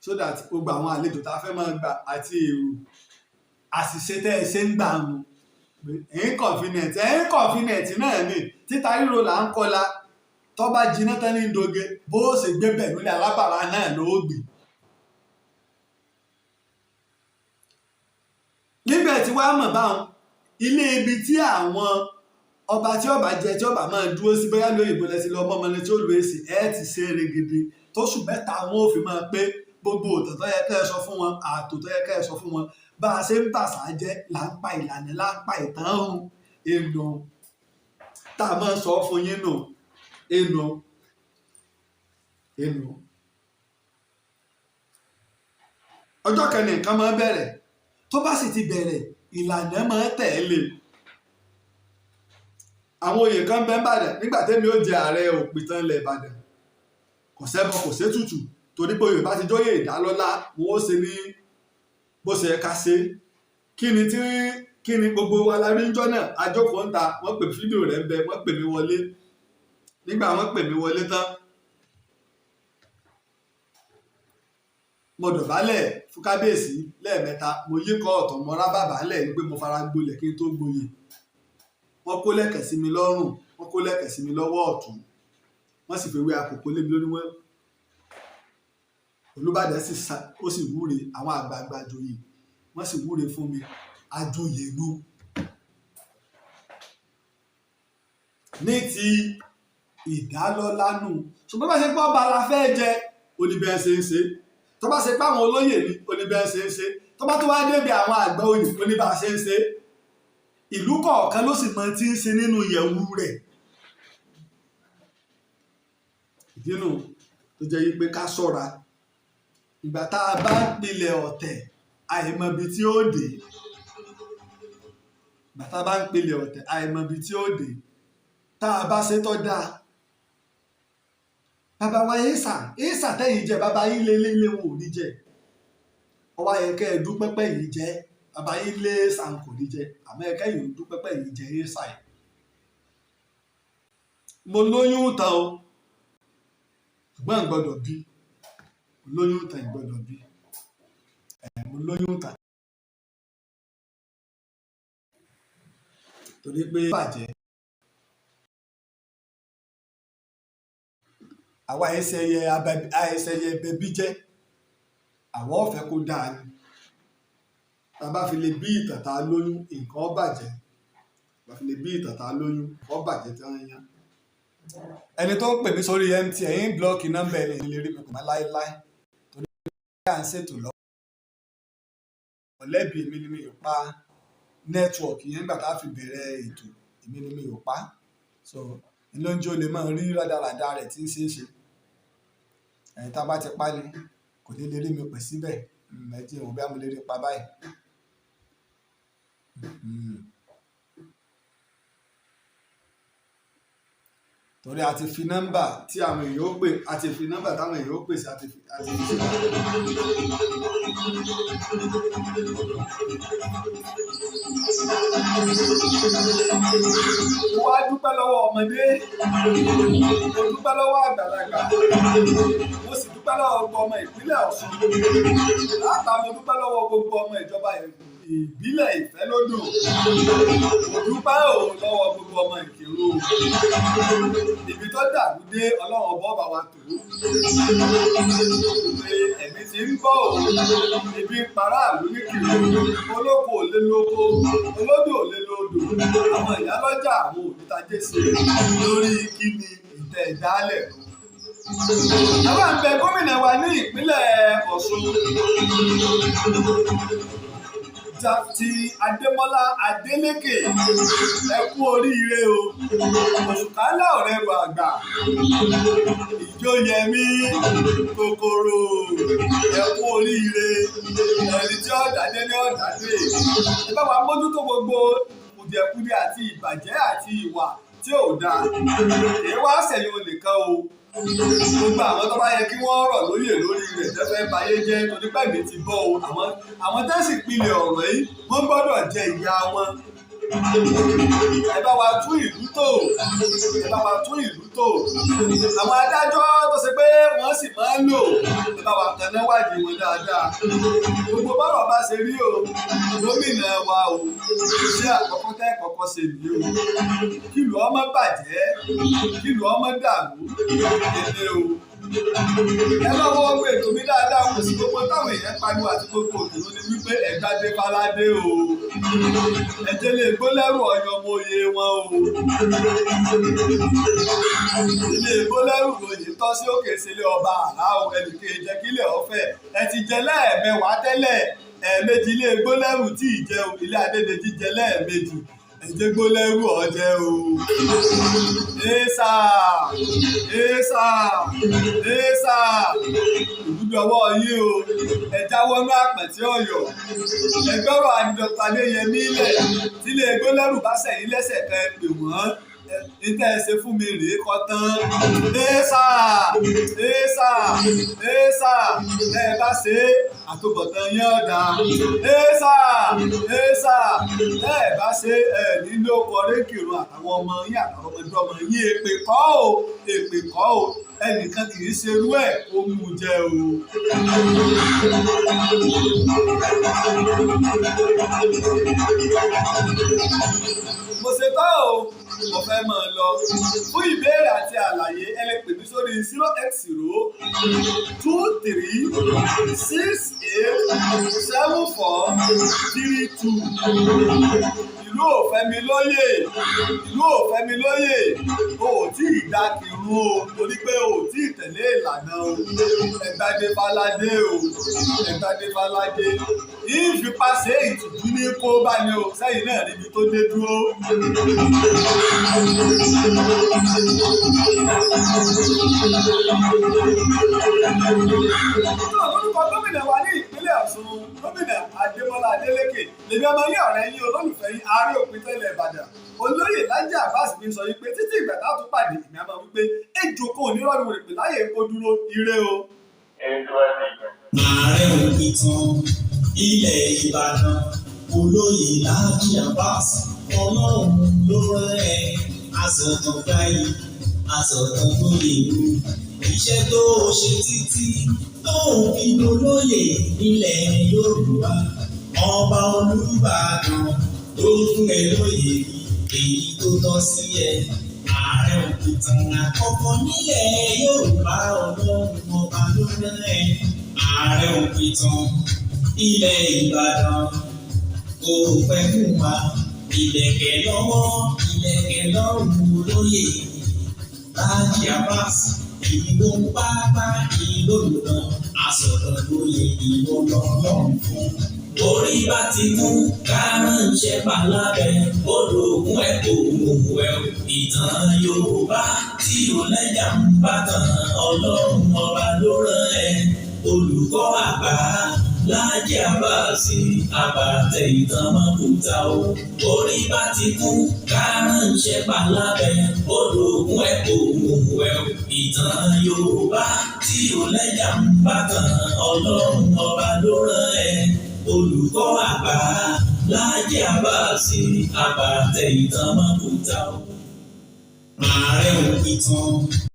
so that gbogbo àwọn àlejò tá a fẹ́ máa gbà àti èrò àṣìṣe tẹ́ ẹ ṣe ń gbà nù. Inconvenient, inconvenient náà ni títa ríro là ń kọla. Tó bá jiná tán ní doge, bó ṣe gbé bẹ̀ lórí alábàárà náà ló gbé. Níbẹ̀ tí wàá mọ̀ báwọn ilé ibi tí àwọn ọba tí ọba jẹ tí ọba máa dúró sí, bóyá lóyìnbó lẹ́sìn lọ mọ́mọ́ ni tí ó lu èsì ẹ̀ ti ṣe é regede tóṣù 3 wọn ò fi máa pé gbogbo òtàn tó yẹ kẹ́ ẹ sọ fún wọn, ààtò tó yẹ kẹ́ ẹ sọ fún wọn. Bá a ṣe ń bàṣà jẹ́ là ń pa ìlànà, là ń pa ìtàn ọ̀hún èlò tá a máa sọ fún yín nù èlò èlò. Ọjọ́ kan ní nǹkan máa bẹ̀rẹ̀, tó bá sì ti bẹ̀rẹ̀ ìlànà máa tẹ̀lé. Àwọn oyè kan bẹ́ ń Ìbàdàn nígbà tẹ́mi ó jẹ ààrẹ òpìtàn ilẹ̀ Ìbàdàn. Kò sẹ́bọ, kò sétùtù, torí pé Yorùbá ti jóyè ìdálọ́lá, wọn ó ṣe ní bó ṣe ká ṣe. Kí ni gbogbo wa la rí ńjọ́ náà? Ajókòó ń ta, wọ́n pè fídíò rẹ̀ ń bẹ, wọ́n pè mí wọlé. Nígbà wọ́n pè mí wọlé tán, mo dọ̀bálẹ̀ fún kábíyèsí lẹ́ẹ̀mẹ́ta, mo yí kọ́ ọ̀tọ̀ mo rá bàbá ńlẹ̀ ní pé mo fara gbolẹ̀ kí n tó gboyè. Wọ́n kó lẹ̀kẹ̀ sí mi lọ́rùn, wọ́n kó lẹ̀kẹ̀ sí mi lọ́wọ́ ọ̀tún, wọ́n sì fi wé àkókò lé mi lórí wọn. Olúbàdàn ó sì wúre, àwọn àgbààgbà àjòyè wọ́n sì wúre fún mi, àjòyè nu. Ní ti ìdálọ́lá nù, ṣùgbọ́n bá ṣe pé ọba la fẹ́ jẹ, oníbẹ̀ ṣe ń ṣe. Tó bá ṣe pé àwọn olóyè ni, oníbẹ̀ ṣe ń ṣe. Tó bá tó wá débi àwọn àgbà oyè, oníbà ṣe ń ṣe. Ìlú kọ̀ọ̀kan ló sì mọ tí ń ṣe nínú ìyẹ̀wù rẹ̀. Ìdí nù tó jẹ́ wípé ká ṣọ́ra. Ìgbà tá a bá ń pilẹ̀ ọ̀tẹ̀, àìmọbi tí ó dé. Ìgbà tá a bá ń pilẹ̀ ọ̀tẹ̀, àìmọbi tí ó dé. Tá a bá ṣe tọ́ dáa. Bàbá wa Éésà, Éésà tẹ́yìn jẹ, bàbá yín lé lé lé wọn ò ní jẹ. Ọwọ́ ayẹ kẹ́ ẹ dúpẹ́ pẹ́ yìí jẹ. Bàbá yín lé Éésà ń kò ní jẹ. Àmọ́ ẹ kẹ́yìn ò dúpẹ́ pẹ́ yìí jẹ Éésà yìí. Mo lóyún tán o, ṣùgbọ́n n gbọ́dọ̀ bí. Mo lóyún tán, n gbọ́dọ̀ bí. Mo lóyún tán. Torí pé bàjẹ́. Àwa àìsẹ̀yẹ bẹbí jẹ́, àwọn ọ̀fẹ́ kó dáa ni. Tá a bá fi lè bí ìtàn tá a lóyún, nǹkan ó bàjẹ́. Tá a bá fi lè bí ìtàn tá a lóyún, nǹkan ó bàjẹ́ tí wọ́n yan. Ẹni tó ń pè mí sórí MTN ń blọ́ọ̀kì nọ́mbà ẹni lè rí mi kò má láéláé. Torí pé à ń ṣètò lọ́wọ́. Ọ̀lẹ́bí mi ni mi ò pa nẹ́tíwọ̀kì yẹn nígbà tá a fi bẹ̀rẹ̀ ètò, èmi ni mi ò pa. So ló ń jẹ́ ó lè máa rí rádaràda rẹ̀ tí ń ṣe é ṣe. Ẹ̀yin tá a bá ti pa ni, kò ní lè rí mi pè síbẹ̀. Ẹ jẹ́ n wò bí mo lè rí pa báyìí. Torí a ti fi nọ́mbà tí àwọn èèyàn ó pè, a ti fi nọ́mbà táwọn èèyàn ó pè sí, a ti fi síta. Mo wá dúpẹ́ lọ́wọ́ ọmọdé, mo dúpẹ́ lọ́wọ́ àgbàlagbà, mo sì dúpẹ́ lọ́wọ́ gbogbo ọmọ ìpínlẹ̀ Ọ̀ṣun. Pàápàá mo dúpẹ́ lọ́wọ́ gbogbo ọmọ ìjọba ìbílẹ̀ Ìfẹ́lódùn. Mo dúpẹ́ ò lọ́wọ́ gbogbo ọmọ Ìkìrun. Ibi tó dàrú dé, Ọlọ́run ọba ọba wa tò ó. Pé ẹ̀mí ti ń bọ̀ o, ebi ń paráàlú ní Kìrun, olóko ò lè lóko, olódò ò lè lódò, àwọn ìyálọ́jà àwọn ònítajé ṣe lórí kíni ìtẹ̀ ìdálẹ̀. Àwọn àgbẹ̀ gómìnà wa ní ìpínlẹ̀ Ọ̀ṣun, Dàpítì Adémọ́lá Adélékè, ẹ kú oríire o, òṣùkálà ọ̀rẹ́ rò àgbà, ìjóyẹmí kòkòrò, ẹ kú oríire, ẹni tí ọ̀dàdé ní ọ̀dàdé. Ẹ bá wa mójútó gbogbo kùdìẹ̀kudiẹ àti ìbàjẹ́ àti ìwà tí ò dáa. Kì í wá sẹ̀yìn onìkan o, gbogbo àwọn tó bá yẹ kí wọ́n rọ̀ lóyè lórí rẹ̀ tó fẹ́ bayé jẹ́, torí pẹ̀mí ti bọ́ o. Àwọn tó sì pilẹ̀ ọ̀rọ̀ yìí, wọ́n gbọ́dọ̀ jẹ ìyá wọn. Ẹ bá wa tún ìlú tò, ẹ bá wa tún ìlú tò. Àwọn adájọ́ tó ṣe pé wọ́n sì máa ń lò, ẹ bá wa tanná wádìí wọn dáadáa. Gbogbo bọ́rọ̀ bá ṣe rí o, gómìnà wa o, iṣẹ́ àkọ́kọ́ tẹ́ kọ́kọ́ ṣe nìyí o. Kílùú ọmọ bàjẹ́, kílùú ọmọ dàrú, èdè o. Ẹ lọ́wọ́ ọgbẹ́ ètò mi dáadáa, kò sí gbogbo táwọn èèyàn pariwo àti gbogbo òdòdó ni wípé ẹ̀gbádé faládé o. Ẹ̀jẹ̀ lè gbólẹ́rù ọ̀yàn ọmọ oyè wọn o. Ilé gbólẹ́rù lòyè tọ́ sí òkè sílé ọba àrà o, ẹnìkan jẹ́ kílẹ̀ ọ̀fẹ́. Ẹ ti jẹ lẹ́ẹ̀mẹwàá tẹ́lẹ̀, ẹ̀ẹ̀mejì ilé gbólẹ́rù tí ì jẹ o, ilé Adédèjì jẹ lẹ́ẹ̀mejì. Ẹ̀jẹ̀ gbólẹ́rù ọ̀jẹ̀ o. Èèsà, èèsà, èèsà, ìbúdọ̀wọ́ yín o. Ẹ jáwọ́nú àpẹ̀tí ọ̀yọ́. Ẹgbẹ́rọ̀ àdìdọ̀tà Adéyẹmí lẹ̀. Tílé gbólẹ́rù bá sẹ̀yìn lẹ́sẹ̀ kan, ẹ pè wọ́n. Níta ẹ ṣe fún mi rèé kọ́ tán. Èèsà, èèsà, èèsà, ẹ bá ṣe é, àtúbọ̀tán yín ọ̀dà. Èèsà, èèsà, ẹ bá ṣe é, ẹ nílò kọrékìrun àtàwọn ọmọ yín àtàwọn ọmọdé ọmọ yín. Èpè kọ́ o, èpè kọ́ o, ẹnìkan kì í ṣerú ẹ̀ kó mú un jẹ o. Mo ṣe tán o, mo fẹ́ máa lọ. Fún ìbéèrè àti àlàyé, ẹ lè pè mí sórí 080 23 68 74 32. Ìlú ò fẹ́ mi lóyè, ìlú ò fẹ́ mi lóyè, o ò tí ì dá kírun o, torí pé o ò tí ì tẹ̀lé ìlànà o. Ẹ̀gbádé Fáládé o, Ẹ̀gbádé Fáládé. Ìfipáṣe ìtìjú ní kó bá ní o, sẹ́yìn náà níbi tó dé dúró. Lórúkọ gómìnà wa ní ìpínlẹ̀ Ọ̀ṣun, gómìnà Adémọ́lá Adélékè, lèmi ọmọ yín, ọ̀rẹ́ yín, olólùfẹ́ yín, ààrẹ òpin tẹ́lẹ̀ Ìbàdàn, olóyè Lájí Abbas mi sọ wípé títí ìgbà tá a tún pàdé, èmi á máa wípé ejò kò ní rọ́ọ̀nù rẹ̀ pè láyè epo dúró, ire o. Ààrẹ òpìtàn ilẹ̀ Ìbàdàn, olóyè Lájí Abbas, Ọlọ́run ló rán ẹ, asọ̀tàn gbáyé, asọ̀tàn gbóyè o. Iṣẹ́ tó o ṣe títí tó o fi dolóyè nílẹ̀ Yorùbá, ọba Olúbàdàn ló fún ẹ lóyè èyí tó tọ́ sí ẹ. Ààrẹ òpìtàn àkọ́kọ́ nílẹ̀ Yorùbá, Ọlọ́run ọba ló rán ẹ. Ààrẹ òpìtàn ilẹ̀ Ìbàdàn, kò pẹ́ fún wa, ìlẹ̀kẹ̀ lọ́wọ́, ìlẹ̀kẹ̀ lọ́rùn olóyè Lájí Abbas, èyí ló ń pápá ìlólùdàn, asọ̀rọ̀ lóye ìwọ lọ́lọ́run fún. Orí bá ti mú kárànṣẹ́ palábẹ́, odò ògùn ẹ̀ kò mú ẹ̀ o. Ìtàn Yorùbá tí ò lẹ́jà ń bá kan, Ọlọ́run ọba ló rán ẹ. Olùkọ́ àgbà. Láàjì Àbáàsì àbàtẹ ìtàn mọ́kúta o. Orí bá ti kú ká ránṣẹ́ palábẹ́ odò ògùn ẹ̀ kò mú ẹ o. Ìtàn Yorùbá tí ò lẹ́jà ń bá kan, Ọlọ́run ọba ló rán ẹ. Olùkọ́ àgbà Láàjì Àbáàsì àbàtẹ ìtàn mọ́kúta o. Ààrẹ òpìtàn.